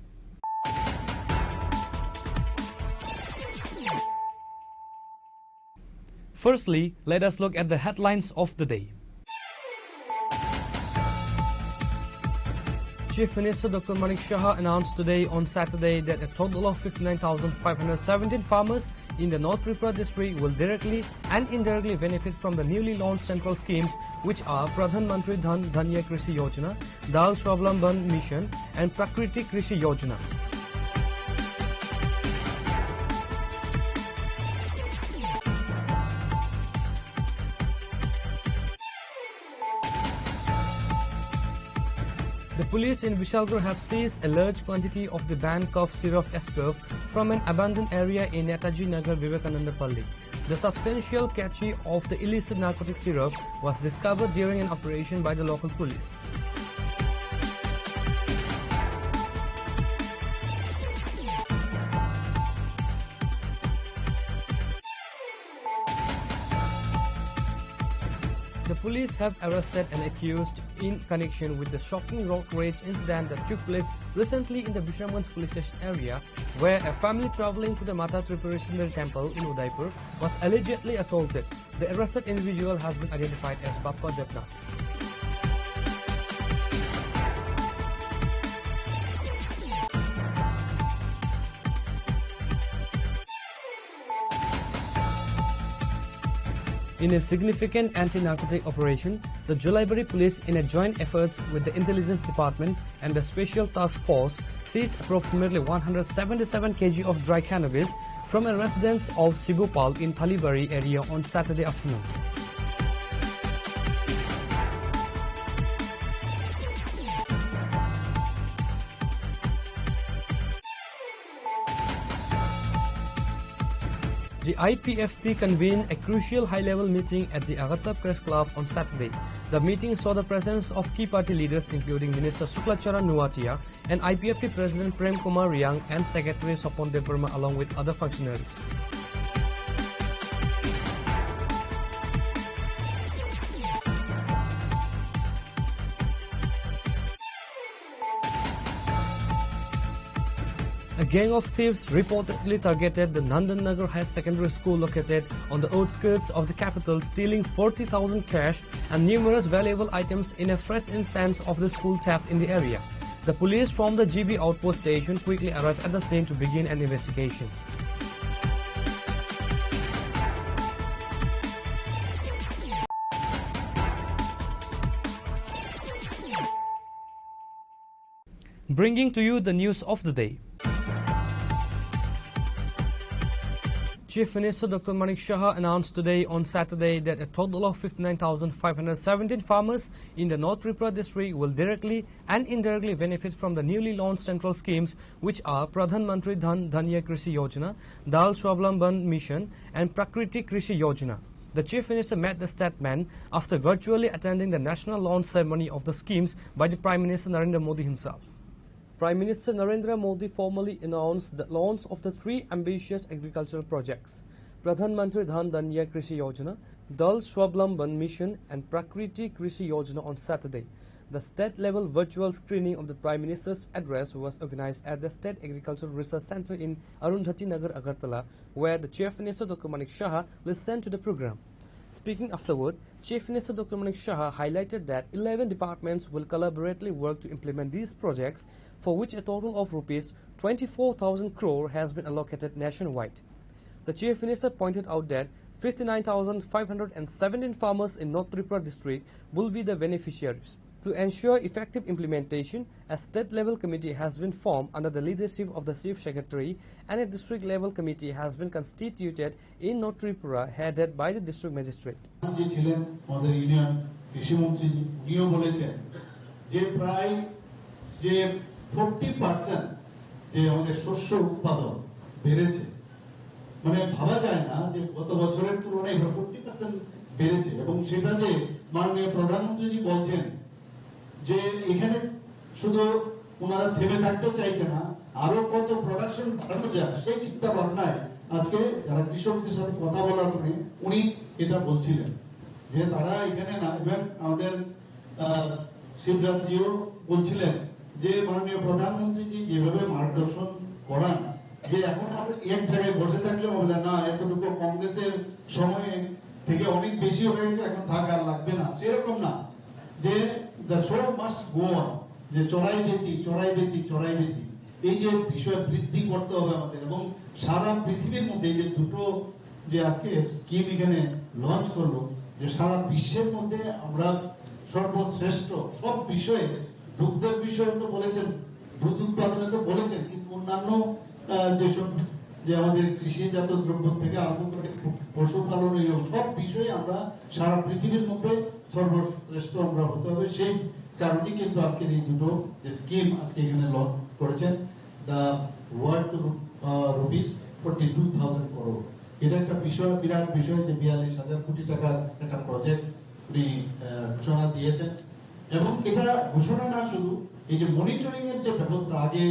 Firstly, let us look at the headlines of the day. Chief Minister Doctor Manik Saha announced today on Saturday that a total of fifty-nine thousand five hundred seventeen farmers in the North Tripura district will directly and indirectly benefit from the newly launched central schemes, which are Pradhan Mantri Dhan Dhanya Krishi Yojana, Dal Swablamban Mission, and Prakriti Krishi Yojana. The police in Bishalgarh have seized a large quantity of the banned cough syrup, Ascof, from an abandoned area in Netaji Nagar Vivekananda Palli. The substantial kg of the illicit narcotic syrup was discovered during an operation by the local police. The police have arrested an accused in connection with the shocking road rage incident that took place recently in the Bishramganj police station area, where a family traveling to the Mata Tripuresundari temple in Udaipur was allegedly assaulted. The arrested individual has been identified as Bappa Debnath. In a significant anti-narcotic operation, the Julaibari police, in a joint effort with the Intelligence Department and the Special Task Force, seized approximately one hundred seventy-seven kg of dry cannabis from a residence of Sibu Pal in Thalibari area on Saturday afternoon. The I P F T convened a crucial high-level meeting at the Agartala Press Club on Saturday. The meeting saw the presence of key party leaders, including Minister Shukla Charan Nuatia and I P F T President Prem Kumar Reang and Secretary Swapan Debbarma, along with other functionaries. A gang of thieves reportedly targeted the Nandan Nagar Higher Secondary School located on the outskirts of the capital, stealing forty thousand cash and numerous valuable items in a fresh instance of the school theft in the area. The police from the G B outpost station quickly arrived at the scene to begin an investigation. Bringing to you the news of the day. Chief Minister Doctor Manik Saha announced today on Saturday that a total of fifty-nine thousand five hundred seventeen farmers in the North Tripura district will directly and indirectly benefit from the newly launched central schemes, which are Pradhan Mantri Dhan Dhanya Krishi Yojana, Dal Swablamban Mission, and Prakriti Krishi Yojana. The Chief Minister made the statement after virtually attending the national launch ceremony of the schemes by the Prime Minister Narendra Modi himself. Prime Minister Narendra Modi formally announced the launch of the three ambitious agricultural projects, Pradhan Mantri Dhan Dhanya Krishi Yojana, Dal Swablamban Mission, and Prakriti Krishi Yojana on Saturday. The state-level virtual screening of the Prime Minister's address was organized at the State Agricultural Research Centre in Arundhati Nagar, Agartala, where the Chief Minister Doctor Manik Saha listened to the program. Speaking afterward, Chief Minister Doctor Manik Saha highlighted that eleven departments will collaboratively work to implement these projects, for which a total of rupees twenty-four thousand crore has been allocated nationwide. The Chief Minister pointed out that fifty-nine thousand five hundred seventeen farmers in North Tripura district will be the beneficiaries. To ensure effective implementation, a state-level committee has been formed under the leadership of the Chief Secretary, and a district-level committee has been constituted in North Tripura, headed by the district magistrate. যে ছিলেন আমাদের ইউনিয়ন কৃষি মন্ত্রী, উনিও বলেছেন যে প্রায় যে ফোরটি পার্সেন্ট যে আমাদের শস্য উৎপাদন বেড়েছে, মানে ভাবা যায় না যে গত বছরের তুলনায় এবার ফোরটি পার্সেন্ট বেড়েছে। এবং সেটা যে মাননীয় প্রধানমন্ত্রীজি বলছেন যে এখানে শুধু ওনারা থেমে থাকতে চাইছে না, আরো কত প্রোডাকশন বাড়ানো যায়, সেই চিন্তা ভাবনায় আজকে যারা কৃষকদের সাথে কথা বলার পরে উনি এটা বলছিলেন যে তারা এখানে নামবেন। আমাদের, আহ, শিবরাজজিও বলছিলেন যে মাননীয় প্রধানমন্ত্রীজি যেভাবে মার্গদর্শন করান, যে এখন আর এক জায়গায় বসে থাকলে হবে না, না, এতটুকু কংগ্রেসের সময়ে থেকে অনেক বেশি হয়ে গেছে, এখন থাকা আর লাগবে না, সেরকম না, যে the show must go on, যে চড়াই বেতি, চড়াই বেতি, চড়াই বেতি। এই যে বিষয় বৃদ্ধি করতে হবে আমাদের, এবং সারা পৃথিবীর মধ্যে এই যে দুটো যে আজকে স্কিম এখানে লঞ্চ করলো, যে সারা বিশ্বের মধ্যে আমরা সর্বশ্রেষ্ঠ সব বিষয়ে, দুগ্ধের বিষয়ে তো বলেছেন, দুধ উৎপাদনে তো বলেছেন, কিন্তু অন্যান্য আহ, যেসব, যে আমাদের কৃষিজাত দ্রব্য থেকে আরম্ভ করে পশুপালন, এই সব বিষয়ে আমরা সারা পৃথিবীর মধ্যে সর্বশ্রেষ্ঠ আমরা হতে হবে। সেই কারণেই কিন্তু আজকের এই দুটো যে স্কিম আজকে এখানে লঞ্চ করেছেন, the worth, uh, rupees forty two thousand crore। এটা একটা বিষয়, বিরাট বিষয় যে বিয়াল্লিশ হাজার কোটি টাকার একটা প্রজেক্ট উনি আহ, ঘোষণা দিয়েছেন। এবং এটা ঘোষণা না শুধু, এই যে মনিটরিং এর যে ব্যবস্থা, আগে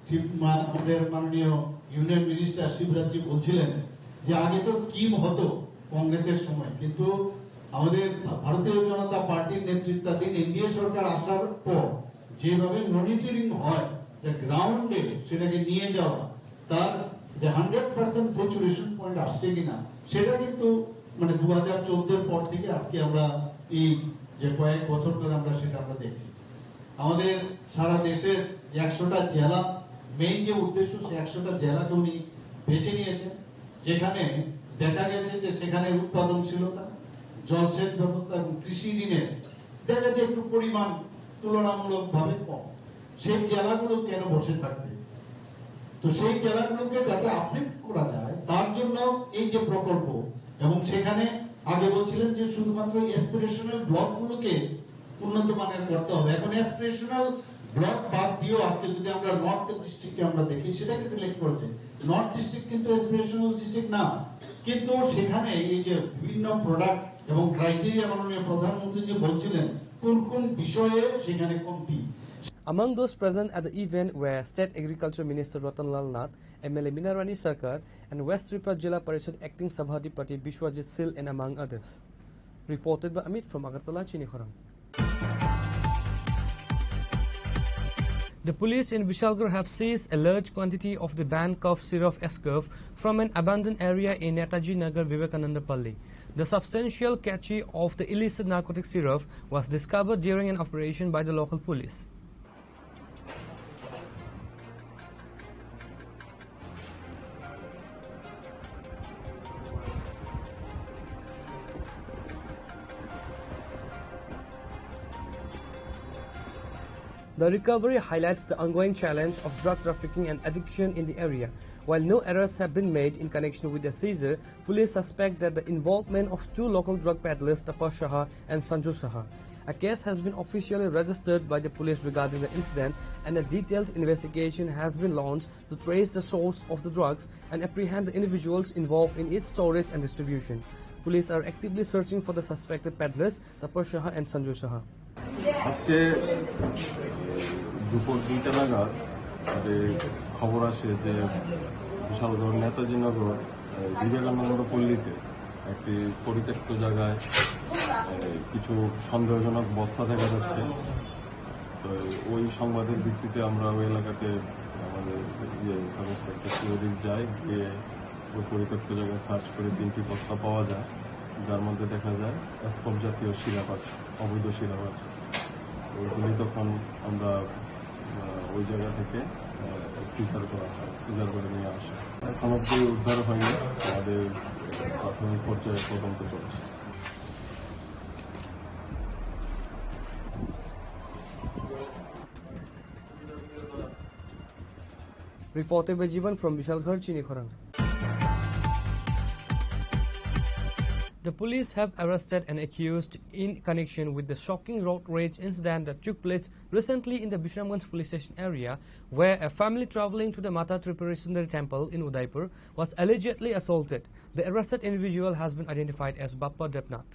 শিব-, মা-, আমাদের মাননীয় ইউনিয়ন মিনিস্টার শিবরাজজি বলছিলেন যে আগে তো স্কিম হতো কংগ্রেসের সময়, কিন্তু আমাদের ভা-, ভারতীয় জনতা পার্টির নেতৃত্বাধীন এনডিএ সরকার আসার পর যেভাবে মনিটরিং হয়, যে গ্রাউন্ডে সেটাকে নিয়ে যাওয়া, তার যে হান্ড্রেড পার্সেন্ট স্যাচুরেশন পয়েন্ট আসছে কিনা, সেটা কিন্তু মানে দু হাজার চোদ্দোর পর থেকে আজকে আমরা এই যে কয়েক বছর ধরে আমরা সেটা আমরা দেখছি। আমাদের সারা দেশের একশোটা জেলা, মেইন যে উদ্দেশ্য, সে একশোটা জেলাকে উনি বেছে নিয়েছেন, যেখানে দেখা গেছে যে সেখানে উৎপাদনশীলতা, জলসেচ ব্যবস্থা এবং কৃষি ঋণের দেখা যাচ্ছে একটু পরিমাণ তুলনামূলকভাবে কম। সেই জেলাগুলো কেন বসে থাকবে? তো সেই জেলাগুলোকে যাতে আপলিফট করা যায়, তার জন্য এই যে প্রকল্প, এবং সেখানে আগে বলছিলেন যে শুধুমাত্র অ্যাসপিরেশনাল ব্লকগুলোকে উন্নত মানের করতে হবে। এখন অ্যাসপিরেশনাল ব্লক বাদ দিয়েও আজকে যদি আমরা নর্থ ডিস্ট্রিক্টে আমরা দেখি, সেটাকে সিলেক্ট করেছে। নর্থ ডিস্ট্রিক্ট কিন্তু অ্যাসপিরেশনাল ডিস্ট্রিক্ট না, কিন্তু সেখানে এই যে বিভিন্ন প্রোডাক্ট এবং ক্রাইটেরিয়া মাননীয় প্রধানমন্ত্রী যে বলছিলেন, কোন কোন বিষয়ে সেখানে কমতি। Among those present at the event were State Agriculture Minister Ratan Lal Nath, M L A Minarani Sarkar, and West Tripura Jila Parishad Acting Sabhapati Biswajit Sil, and among others. Reported by Amit from Agartala, Chinikhorang. The police in Bishalgarh have seized a large quantity of the banned cough syrup, Ascof, from an abandoned area in Netaji Nagar, Vivekananda Palli. The substantial kg of the illicit narcotic syrup was discovered during an operation by the local police. The recovery highlights the ongoing challenge of drug trafficking and addiction in the area. While no arrests have been made in connection with the seizure, police suspect that the involvement of two local drug peddlers, Tapas Saha and Sanju Saha. A case has been officially registered by the police regarding the incident, and a detailed investigation has been launched to trace the source of the drugs and apprehend the individuals involved in its storage and distribution. Police are actively searching for the suspected peddlers, Tapas Saha and Sanju Saha. আজকে দুপুর দুইটা নাগাদ যে খবর আসে যে বিশালগড় নেতাজি নগর, আহ, বিবেকানন্দ পল্লীতে একটি পরিত্যক্ত জায়গায়, আহ, কিছু সন্দেহজনক বস্তা দেখা যাচ্ছে। তো ওই সংবাদের ভিত্তিতে আমরা ওই এলাকাতে আমাদের ইয়ে সাব ইন্সপেক্টর সুরজিৎ যাই, গিয়ে ওই পরিত্যক্ত জায়গায় সার্চ করে তিনটি বস্তা পাওয়া যায়, যার মধ্যে দেখা যায় অ্যাসকোপ জাতীয় সিরাপ আছে, অবৈধ সিরাপ আছে। ওইগুলি তখন আমরা, আহ, ওই জায়গা থেকে, আহ, সিজার করা হয়, সিজার করে নিয়ে আসা। এখনো অব্দি উদ্ধার হয়নি, আমাদের প্রাথমিক পর্যায়ে তদন্ত চলছে। Reported by Jivan from Bishalgarh, Chinikhorang. The police have arrested an accused in connection with the shocking road rage incident that took place recently in the Bishramganj police station area, where a family traveling to the Mata Tripurasundari temple in Udaipur was allegedly assaulted. The arrested individual has been identified as Bappa Debnath.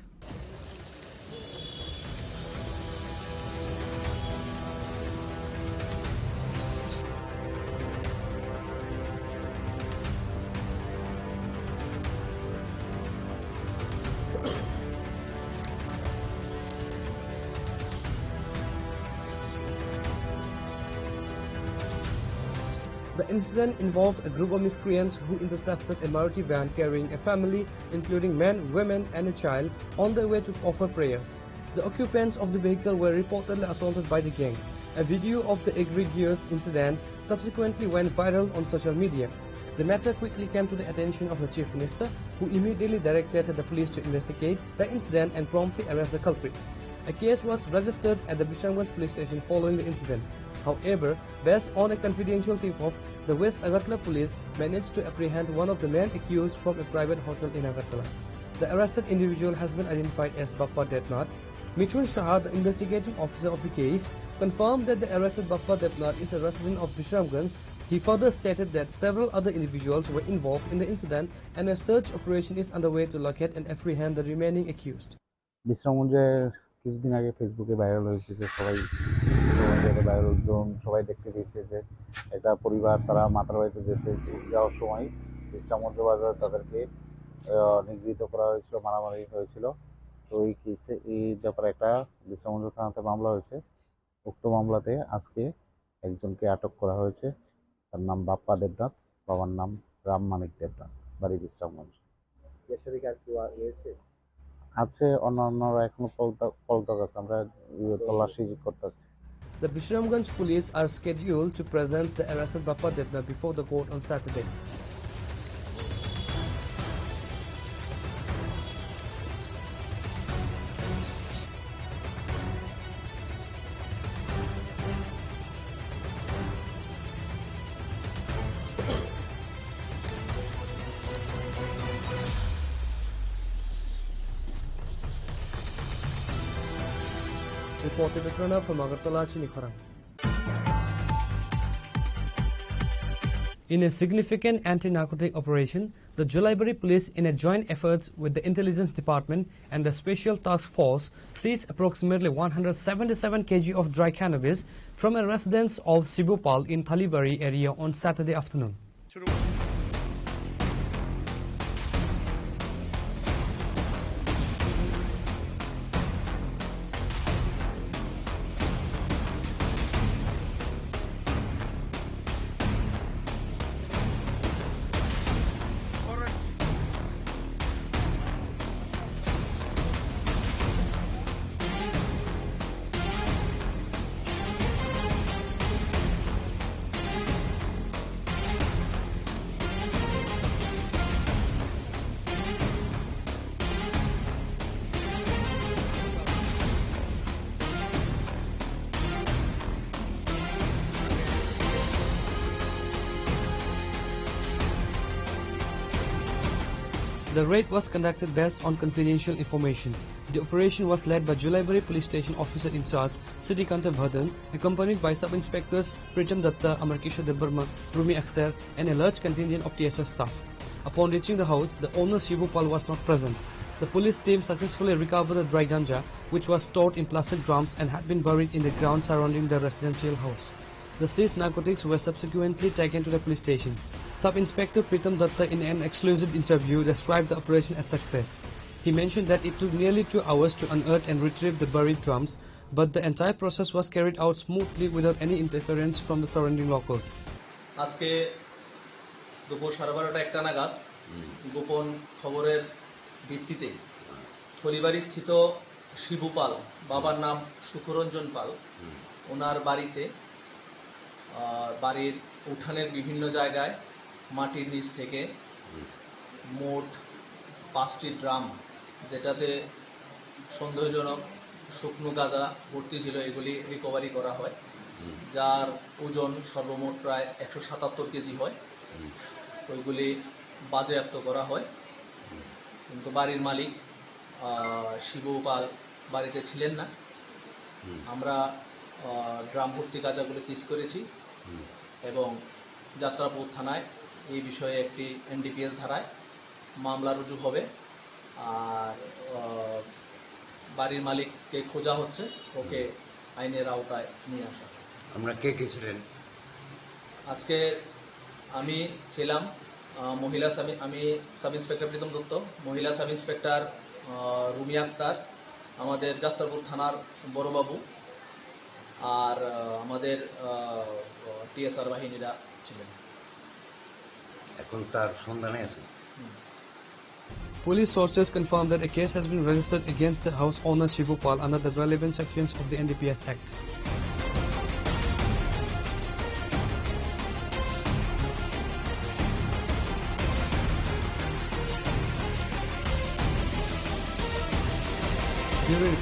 The incident involved a group of miscreants who intercepted a Maruti van carrying a family, including men, women, and a child, on their way to offer prayers. The occupants of the vehicle were reportedly assaulted by the gang. A video of the egregious incident subsequently went viral on social media. The matter quickly came to the attention of the Chief Minister, who immediately directed the police to investigate the incident and promptly arrest the culprits. A case was registered at the Bisramganj police station following the incident. However, based on a confidential tip-off, the West Agartala police managed to apprehend one of the men accused from a private hotel in Agartala. The arrested individual has been identified as Bappa Debnath. Mithun Shah, the investigating officer of the case, confirmed that the arrested Bappa Debnath is a resident of Bisramganj. He further stated that several other individuals were involved in the incident and a search operation is underway to locate and apprehend the remaining accused. বিশ্রামগঞ্জে কিছুদিন আগে Facebook-এ ভাইরাল হয়েছে যে সবাই, সোশ্যাল মিডিয়াতে ভাইরাল, ধরুন, সবাই দেখতে পেয়েছে যে একটা পরিবার তারা মাতার বাড়িতে যেতে, যাওয়ার সময় বিশ্রামগঞ্জ বাজারে তাদেরকে, আহ, নিগৃহীত করা হয়েছিল, মারামারি হয়েছিল। তো এই কেসে, এই ব্যাপারে একটা বিশ্রামগঞ্জ থানাতে মামলা হয়েছে। উক্ত মামলাতে আজকে একজনকে আটক করা হয়েছে। তার নাম বাপ্পা দেবনাথ, বাবার নাম রাম মানিক দেবনাথ, বাড়ি বিশ্রামগঞ্জ। এর সাথে কি আর কেউ আ-, রয়েছে? আছে, অন্যান্যরা এখনো পলতা-, পলাতক আছে, আমরা ইয়ে তল্লাশি করতে আছি। The Bisramganj police are scheduled to present the arrested Bappa Debnath before the court on Saturday. Reported by Pranab from Agartala, Chini Khorang. In a significant anti-narcotic operation, the Julaibari police, in a joint efforts with the Intelligence Department and the Special Task Force, seized approximately one hundred seventy-seven kilograms of dry cannabis from a residence of Shibu Pal in Thalibari area on Saturday afternoon. The raid was conducted based on confidential information. The operation was led by Julaibari Police Station Officer in Charge, Srikanta Bhadan, accompanied by Sub-Inspectors Pritam Datta, Amar Kishore Debbarma, Rumi Akhtar, and a large contingent of T S F staff. Upon reaching the house, the owner Shibu Pal was not present. The police team successfully recovered the dry ganja, which was stored in plastic drums and had been buried in the ground surrounding the residential house. The seized narcotics were subsequently taken to the police station. Sub-Inspector Pritam Datta, in an exclusive interview, described the operation as success. He mentioned that it took nearly two hours to unearth and retrieve the buried drums, but the entire process was carried out smoothly without any interference from the surrounding locals. আজকে দুপুর সাড়ে বারোটা একটা নাগাদ হুম। গোপন খবরের ভিত্তিতে হুম। থলিবাড়ি স্থিত শিবু পাল, বাবার নাম সুখরঞ্জন পাল, হুম। ওনার বাড়িতে, আহ, বাড়ির উঠানের বিভিন্ন জায়গায় মাটির নিচ থেকে হুম। মোট পাঁচটি ড্রাম, যেটাতে সন্দেহজনক শুকনো গাঁজা ভর্তি ছিল, এগুলি রিকভারি করা হয়, হুম। যার ওজন সর্বমোট প্রায় একশো সাতাত্তর কেজি হয়। হুম। ওইগুলি বাজেয়াপ্ত করা হয়। হুম। কিন্তু বাড়ির মালিক, আহ, শিবু পাল বাড়িতে ছিলেন না। হুম। আমরা, আহ, ড্রাম ভর্তি গাঁজাগুলি সিজ করেছি হুম। এবং যাত্রাপুর থানায় এই বিষয়ে একটি এনডিপিএস ধারায় মামলা রুজু হবে। আর, আহ, বাড়ির মালিককে খোঁজা হচ্ছে, ওকে হুম। আইনের আওতায় নিয়ে আসা হবে। আমরা কে কে ছিলেন? আজকে আমি ছিলাম, আহ, মহিলা সাব-, আমি সাব ইন্সপেক্টর প্রীতম দত্ত, মহিলা সাব ইন্সপেক্টর, আহ, রুমি আক্তার, আমাদের যাত্রাপুর থানার বড়বাবু, আর, আহ, আমাদের, আহ, টিএসআর বাহিনীরা ছিলেন। এখন তার সন্ধানে আছেন। হুম। Police sources confirmed that a case has been registered against the house owner Shivu Pal under the relevant sections of the N D P S Act.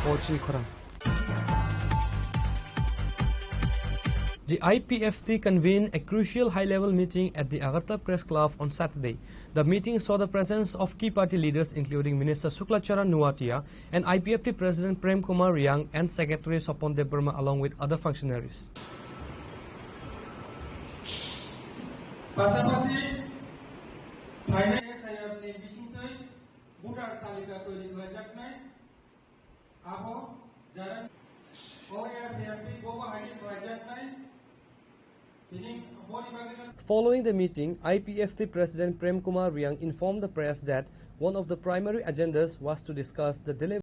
Pochi khorang. The I P F T convened a crucial high-level meeting at the Agartala Press Club on Saturday. The meeting saw the presence of key party leaders including Minister Shukla Charan Nuatia and I P F T President Prem Kumar Reang and Secretary Swapan Debbarma along with other functionaries. Pasapasi phainai S I R ni bisingtwi voter talika toiri khlaijaknai. Abo jara O S M P bobo haji khlaijaknai. Bini boni bagwi no Following the meeting, I P F T President Prem Kumar Reang informed the press that one of the primary agendas was to discuss the delay